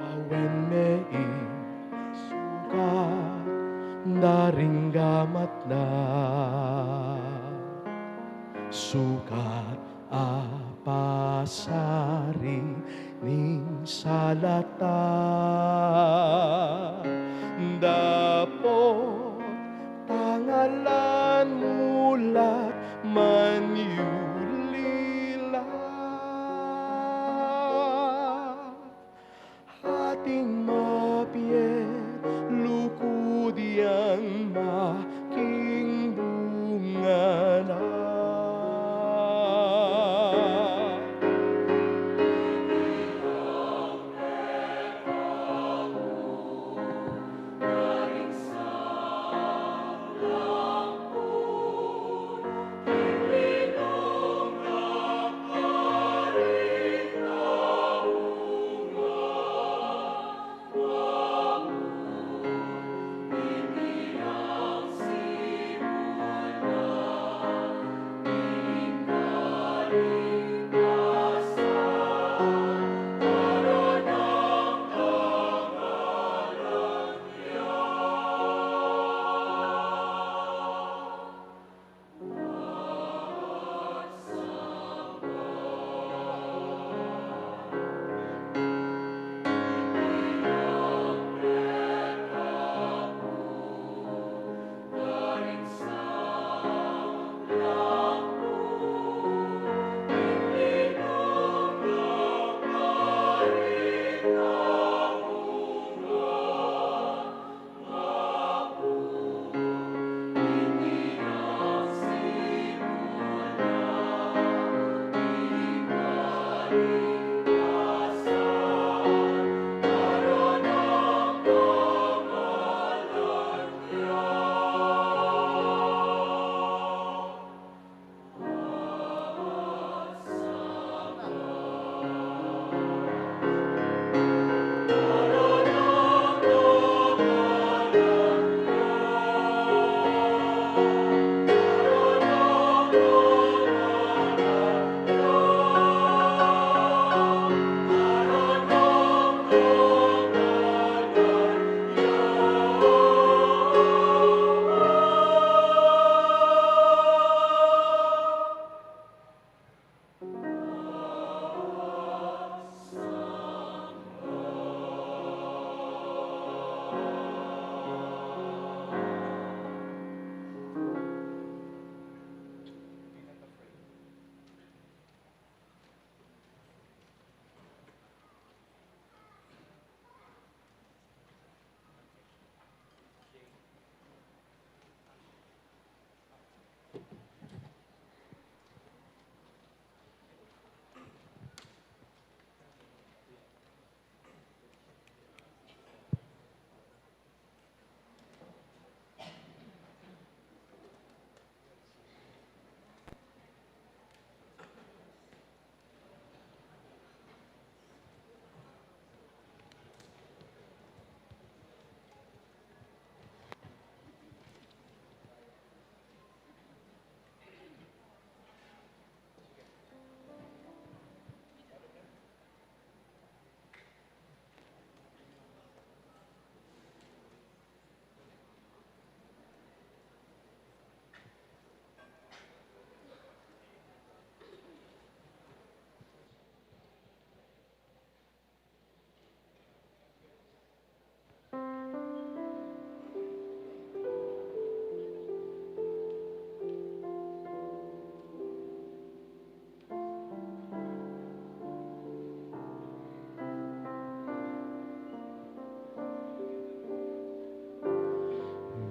Awen me ing sukat da ring gamat na, sukat a pasarin ning sala ta. Dapot tangalan mu la't manyulila. nang makimbunga na.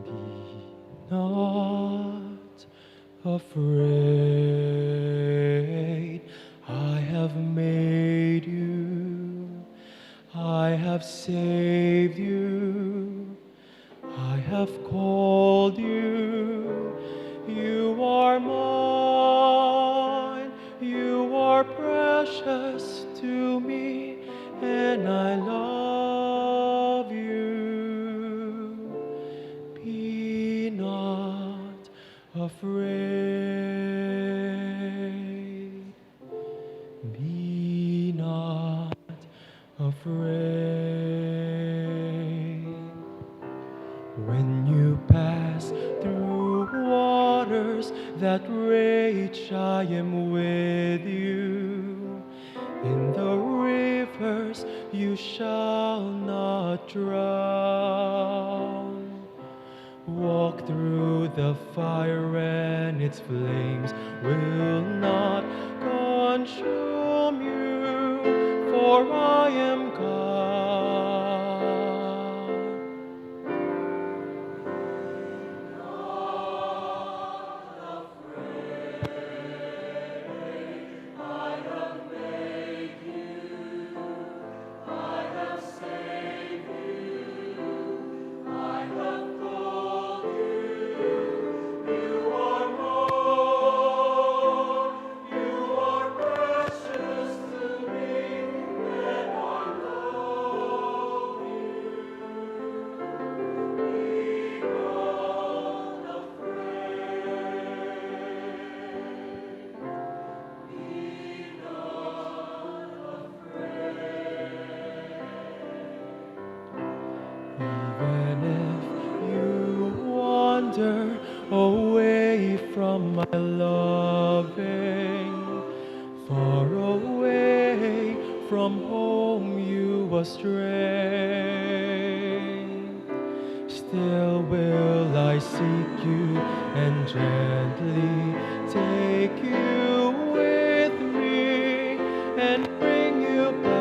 Be not afraid, I have made you, I have saved you, I have called you. You are mine, you are precious to me, and I love you. Be not afraid. Be not afraid. When you pass through waters that rage, I am with you. In the rivers, you shall not drown. Walk through the fire and its flames will not consume you, for I am God. wander away from my loving, far away from home you astray. Still will I seek you and gently take you with me and bring you back.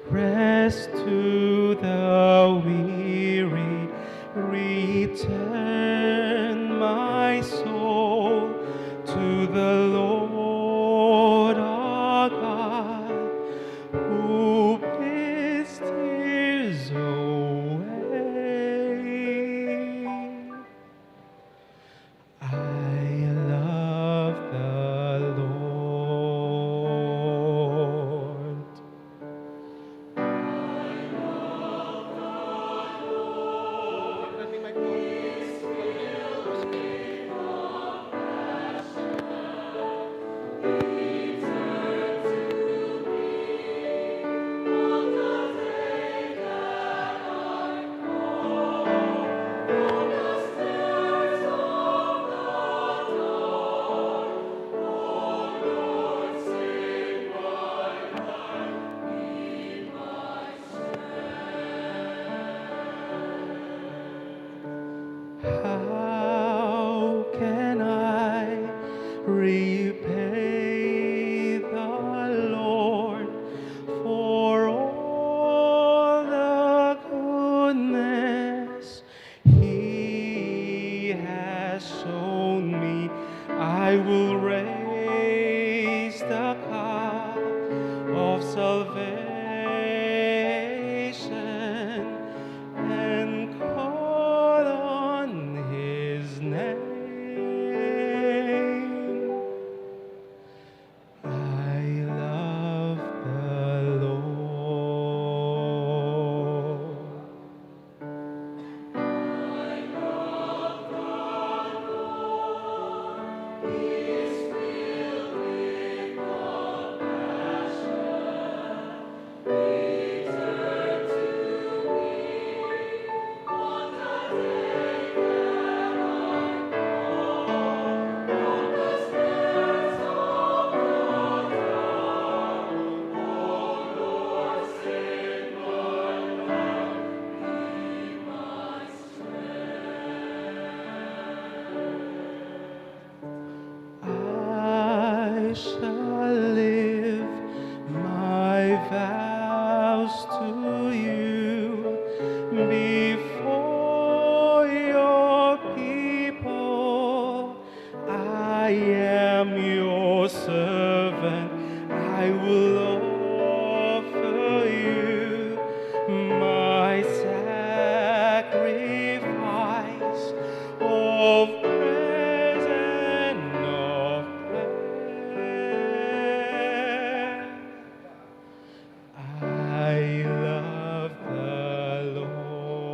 Rest to the weary, return my soul to the Lord our God, who bids tears away. I love the Lord. How can I repay the Lord for all the goodness he has shown me? I will raise the cup of salvation and call on his name. I love the Lord. I shall live my vows to you before your people. I am your servant. I will offer you my sacrifice of praise and of praise. I love the Lord.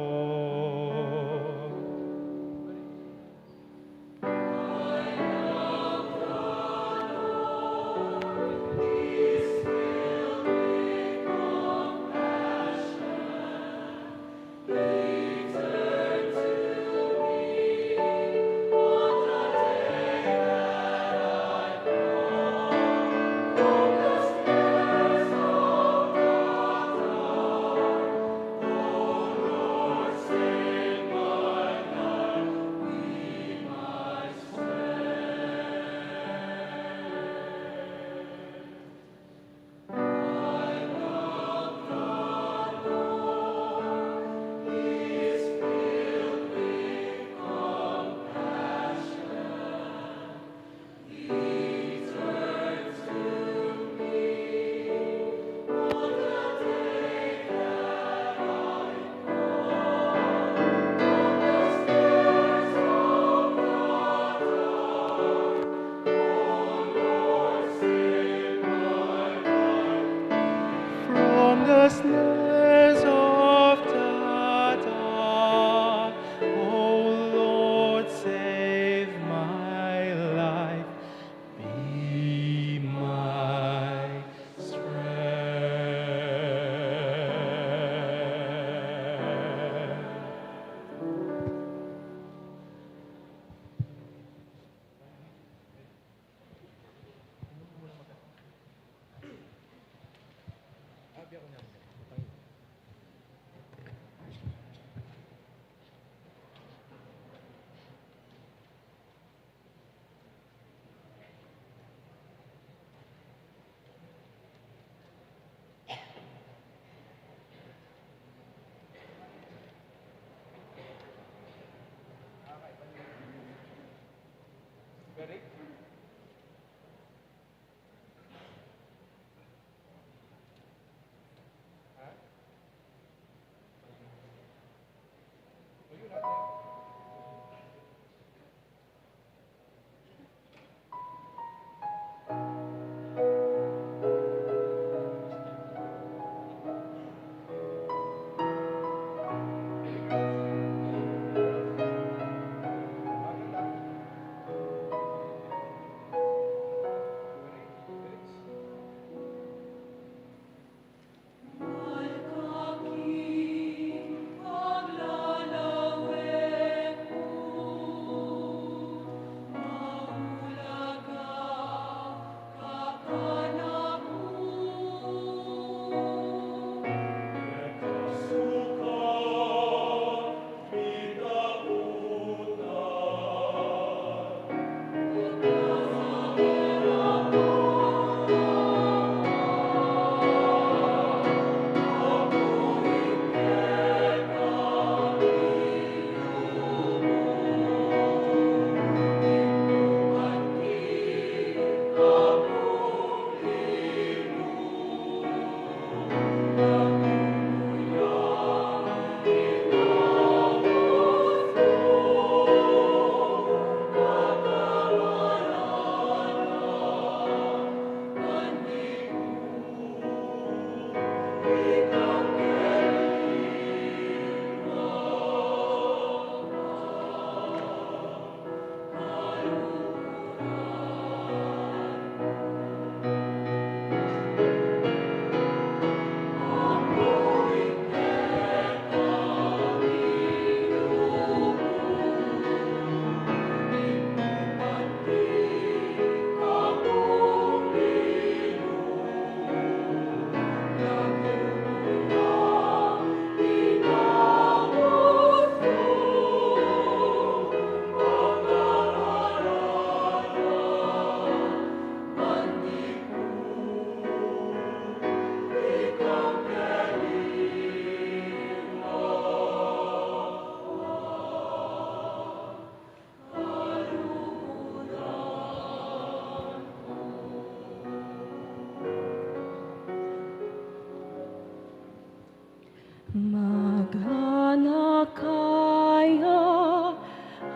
Magana kaya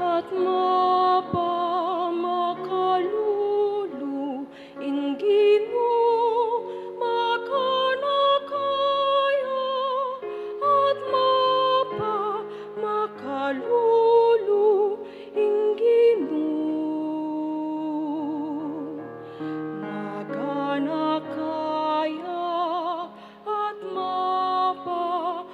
at mapamakalulu ing Ginu, magana kaya at mapamakalulu ing Ginu. Magana kaya at mapamakalulu.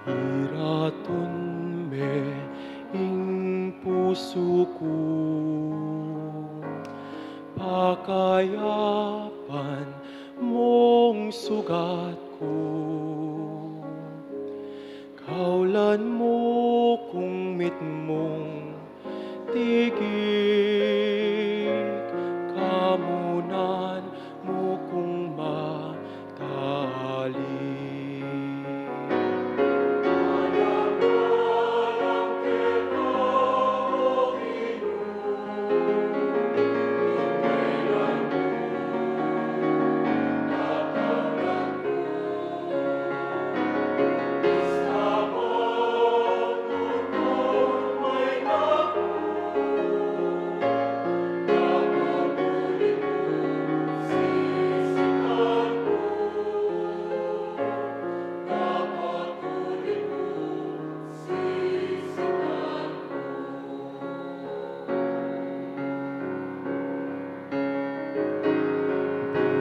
Iratun me ing pusu ku, pakayapan mung sugat ku. Kaulan mu kung mitmung tigig, kamunan mu kung matali.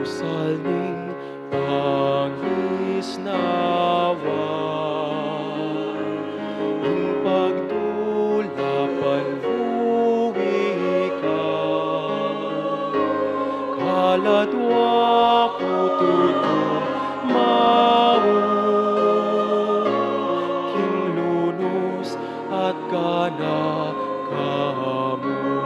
Busal ning pangisnawa, ing pagdulapan buwi ka, kaladwa ku tutu mau, king lunus at gana ka mu.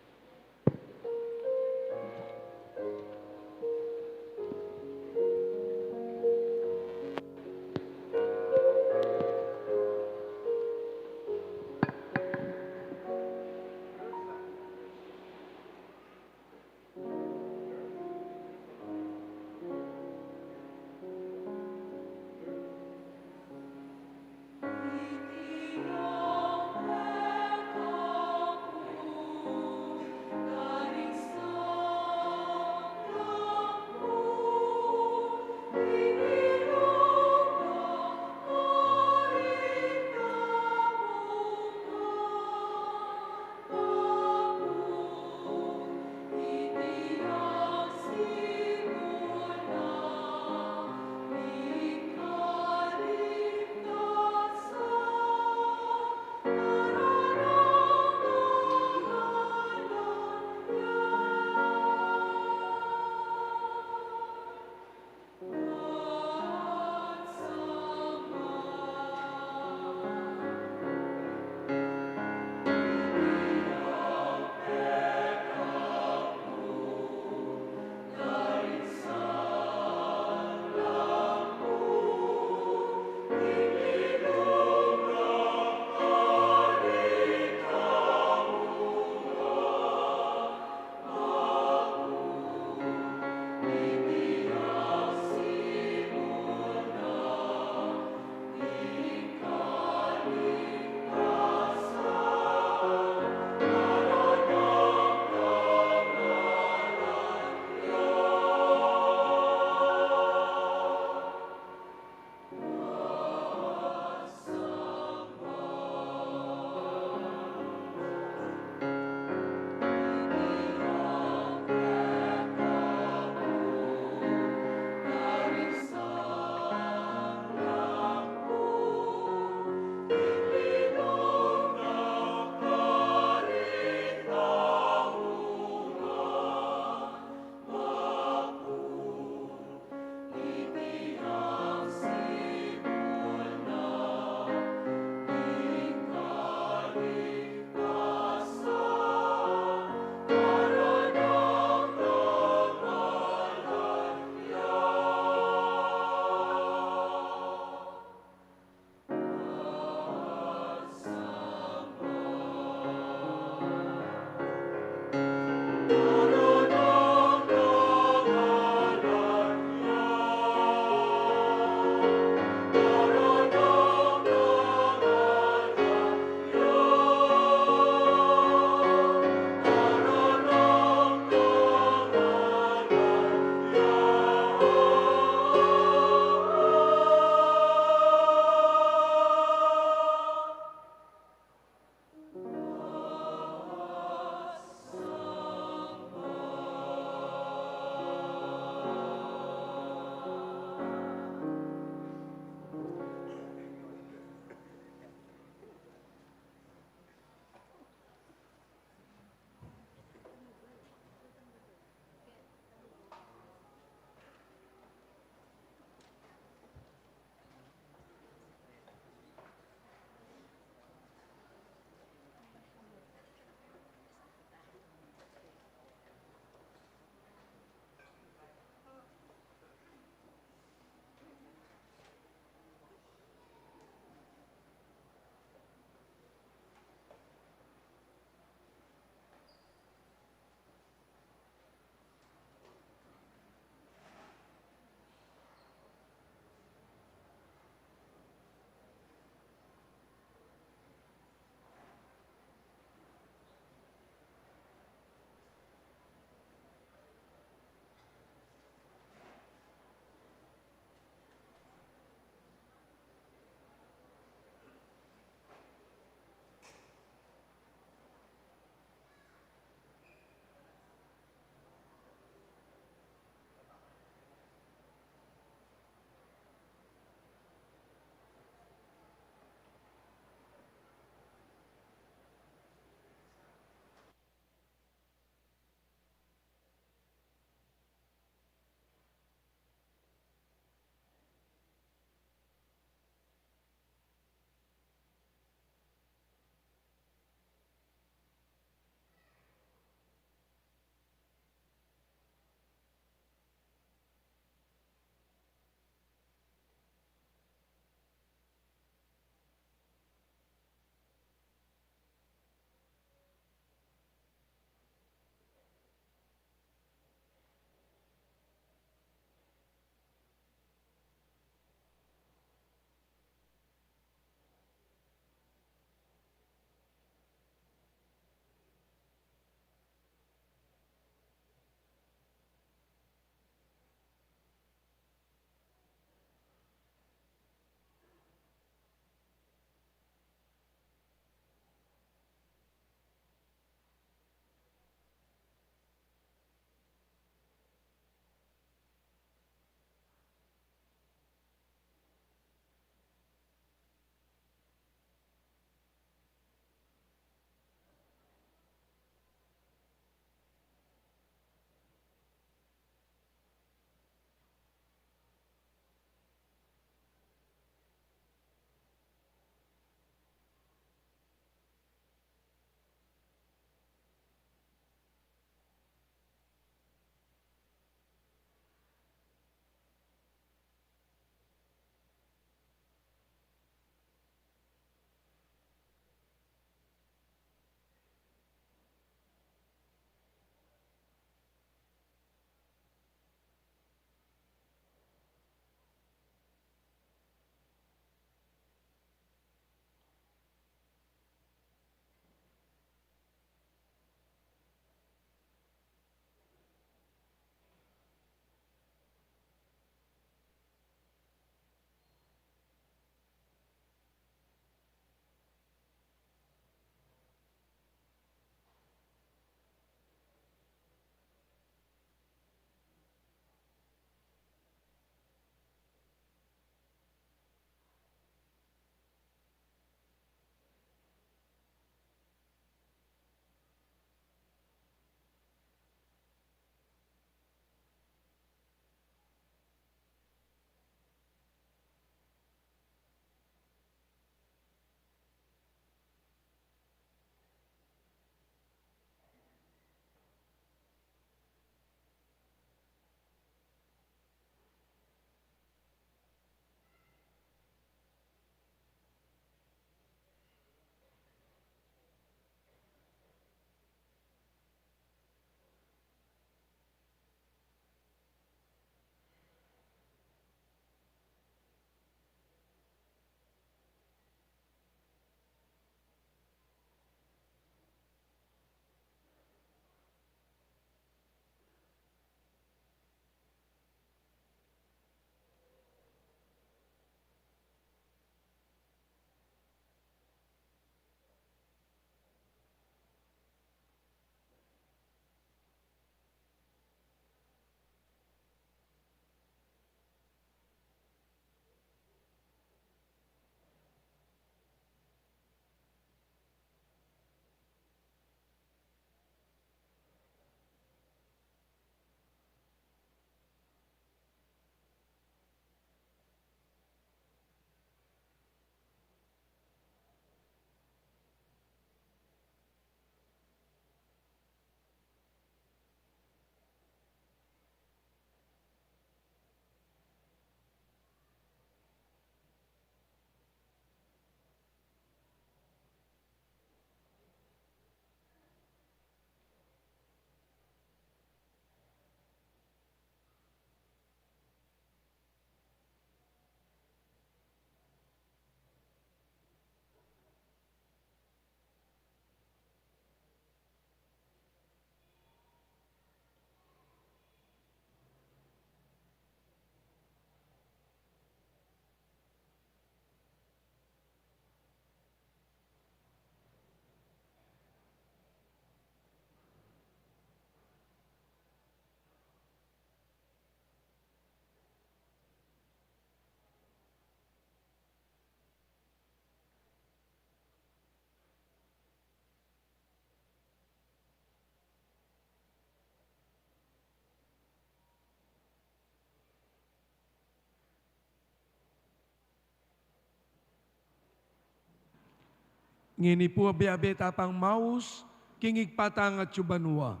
Ngeni pu, abe-abe ta pang maus king Ibpa tang atsu banua.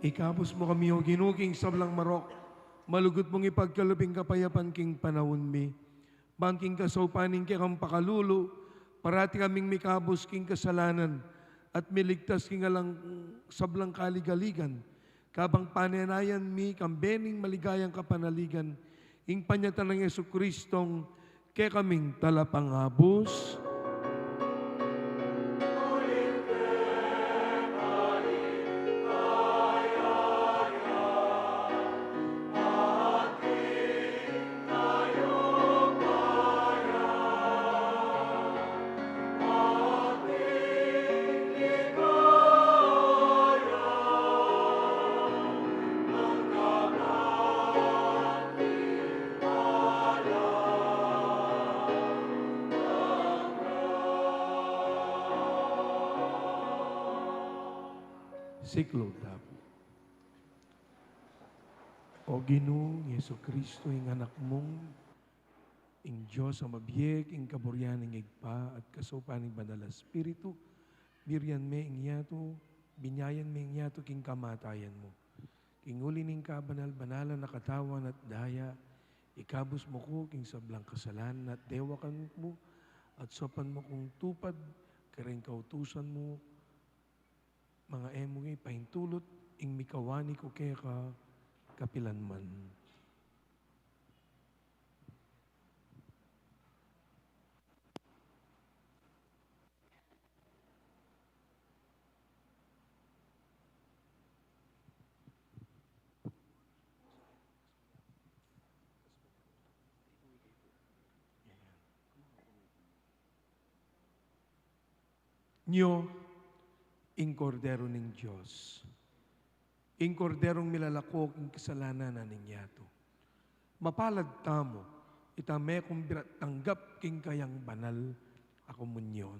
Ikabus mu kami, O Ginu, king sablang marok, malugud mung ipagkalub ing kapayapan king panaun mi. Bang king kasaupan ning kekang pakalulu, parati kaming mikabus king kasalanan at miligtas king alang sablang kaligaligan, kabang panenayan mi kambe ning maligayang kapanaligan ing panyatang nang Jesucristong kekaming Talapangabus. Siklaud tamu. O Ginu Jesucristo, ing Anak mung ing Dios a mabie, king kaburian ning Ibpa at kasaupan ning Banal a Espiritu, burian me ing yatu, binyayan me ing yatu king kamatayan mu. King uli ning kabanal-banalan a katawan at daya, ikabus mu ku king sablang kasalanan at dewakan mu ku, at saupan mu kung tupad kareng kautusan mu, manga e mu ke paintulut ing mikawani ku keka kapilan man. Nyo ing Kordero ning Dios, ing Korderong milalako king kasalanan na ning yatu. Mapalad tamu, ita mekung birat tanggap king kayang banal a komunyon.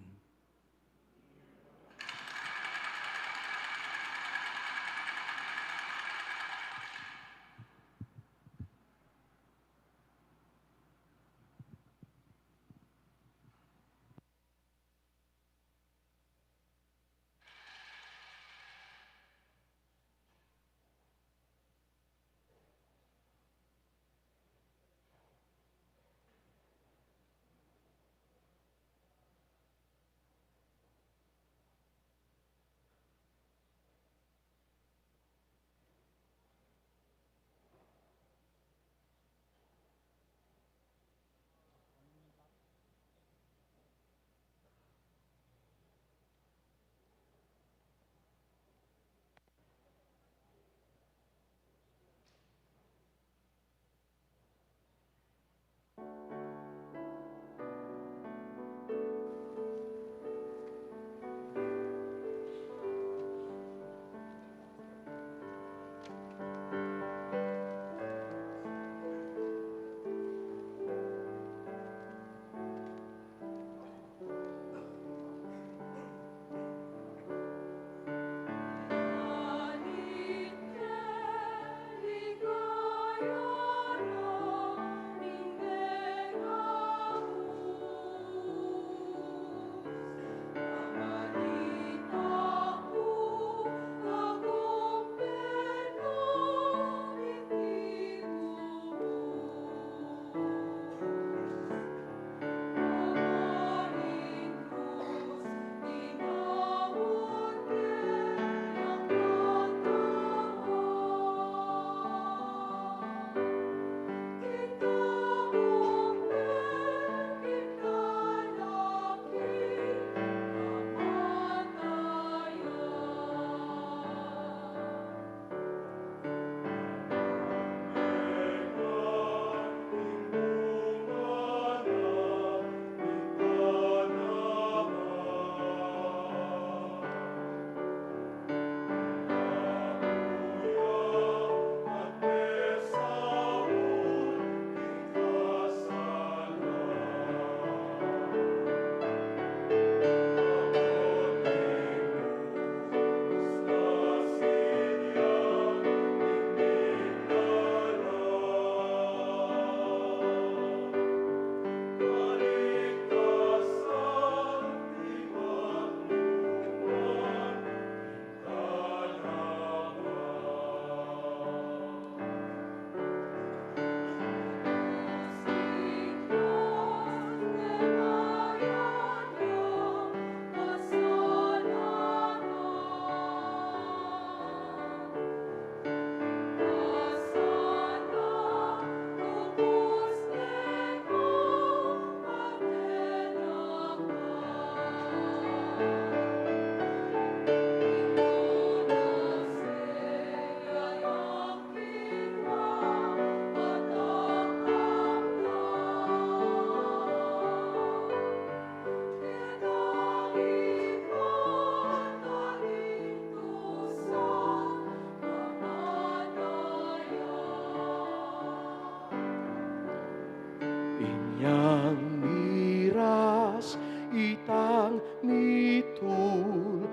Nyang miras itang mituldung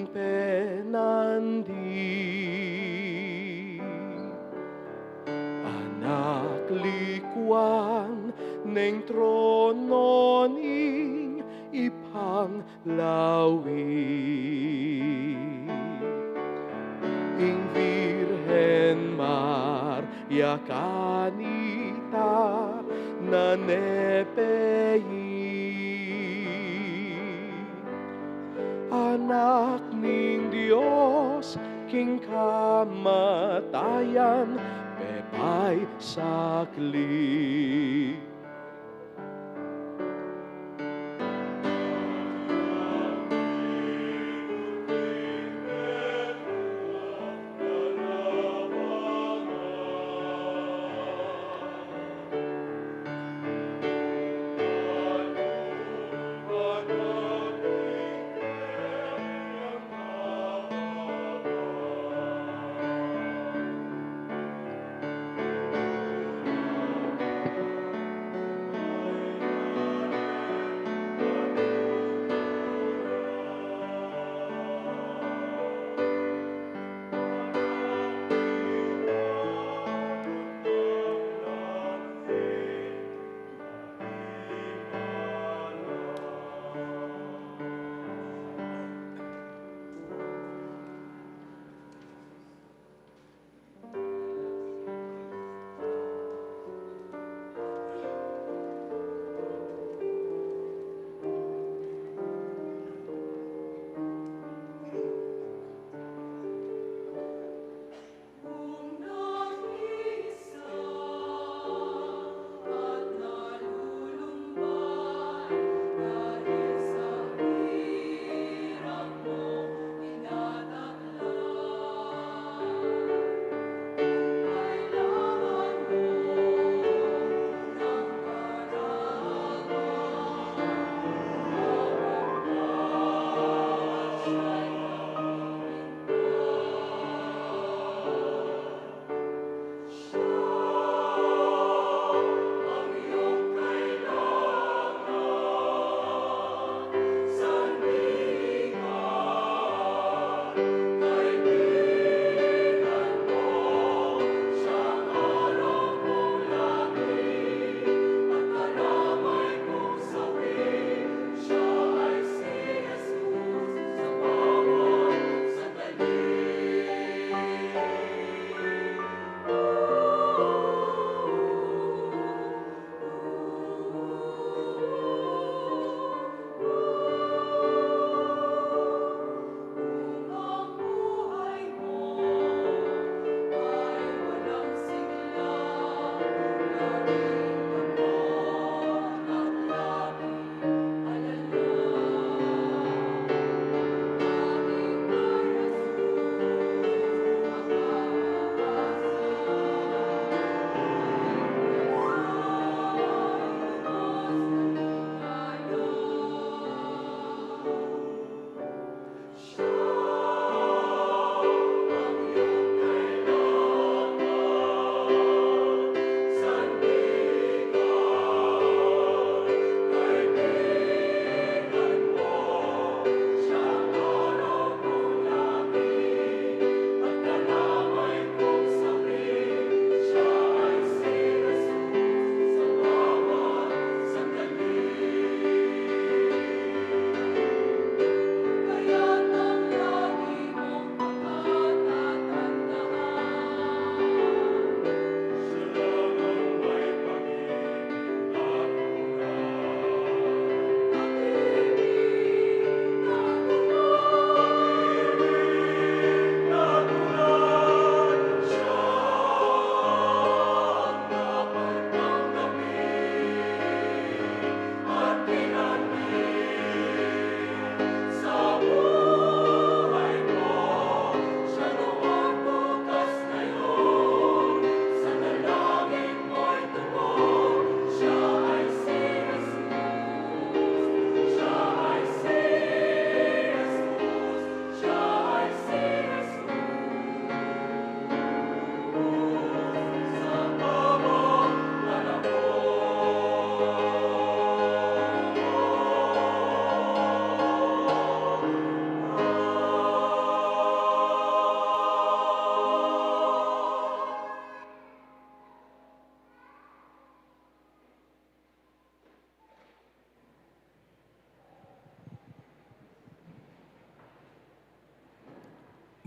penandi, anak likuan neng trono ning Ibpang lawi. Ing Virgen Maria kanita na ne pe i Anak ning Dios, king kamatayan pe paisakli.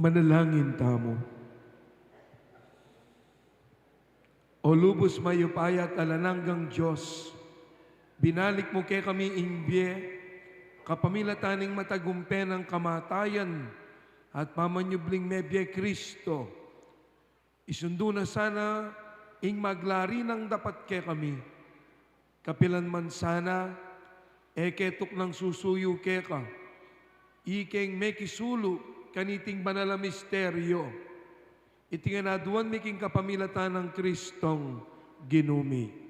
Manalangin tamu. O lubus mayupaya at alang anggang Dios, binalik mu kekami ing bie, kapamilatan ning matagumpe nang kamatayan at pamanyubling mebie Kristo. Isundu na sana ing maglari nang dapat kekami. Kapilan man sana, e ke tuknang susuyu keka, ikeng mekisulu kaniting banal a misteryo. Iti ngan aduan mi king kapamilatan nang Kristong Ginu mi.